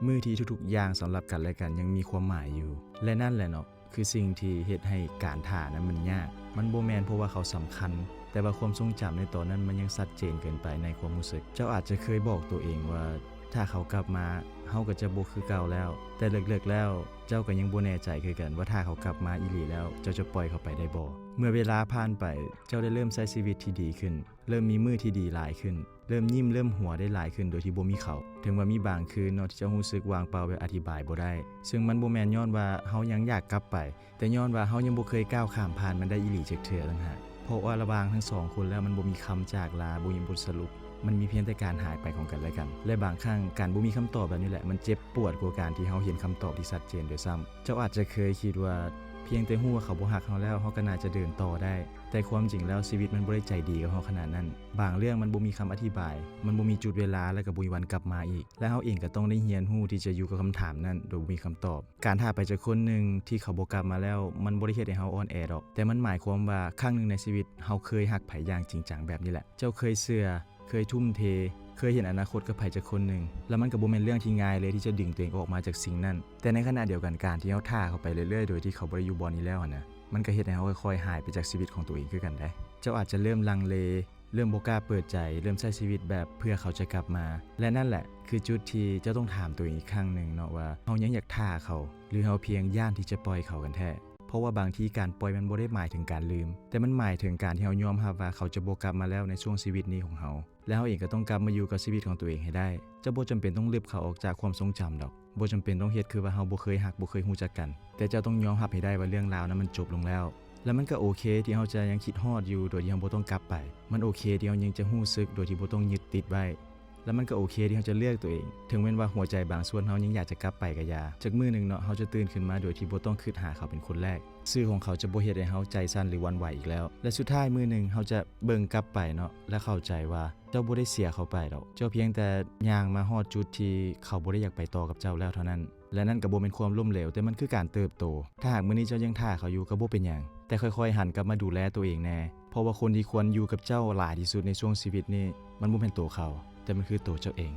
ມື້ທີ່ທຸກໆຢ່າງສຳລັບກັນແລະກັນຍັງມີຄວາມໝາຍຢູ່. ແລະນັ້ນແຫຼະເນາະ ຄືສິ່ງທີ່ເຮັດໃຫ້ການຖ້ານັ້ນມັນຍາກ. ມັນບໍ່ແມ່ນເພາະວ່າເຂົາສຳຄັນ, ແຕ່ວ່າຄວາມຊົງຈຳໃນຕອນນັ້ນມັນຍັງຊັດເຈນເກີນໄປໃນຄວາມຮູ້ສຶກ. ເຈົ້າອາດຈະເຄີຍບອກຕົວເອງວ່າ ຖ້າເຂົາກັບມາ, ເຮົາກໍຈະບໍ່ຄືເກົ່າແລ້ວ. ແຕ່ເລິກໆແລ້ວ, ເຈົ້າກໍຍັງບໍ່ແນ່ໃຈຄືກັນວ່າ ຖ້າເຂົາກັບມາອີ່ຫຼີແລ້ວ, ເຈົ້າຈະປ່ອຍເຂົາໄປໄດ້ບໍ່? ເມື່ອເວລາຜ່ານໄປ, ເຈົ້າໄດ້ເລີ່ມໃຊ້ຊີວິດທີ່ດີຂຶ້ນ, ເລີ່ມມີມື້ທີ່ດີຫຼາຍຂຶ້ນ, ເລີ່ມຍິ້ມເລີ່ມຫົວໄດ້ຫຼາຍຂຶ້ນໂດຍທີ່ບໍ່ມີເຂົາ. ເຖິງວ່າມີບາງຄືນເນາະ ທີ່ເຈົ້າຮູ້ສຶກວ່າງເປົ່າແບບອະທິບາຍບໍ່ໄດ້, ເຊິ່ງມັນບໍ່ແມ່ນຍ້ອນວ່າເຮົາຍັງຢາກກັບໄປ, ແຕ່ຍ້ອນວ່າເຮົາຍັງບໍ່ເຄີຍກ້າວຂ້າມຜ່ານມັນໄດ້ອີ່ຫຼີຈັກເທື່ອຕ່າງຫາກ. ເພາະວ່າລະຫວ່າງທັງສອງຄົນແລ້ວ ມັນບໍ່ມີຄຳຈາກລາ, ບໍ່ມີບົດສະຫຼຸບ, ມັນມີພຽງແຕ່ການຫາຍໄປຂອງກັນແລະກັນ. ແລະບາງຄັ້ງການບໍ່ມີຄຳຕອບແບບນີ້ແຫຼະ ມັນເຈັບປວດກວ່າການທີ່ເຮົາເຫັນຄຳຕອບທີ່ຊັດເຈນດ້ວຍຊ້ຳ. ເຈົ້າອາດຈະເຄີຍຄິດວ່າ ພຽງແຕ່ຮູ້ວ່າເຂົາບໍ່ຮັກເຮົາແລ້ວ ເຮົາກໍໜ້າຈະເດີນຕໍ່ໄດ້, ແຕ່ຄວາມຈິງແລ້ວຊີວິດມັນບໍ່ໄດ້ໃຈດີກັບເຮົາຂະໜາດນັ້ນ. ບາງເລື່ອງມັນບໍ່ມີຄຳອະທິບາຍ, ມັນບໍ່ມີຈຸດເວລາ ແລະກໍບໍ່ມີວັນກັບມາອີກ. ແລະເຮົາເອງກໍຕ້ອງໄດ້ຮຽນຮູ້ທີ່ຈະຢູ່ກັບຄຳຖາມນັ້ນໂດຍບໍ່ມີຄຳຕອບ. ການຖ້າໃຜຈັກຄົນໜຶ່ງທີ່ເຂົາບໍ່ກັບມາແລ້ວ ມັນບໍ່ໄດ້ເຮັດໃຫ້ເຮົາອ່ອນແອດອກ, ແຕ່ມັນໝາຍຄວາມວ່າຄັ້ງໜຶ່ງໃນຊີວິດ ເຮົາເຄີຍຮັກໃຜຢ່າງຈິງຈັງແບບນີ້ແຫຼະ. ເຈົ້າເຄີຍເຊື່ອ, ເຄີຍທຸ່ມເທ, ເຄີຍເຫັນອະນາຄົດກັບໃຜຈັກຄົນໜຶ່ງ, ແລ້ວມັນກໍບໍ່ແມ່ນເລື່ອງທີ່ງ່າຍເລີຍທີ່ຈະດຶງຕົວເອງອອກມາຈາກສິ່ງນັ້ນ. ແຕ່ໃນຂະນະດຽວກັນ, ການທີ່ເຮົາຖ້າເຂົາໄປເລື້ອຍໆໂດຍທີ່ເຂົາບໍ່ໄດ້ຢູ່ບ່ອນນີ້ແລ້ວຫັ້ນນະ, ມັນກໍເຮັດໃຫ້ເຮົາຄ່ອຍໆຫາຍໄປຈາກຊີວິດຂອງຕົວເອງຄືກັນເດ້. ເຈົ້າອາດຈະເລີ່ມລັງເລ, ເລີ່ມບໍ່ກ້າເປີດໃຈ, ເລີ່ມໃຊ້ຊີວິດແບບເພື່ອເຂົາຈະກັບມາ. ແລະນັ້ນແຫຼະຄືຈຸດທີ່ເຈົ້າຕ້ອງຖາມຕົວເອງອີກຄັ້ງໜຶ່ງເນາະວ່າ ເຮົາຍັງຢາກຖ້າເຂົາ ຫຼືເຮົາພຽງຢ້ານທີ່ຈະປ່ອຍເຂົາກັນແທ້? ເພາະວ່າບາງທີການປ່ອຍມັນບໍ່ໄດ້ໝາຍເຖິງການລືມ, ແຕ່ມັນໝາຍເຖິງການທີ່ເຮົາຍອມຮັບວ່າເຂົາຈະບໍ່ກັບມາແລ້ວໃນຊ່ວງຊີວິດນີ້ຂອງເຮົາ. ແລະເຮົາເອງກໍຕ້ອງກັບມາຢູ່ກັບຊີວິດຂອງຕົວເອງໃຫ້ໄດ້. ເຈົ້າບໍ່ຈຳເປັນຕ້ອງລຶບເຂົາອອກຈາກຄວາມຊົງຈຳດອກ. ບໍ່ຈຳເປັນຕ້ອງເຮັດຄືວ່າເຮົາບໍ່ເຄີຍຮັກ, ບໍ່ເຄີຍຮູ້ຈັກກັນ, ແຕ່ເຈົ້າຕ້ອງຍອມຮັບໃຫ້ໄດ້ວ່າເລື່ອງລາວນັ້ນມັນຈົບລົງແລ້ວ. ແລະມັນກໍໂອເຄທີ່ເຮົາຈະຍັງຄິດຮອດຢູ່ໂດຍທີ່ເຮົາບໍ່ຕ້ອງກັບໄປ. ມັນໂອເຄທີ່ເຮົາຍັງຈະຮູ້ສຶກໂດຍທີ່ບໍ່ຕ້ອງຍຶດຕິດໄວ້. ແລະມັນກໍໂອເຄທີ່ເຮົາຈະເລືອກຕົວເອງ, ເຖິງແມ່ນວ່າຫົວໃຈບາງສ່ວນເຮົາຍັງຢາກຈະກັບໄປກໍຢ່າ. ຈັກມື້ໜຶ່ງເນາະ, ເຮົາຈະຕື່ນຂຶ້ນມາໂດຍທີ່ບໍ່ຕ້ອງຄິດຫາເຂົາເປັນຄົນແລກ. ຊື່ຂອງເຂົາຈະບໍ່ເຮັດໃຫ້ເຮົາໃຈສັ່ນ ຫຼື ຫວັ່ນໄຫວອີກແລ້ວ. ແລະສຸດທ້າຍມື້ໜຶ່ງ, ເຮົາຈະເບິ່ງກັບໄປເນາະ ແລະເຂົ້າໃຈວ່າ ເຈົ້າບໍ່ໄດ້ເສຍເຂົາໄປດອກ. ເຈົ້າພຽງແຕ່ຍ່າງມາຮອດຈຸດທີ່ເຂົາບໍ່ໄດ້ຢາກໄປຕໍ່ກັບເຈົ້າແລ້ວເທົ່ານັ້ນ. ແລະນັ້ນກໍບໍ່ແມ່ນຄວາມລົ້ມເຫຼວ, ແຕ່ມັນຄືການເຕີບໂຕ. ຖ້າຫາກມື້ນີ້ເຈົ້າຍັງຖ້າເຂົາຢູ່ກໍບໍ່ເປັນຫຍັງ, ແຕ່ຄ່ອຍໆຫັນກັບມາດູແລຕົວເອງແດ່. ເພາະວ່າຄົນທີ່ຄວນຢູ່ກັບເຈົ້າຫຼາຍທີ່ສຸດໃນຊ່ວງຊີວິດນີ້ ມັນບໍ່ແມ່ນໂຕເຂົາ, ແຕ່ມັນຄືໂຕເຈົ້າເອງ.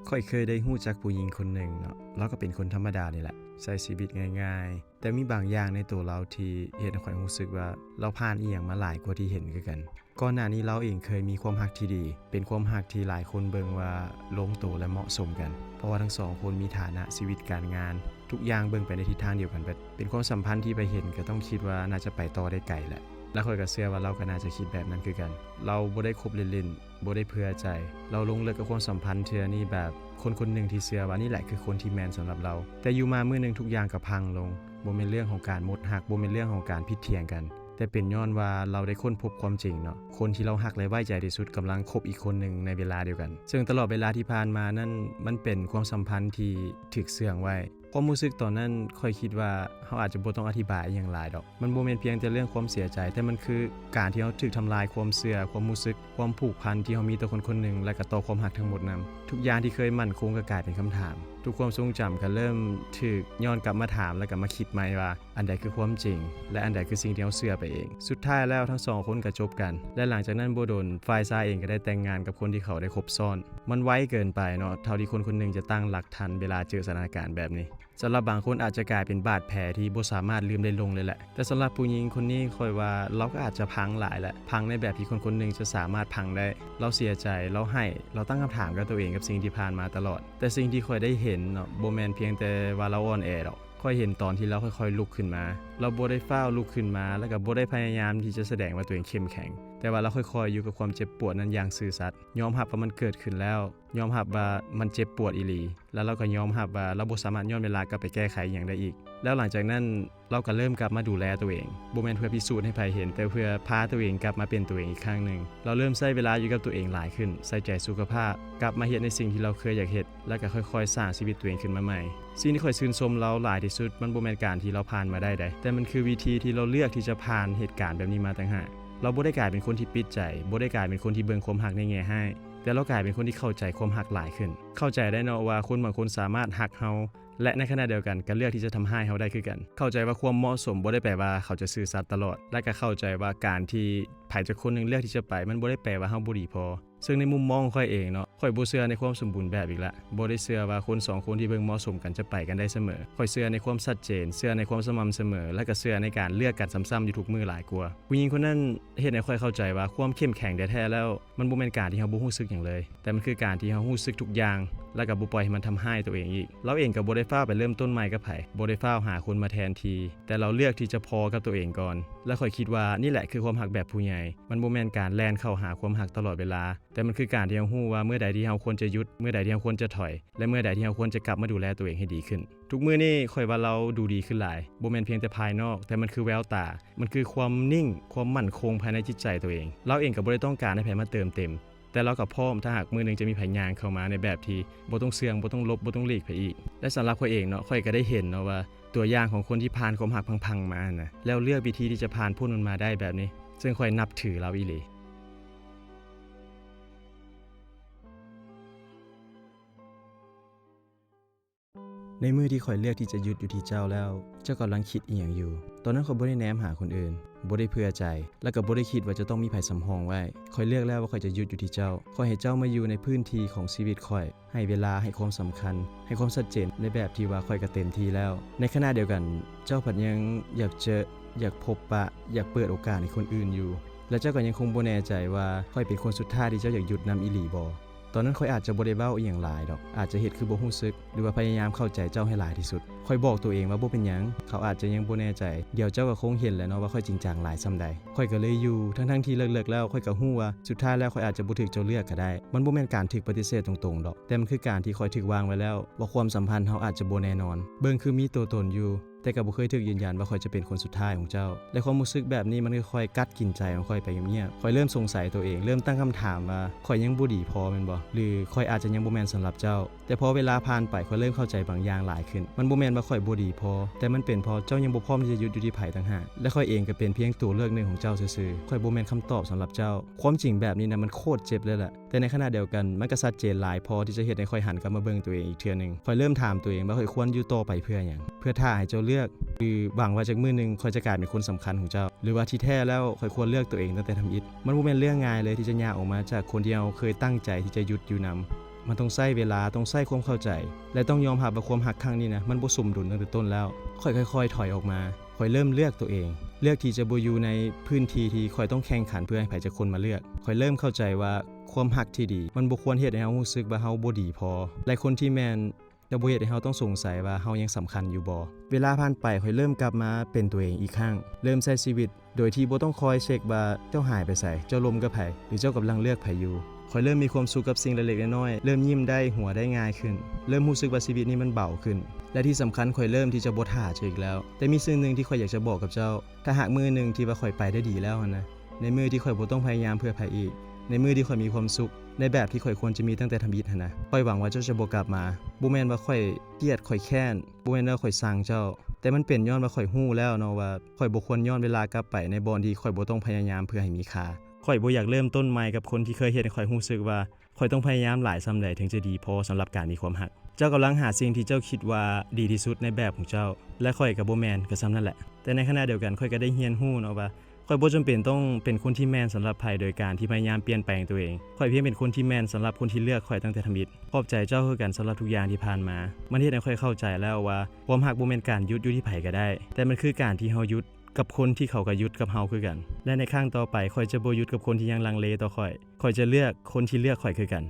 ຂ້ອຍເຄີຍໄດ້ຮູ້ຈັກຜູ້ຍິງຄົນໜຶ່ງເນາະ, ລາວກໍເປັນຄົນທຳມະດານີ້ແຫຼະ, ໃຊ້ຊີວິດງ່າຍໆ, ແຕ່ມີບາງຢ່າງໃນໂຕລາວທີ່ເຮັດໃຫ້ຂ້ອຍຮູ້ສຶກວ່າລາວຜ່ານອີ່ຫຍັງມາຫຼາຍກວ່າທີ່ເຫັນຄືກັນ. ກ່ອນໜ້ານີ້ລາວເອງເຄີຍມີຄວາມຮັກທີ່ດີ, ເປັນຄວາມຮັກທີ່ຫຼາຍຄົນເບິ່ງວ່າລົງໂຕ ແລະ ເໝາະສົມກັນ, ເພາະວ່າທັງສອງຄົນມີຖານະຊີວິດການງານ, ທຸກຢ່າງເບິ່ງໄປໃນທິດທາງດຽວກັນເບິດ. ເປັນຄວາມສຳພັນທີ່ໃຜເຫັນກໍຕ້ອງຄິດວ່າໜ້າຈະໄປຕໍ່ໄດ້ໄກແຫຼະ, ແລະ ຂ້ອຍກໍເຊື່ອວ່າລາວກໍໜ້າຈະຄິດແບບນັ້ນຄືກັນ. ລາວບໍ່ໄດ້ຄົບເລ່ນໆ, ບໍ່ໄດ້ເພື່ອໃຈ. ລາວລົງເລິກກັບຄວາມສຳພັນເທື່ອນີ້ແບບຄົນຄົນໜຶ່ງທີ່ເຊື່ອວ່ານີ້ແຫຼະຄືຄົນທີ່ແມ່ນສຳລັບລາວ. ແຕ່ຢູ່ມາມື້ໜຶ່ງທຸກຢ່າງກໍພັງລົງ. ບໍ່ແມ່ນເລື່ອງຂອງການໝົດຮັກ, ບໍ່ແມ່ນເລື່ອງຂອງການຜິດຖຽງກັນ, ແຕ່ເປັນຍ້ອນວ່າລາວໄດ້ຄົ້ນພົບຄວາມຈິງເນາະ. ຄົນທີ່ລາວຮັກ ແລະ ໄວ້ໃຈທີ່ສຸດກຳລັງຄົບອີກຄົນໜຶ່ງໃນເວລາດຽວກັນ. ເຊິ່ງຕະຫຼອດເວລາທີ່ຜ່ານມານັ້ນ ມັນເປັນຄວາມສຳພັນທີ່ຖືກເຊື່ອງໄວ້. ຄວາມຮູ້ສຶກຕອນນັ້ນ ຂ້ອຍຄິດວ່າເຮົາອາດຈະບໍ່ຕ້ອງອະທິບາຍອີ່ຫຍັງຫຼາຍດອກ. ມັນບໍ່ແມ່ນພຽງແຕ່ເລື່ອງຄວາມເສຍໃຈ, ແຕ່ມັນຄືການທີ່ເຮົາຖືກທຳລາຍຄວາມເຊື່ອ, ຄວາມຮູ້ສຶກ, ຄວາມຜູກພັນທີ່ເຮົາມີຕໍ່ຄົນຄົນໜຶ່ງ ແລະ ກໍຕໍ່ຄວາມຮັກທັງໝົດນຳ. ທຸກຢ່າງທີ່ເຄີຍໝັ້ນຄົງກໍກາຍເປັນຄຳຖາມ. ທຸກຄວາມຊົງຈຳກໍເລີ່ມຖືກຍ້ອນກັບມາຖາມ ແລະ ກໍມາຄິດໃໝ່ວ່າ ອັນໃດຄືຄວາມຈິງ ແລະ ອັນໃດຄືສິ່ງທີ່ເຮົາເຊື່ອໄປເອງ. ສຸດທ້າຍແລ້ວ ທັງສອງຄົນກໍຈົບກັນ ແລະ ຫຼັງຈາກນັ້ນບໍ່ດົນ ຝ່າຍຊາຍເອງກໍໄດ້ແຕ່ງງານກັບຄົນທີ່ເຂົາໄດ້ຄົບຊ້ອນ. ມັນໄວເກີນໄປເນາະ ເທົ່າທີ່ຄົນຄົນໜຶ່ງຈະຕັ້ງຫຼັກທັນເວລາເຈີສະຖານະການແບບນີ້. ສຳລັບບາງຄົນອາດຈະກາຍເປັນບາດແຜທີ່ບໍ່ສາມາດລືມໄດ້ລົງເລີຍແຫຼະ. ແຕ່ສຳລັບຜູ້ຍິງຄົນນີ້ ຂ້ອຍວ່າລາວກໍອາດຈະພັງຫຼາຍແຫຼະ, ພັງໃນແບບທີ່ຄົນຄົນໜຶ່ງຈະສາມາດພັງໄດ້. ລາວເສຍໃຈ, ລາວໄຫ້, ລາວຕັ້ງຄຳຖາມກັບຕົວເອງກັບສິ່ງທີ່ຜ່ານມາຕະຫຼອດ. ແຕ່ສິ່ງທີ່ຂ້ອຍໄດ້ເຫັນເນາະ ບໍ່ແມ່ນພຽງແຕ່ວ່າລາວອ່ອນແອດອກ. ຂ້ອຍເຫັນຕອນທີ່ລາວຄ່ອຍໆລຸກຂຶ້ນມາ. ລາວບໍ່ໄດ້ຟ້າວລຸກຂຶ້ນມາ ແລ້ວກໍບໍ່ໄດ້ພະຍາຍາມທີ່ຈະສະແດງວ່າຕົວເອງເຂັ້ມແຂງ, ແຕ່ວ່າລາວຄ່ອຍໆຢູ່ກັບຄວາມເຈັບປວດນັ້ນຢ່າງຊື່ສັດ, ຍອມຮັບວ່າມັນເກີດຂຶ້ນແລ້ວ, ຍອມຮັບວ່າມັນເຈັບປວດອີ່ຫຼີ, ແລ້ວລາວກໍຍອມຮັບວ່າລາວບໍ່ສາມາດຍ້ອນເວລາກັບໄປແກ້ໄຂອີ່ຫຍັງໄດ້ອີກ. ແລ້ວຫຼັງຈາກນັ້ນ ລາວກໍເລີ່ມກັບມາດູແລຕົວເອງ, ບໍ່ແມ່ນເພື່ອພິສູດໃຫ້ໃຜເຫັນ, ແຕ່ເພື່ອພາຕົວເອງກັບມາເປັນຕົວເອງອີກຄັ້ງໜຶ່ງ. ລາວເລີ່ມໃຊ້ເວລາຢູ່ກັບຕົວເອງຫຼາຍຂຶ້ນ, ໃສ່ໃຈສຸຂະພາບ, ກັບມາເຮັດໃນສິ່ງທີ່ລາວເຄີຍຢາກເຮັດ, ແລ້ວກໍຄ່ອຍໆສ້າງຊີວິດຕົວເອງຂຶ້ນມາໃໝ່. ສິ່ງທີ່ຂ້ອຍຊື່ນຊົມລາວຫຼາຍທີ່ສຸດ ມັນບໍ່ແມ່ນການທີ່ລາວຜ່ານມາໄດ້ໃດ, ແຕ່ມັນຄືວິທີທີ່ລາວເລືອກທີ່ຈະຜ່ານເຫດການແບບນີ້ມາຕ່າງຫາກ. ລາວບໍ່ໄດ້ກາຍເປັນຄົນທີ່ປິດໃຈ, ບໍ່ໄດ້ກາຍເປັນຄົນທີ່ເບິ່ງຄວາມຮັກໃນແງ່ຮ້າຍ. ແຕ່ລາວກາຍເປັນຄົນທີ່ເຂົ້າໃຈຄວາມຮັກຫຼາຍຂຶ້ນ. ເຂົ້າໃຈໄດ້ເນາະວ່າຄົນບາງຄົນສາມາດຮັກເຮົາ ແລະ ໃນຂະນະດຽວກັນກໍເລືອກທີ່ຈະທຳຮ້າຍເຮົາໄດ້ຄືກັນ. ເຂົ້າໃຈວ່າຄວາມເໝາະສົມບໍ່ໄດ້ແປວ່າເຂົາຈະຊື່ສັດຕະຫຼອດ ແລະ ກໍເຂົ້າໃຈວ່າການທີ່ໃຜຈັກຄົນໜຶ່ງເລືອກທີ່ຈະໄປ ມັນບໍ່ໄດ້ແປວ່າເຮົາບໍ່ດີພໍ. ເຊິ່ງໃນມຸມມອງຂອງຂ້ອຍເອງເນາະ, ຂ້ອຍບໍ່ເຊື່ອໃນຄວາມສົມບູນແບບອີກລະ. ບໍ່ໄດ້ເຊື່ອວ່າຄົນສອງຄົນທີ່ເບິ່ງເໝາະສົມກັນຈະໄປກັນໄດ້ສະເໝີ. ຂ້ອຍເຊື່ອໃນຄວາມຊັດເຈນ, ເຊື່ອໃນຄວາມສະໝ່ຳສະເໝີ ແລະ ກໍເຊື່ອໃນການເລືອກກັນຊ້ຳໆຢູ່ທຸກມື້ຫຼາຍກວ່າ. ຜູ້ຍິງຄົນນັ້ນເຮັດໃຫ້ຂ້ອຍເຂົ້າໃຈວ່າຄວາມເຂັ້ມແຂງແທ້ໆແລ້ວ ມັນບໍ່ແມ່ນການທີ່ເຮົາບໍ່ຮູ້ສຶກຫຍັງເລີຍ, ແຕ່ມັນຄືການທີ່ເຮົາຮູ້ສຶກທຸກຢ່າງ ແລ້ວກໍບໍ່ປ່ອຍໃຫ້ມັນທຳຮ້າຍໂຕເອງອີກ. ລາວເອງກໍບໍ່ໄດ້ຟ້າວໄປເລີ່ມຕົ້ນໃໝ່ກັບໃຜ, ບໍ່ໄດ້ຟ້າວຫາຄົນມາແທນທີ່, ແຕ່ລາວເລືອກທີ່ຈະພໍກັບໂຕເອງກ່ອນ. ແລະ ຂ້ອຍຄິດວ່ານີ້ແຫຼະຄືຄວາມຮັກແບບຜູ້ໃຫຍ່. ມັນບໍ່ແມ່ນການແລ່ນເຂົ້າຫາຄວາມຮັກຕະຫຼອດເວລາ, ແຕ່ມັນຄືການທີ່ເຮົາຮູ້ວ່າເມື່ອໃດທີ່ເຮົາຄວນຈະຢຸດ, ເມື່ອໃດທີ່ເຮົາຄວນຈະຖອຍ ແລະ ເມື່ອໃດທີ່ເຮົາຄວນຈະກັບມາດູແລໂຕເອງໃຫ້ດີຂຶ້ນ. ທຸກມື້ນີ້ຂ້ອຍວ່າລາວດູດີຂຶ້ນຫຼາຍ, ບໍ່ແມ່ນພຽງແຕ່ພາຍນອກ, ແຕ່ມັນຄືແວວຕາ, ມັນຄືຄວາມນິ່ງ, ຄວາມໝັ້ນຄົງພາຍໃນຈິດໃຈໂຕເອງ. ລາວເອງກໍບໍ່ໄດ້ຕ້ອງການໃຫ້ໃຜມາເຕີມເຕັມ, ແຕ່ລາວກໍພ້ອມ ຖ້າຫາກມື້ໜຶ່ງຈະມີໃຜຍ່າງເຂົ້າມາໃນແບບທີ່ບໍ່ຕ້ອງເຊື່ອງ, ບໍ່ຕ້ອງຫຼົບ, ບໍ່ຕ້ອງຫຼີກໃຜອີກ. ແລະ ສຳລັບຂ້ອຍເອງເນາະ, ຂ້ອຍກໍໄດ້ເຫັນເນາະວ່າຕົວຢ່າງຂອງຄົນທີ່ຜ່ານຄວາມຮັກພັງໆມາຫັ້ນນະ, ແລ້ວເລືອກວິທີທີ່ຈະຜ່ານພົ້ນມັນມາໄດ້ແບບນີ້, ເຊິ່ງຂ້ອຍນັບຖືລາວອີ່ຫຼີ. ໃນມື້ທີ່ຂ້ອຍເລືອກທີ່ຈະຢຸດຢູ່ທີ່ເຈົ້າແລ້ວ, ເຈົ້າກຳລັງຄິດອີ່ຫຍັງຢູ່? ຕອນນັ້ນຂ້ອຍບໍ່ໄດ້ແນມຫາຄົນອື່ນ, ບໍ່ໄດ້ເຜື່ອໃຈ, ແລະ ກໍບໍ່ໄດ້ຄິດວ່າຈະຕ້ອງມີໃຜສຳຮອງໄວ້. ຂ້ອຍເລືອກແລ້ວວ່າຂ້ອຍຈະຢຸດຢູ່ທີ່ເຈົ້າ. ຂ້ອຍໃຫ້ເຈົ້າມາຢູ່ໃນພື້ນທີ່ຂອງຊີວິດຂ້ອຍ, ໃຫ້ເວລາ, ໃຫ້ຄວາມສຳຄັນ, ໃຫ້ຄວາມຊັດເຈນໃນແບບທີ່ວ່າຂ້ອຍກໍເຕັມທີ່ແລ້ວ. ໃນຂະນະດຽວກັນ, ເຈົ້າພັດຍັງຢາກເຈີ, ຢາກພົບປະ, ຢາກເປີດໂອກາດໃຫ້ຄົນອື່ນຢູ່, ແລະ ເຈົ້າກໍຍັງຄົງບໍ່ແນ່ໃຈວ່າຂ້ອຍເປັນຄົນສຸດທ້າຍທີ່ເຈົ້າຢາກຢຸດນຳອີ່ຫຼີບໍ່? ຕອນນັ້ນຂ້ອຍອາດຈະບໍ່ໄດ້ເວົ້າອີ່ຫຍັງຫຼາຍດອກ, ອາດຈະເຮັດຄືບໍ່ຮູ້ສຶກ ຫຼືວ່າພະຍາຍາມເຂົ້າໃຈເຈົ້າໃຫ້ຫຼາຍທີ່ສຸດ. ຂ້ອຍບອກໂຕເອງວ່າບໍ່ເປັນຫຍັງ, ເຂົາອາດຈະຍັງບໍ່ແນ່ໃຈ, ດຽວເຈົ້າກໍຄົງເຫັນແຫຼະເນາະວ່າຂ້ອຍຈິງຈັງຫຼາຍສ່ຳໃດ. ຂ້ອຍກໍເລີຍຢູ່, ທັງໆທີ່ເລິກໆແລ້ວຂ້ອຍກໍຮູ້ວ່າສຸດທ້າຍແລ້ວຂ້ອຍອາດຈະບໍ່ຖືກເຈົ້າເລືອກກໍໄດ້. ມັນບໍ່ແມ່ນການຖືກປະຕິເສດຕົງໆດອກ, ແຕ່ມັນຄືການທີ່ຂ້ອຍຖືກວາງໄວ້ແລ້ວວ່າຄວາມສຳພັນເຮົາອາດຈະບໍ່ແນ່ນອນ. ເບິ່ງຄືມີຕົວຕົນຢູ່, ແຕ່ກໍບໍ່ເຄີຍຖືກຢືນຢັນວ່າຂ້ອຍຈະເປັນຄົນສຸດທ້າຍຂອງເຈົ້າ. ແລະ ຄວາມຮູ້ສຶກແບບນີ້ມັນຄ່ອຍໆກັດກິນໃຈຂອງຂ້ອຍໄປງຽບໆ. ຂ້ອຍເລີ່ມສົງໄສໂຕເອງ, ເລີ່ມຕັ້ງຄຳຖາມວ່າ ຂ້ອຍຍັງບໍ່ດີພໍແມ່ນບໍ່? ຫຼື ຂ້ອຍອາດຈະຍັງບໍ່ແມ່ນສຳລັບເຈົ້າ? ແຕ່ພໍເວລາຜ່ານໄປ, ຂ້ອຍເລີ່ມເຂົ້າໃຈບາງຢ່າງຫຼາຍຂຶ້ນ. ມັນບໍ່ແມ່ນວ່າຂ້ອຍບໍ່ດີພໍ, ແຕ່ມັນເປັນເພາະເຈົ້າຍັງບໍ່ພ້ອມທີ່ຈະຢຸດຢູ່ທີ່ໃຜຕ່າງຫາກ. ແລະ ຂ້ອຍເອງກໍເປັນພຽງຕົວເລືອກໜຶ່ງຂອງເຈົ້າຊື່ໆ. ຂ້ອຍບໍ່ແມ່ນຄຳຕອບສຳລັບເຈົ້າ. ຄວາມຈິງແບບນີ້ນະ ມັນໂຄດເຈັບເລີຍແຫຼະ. ແຕ່ໃນຂະນະດຽວກັນ, ມັນກໍຊັດເຈນຫຼາຍພໍທີ່ຈະເຮັດໃຫ້ຂ້ອຍຫັນກັບມາເບິ່ງຕົວເອງອີກເທື່ອໜຶ່ງ. ຂ້ອຍເລີ່ມຖາມຕົວເອງວ່າຂ້ອຍຄວນຢູ່ຕໍ່ໄປເພື່ອຫຍັງ? ເພື່ອຖ້າໃຫ້ເຈົ້າເລືອກ? ຫຼື ຫວັງວ່າຈັກມື້ໜຶ່ງຂ້ອຍຈະກາຍເປັນຄົນສຳຄັນຂອງເຈົ້າ? ຫຼືວ່າທີ່ແທ້ແລ້ວຂ້ອຍຄວນເລືອກຕົວເອງຕັ້ງແຕ່ທຳອິດ? ມັນບໍ່ແມ່ນເລື່ອງງ່າຍເລີຍທີ່ຈະຍ່າງອອກມາຈາກຄົນທີ່ເຮົາເຄີຍຕັ້ງໃຈທີ່ຈະຢຸດຢູ່ນຳ. ມັນຕ້ອງໃຊ້ເວລາ, ຕ້ອງໃຊ້ຄວາມເຂົ້າໃຈ ແລະ ຕ້ອງຍອມຮັບວ່າຄວາມຮັກຄັ້ງນີ້ນະ ມັນບໍ່ສົມດຸນຕັ້ງແຕ່ຕົ້ນແລ້ວ. ຂ້ອຍຄ່ອຍໆຖອຍອອກມາ. ຂ້ອຍເລີ່ມເລືອກຕົວເອງ, ເລືອກທີ່ຈະບໍ່ຢູ່ໃນພື້ນທີ່ທີ່ຂ້ອຍຕ້ອງແຂ່ງຂັນເພື່ອໃຫ້ໃຜຈັກຄົນມາເລືອກ. ຂ້ອຍເລີ່ມເຂົ້າໃຈວ່າຄວາມຮັກທີ່ດີ ມັນບໍ່ຄວນເຮັດໃຫ້ເຮົາຮູ້ສຶກວ່າເຮົາບໍ່ດີພໍ ແລະ ຄົນທີ່ແມ່ນຈະບໍ່ເຮັດໃຫ້ເຮົາຕ້ອງສົງໄສວ່າເຮົາຍັງສຳຄັນຢູ່ບໍ່. ເວລາຜ່ານໄປ, ຂ້ອຍເລີ່ມກັບມາເປັນຕົວເອງອີກຄັ້ງ, ເລີ່ມໃຊ້ຊີວິດໂດຍທີ່ບໍ່ຕ້ອງຄອຍເຊັກວ່າເຈົ້າຫາຍໄປໃສ, ເຈົ້າລົມກັບໃຜ ຫຼື ເຈົ້າກຳລັງເລືອກໃຜຢູ່. ຂ້ອຍເລີ່ມມີຄວາມສຸກກັບສິ່ງເລັກໆນ້ອຍໆ, ເລີ່ມຍິ້ມໄດ້, ຫົວໄດ້ງ່າຍຂຶ້ນ, ເລີ່ມຮູ້ສຶກວ່າຊີວິດນີ້ມັນເບົາຂຶ້ນ ແລະ ທີ່ສຳຄັນ, ຂ້ອຍເລີ່ມທີ່ຈະບໍ່ຖ້າເຈົ້າອີກແລ້ວ. ແຕ່ມີສິ່ງໜຶ່ງທີ່ຂ້ອຍຢາກຈະບອກກັບເຈົ້າ, ຖ້າຫາກມື້ໜຶ່ງທີ່ວ່າຂ້ອຍໄປໄດ້ດີແລ້ວຫັ້ນນະ, ໃນມື້ທີ່ຂ້ອຍບໍ່ຕ້ອງພະຍາຍາມເພື່ອໃຜອີກ, ໃນມື້ທີ່ຂ້ອຍມີຄວາມສຸກໃນແບບທີ່ຂ້ອຍຄວນຈະມີຕັ້ງແຕ່ທຳອິດຫັ້ນນະ, ຂ້ອຍຫວັງວ່າເຈົ້າຈະບໍ່ກັບມາ. ບໍ່ແມ່ນວ່າຂ້ອຍກຽດ, ຂ້ອຍແຄ້ນ, ບໍ່ແມ່ນວ່າຂ້ອຍຊັງເຈົ້າ, ແຕ່ມັນເປັນຍ້ອນວ່າຂ້ອຍຮູ້ແລ້ວເນາະວ່າ ຂ້ອຍບໍ່ຄວນຍ້ອນເວລາກັບໄປໃນບ່ອນທີ່ຂ້ອຍບໍ່ຕ້ອງພະຍາຍາມເພື່ອໃຫ້ມີຄ່າ. ຂ້ອຍບໍ່ຢາກເລີ່ມຕົ້ນໃໝ່ກັບຄົນທີ່ເຄີຍເຮັດໃຫ້ຂ້ອຍຮູ້ສຶກວ່າ ຂ້ອຍຕ້ອງພະຍາຍາມຫຼາຍສ່ຳໃດເຖິງຈະດີພໍສຳລັບການມີຄວາມຮັກ. ເຈົ້າກຳລັງຫາສິ່ງທີ່ເຈົ້າຄິດວ່າດີທີ່ສຸດໃນແບບຂອງເຈົ້າ, ແລະ ຂ້ອຍກໍບໍ່ແມ່ນ, ກໍສ່ຳນັ້ນແຫຼະ. ແຕ່ໃນຂະນະດຽວກັນ, ຂ້ອຍກໍໄດ້ຮຽນຮູ້ເນາະວ່າ ຂ້ອຍບໍ່ຈຳເປັນຕ້ອງເປັນຄົນທີ່ແມ່ນສຳລັບໃຜໂດຍການທີ່ພະຍາຍາມປ່ຽນແປງຕົວເອງ. ຂ້ອຍພຽງເປັນຄົນທີ່ແມ່ນສຳລັບຄົນທີ່ເລືອກຂ້ອຍຕັ້ງແຕ່ທຳອິດ. ຂອບໃຈເຈົ້າຄືກັນສຳລັບທຸກຢ່າງທີ່ຜ່ານມາ. ມັນເຮັດໃຫ້ຂ້ອຍເຂົ້າໃຈແລ້ວວ່າ ຄວາມຮັກບໍ່ແມ່ນການຢຸດຢູ່ທີ່ໃຜກໍໄດ້, ແຕ່ມັນຄືການທີ່ເຮົາຢຸດ ກັບຄົນທີ່ເຂົາກໍຢຸດກັບເຮົາຄືກັນ. ແລະ ໃນຄັ້ງຕໍ່ໄປ, ຂ້ອຍຈະບໍ່ຢຸດກັບຄົນທີ່ຍັງລັງເລຕໍ່ຂ້ອຍ. ຂ້ອຍຈະເລືອກຄົນທີ່ເລືອກຂ້ອຍຄືກັນ.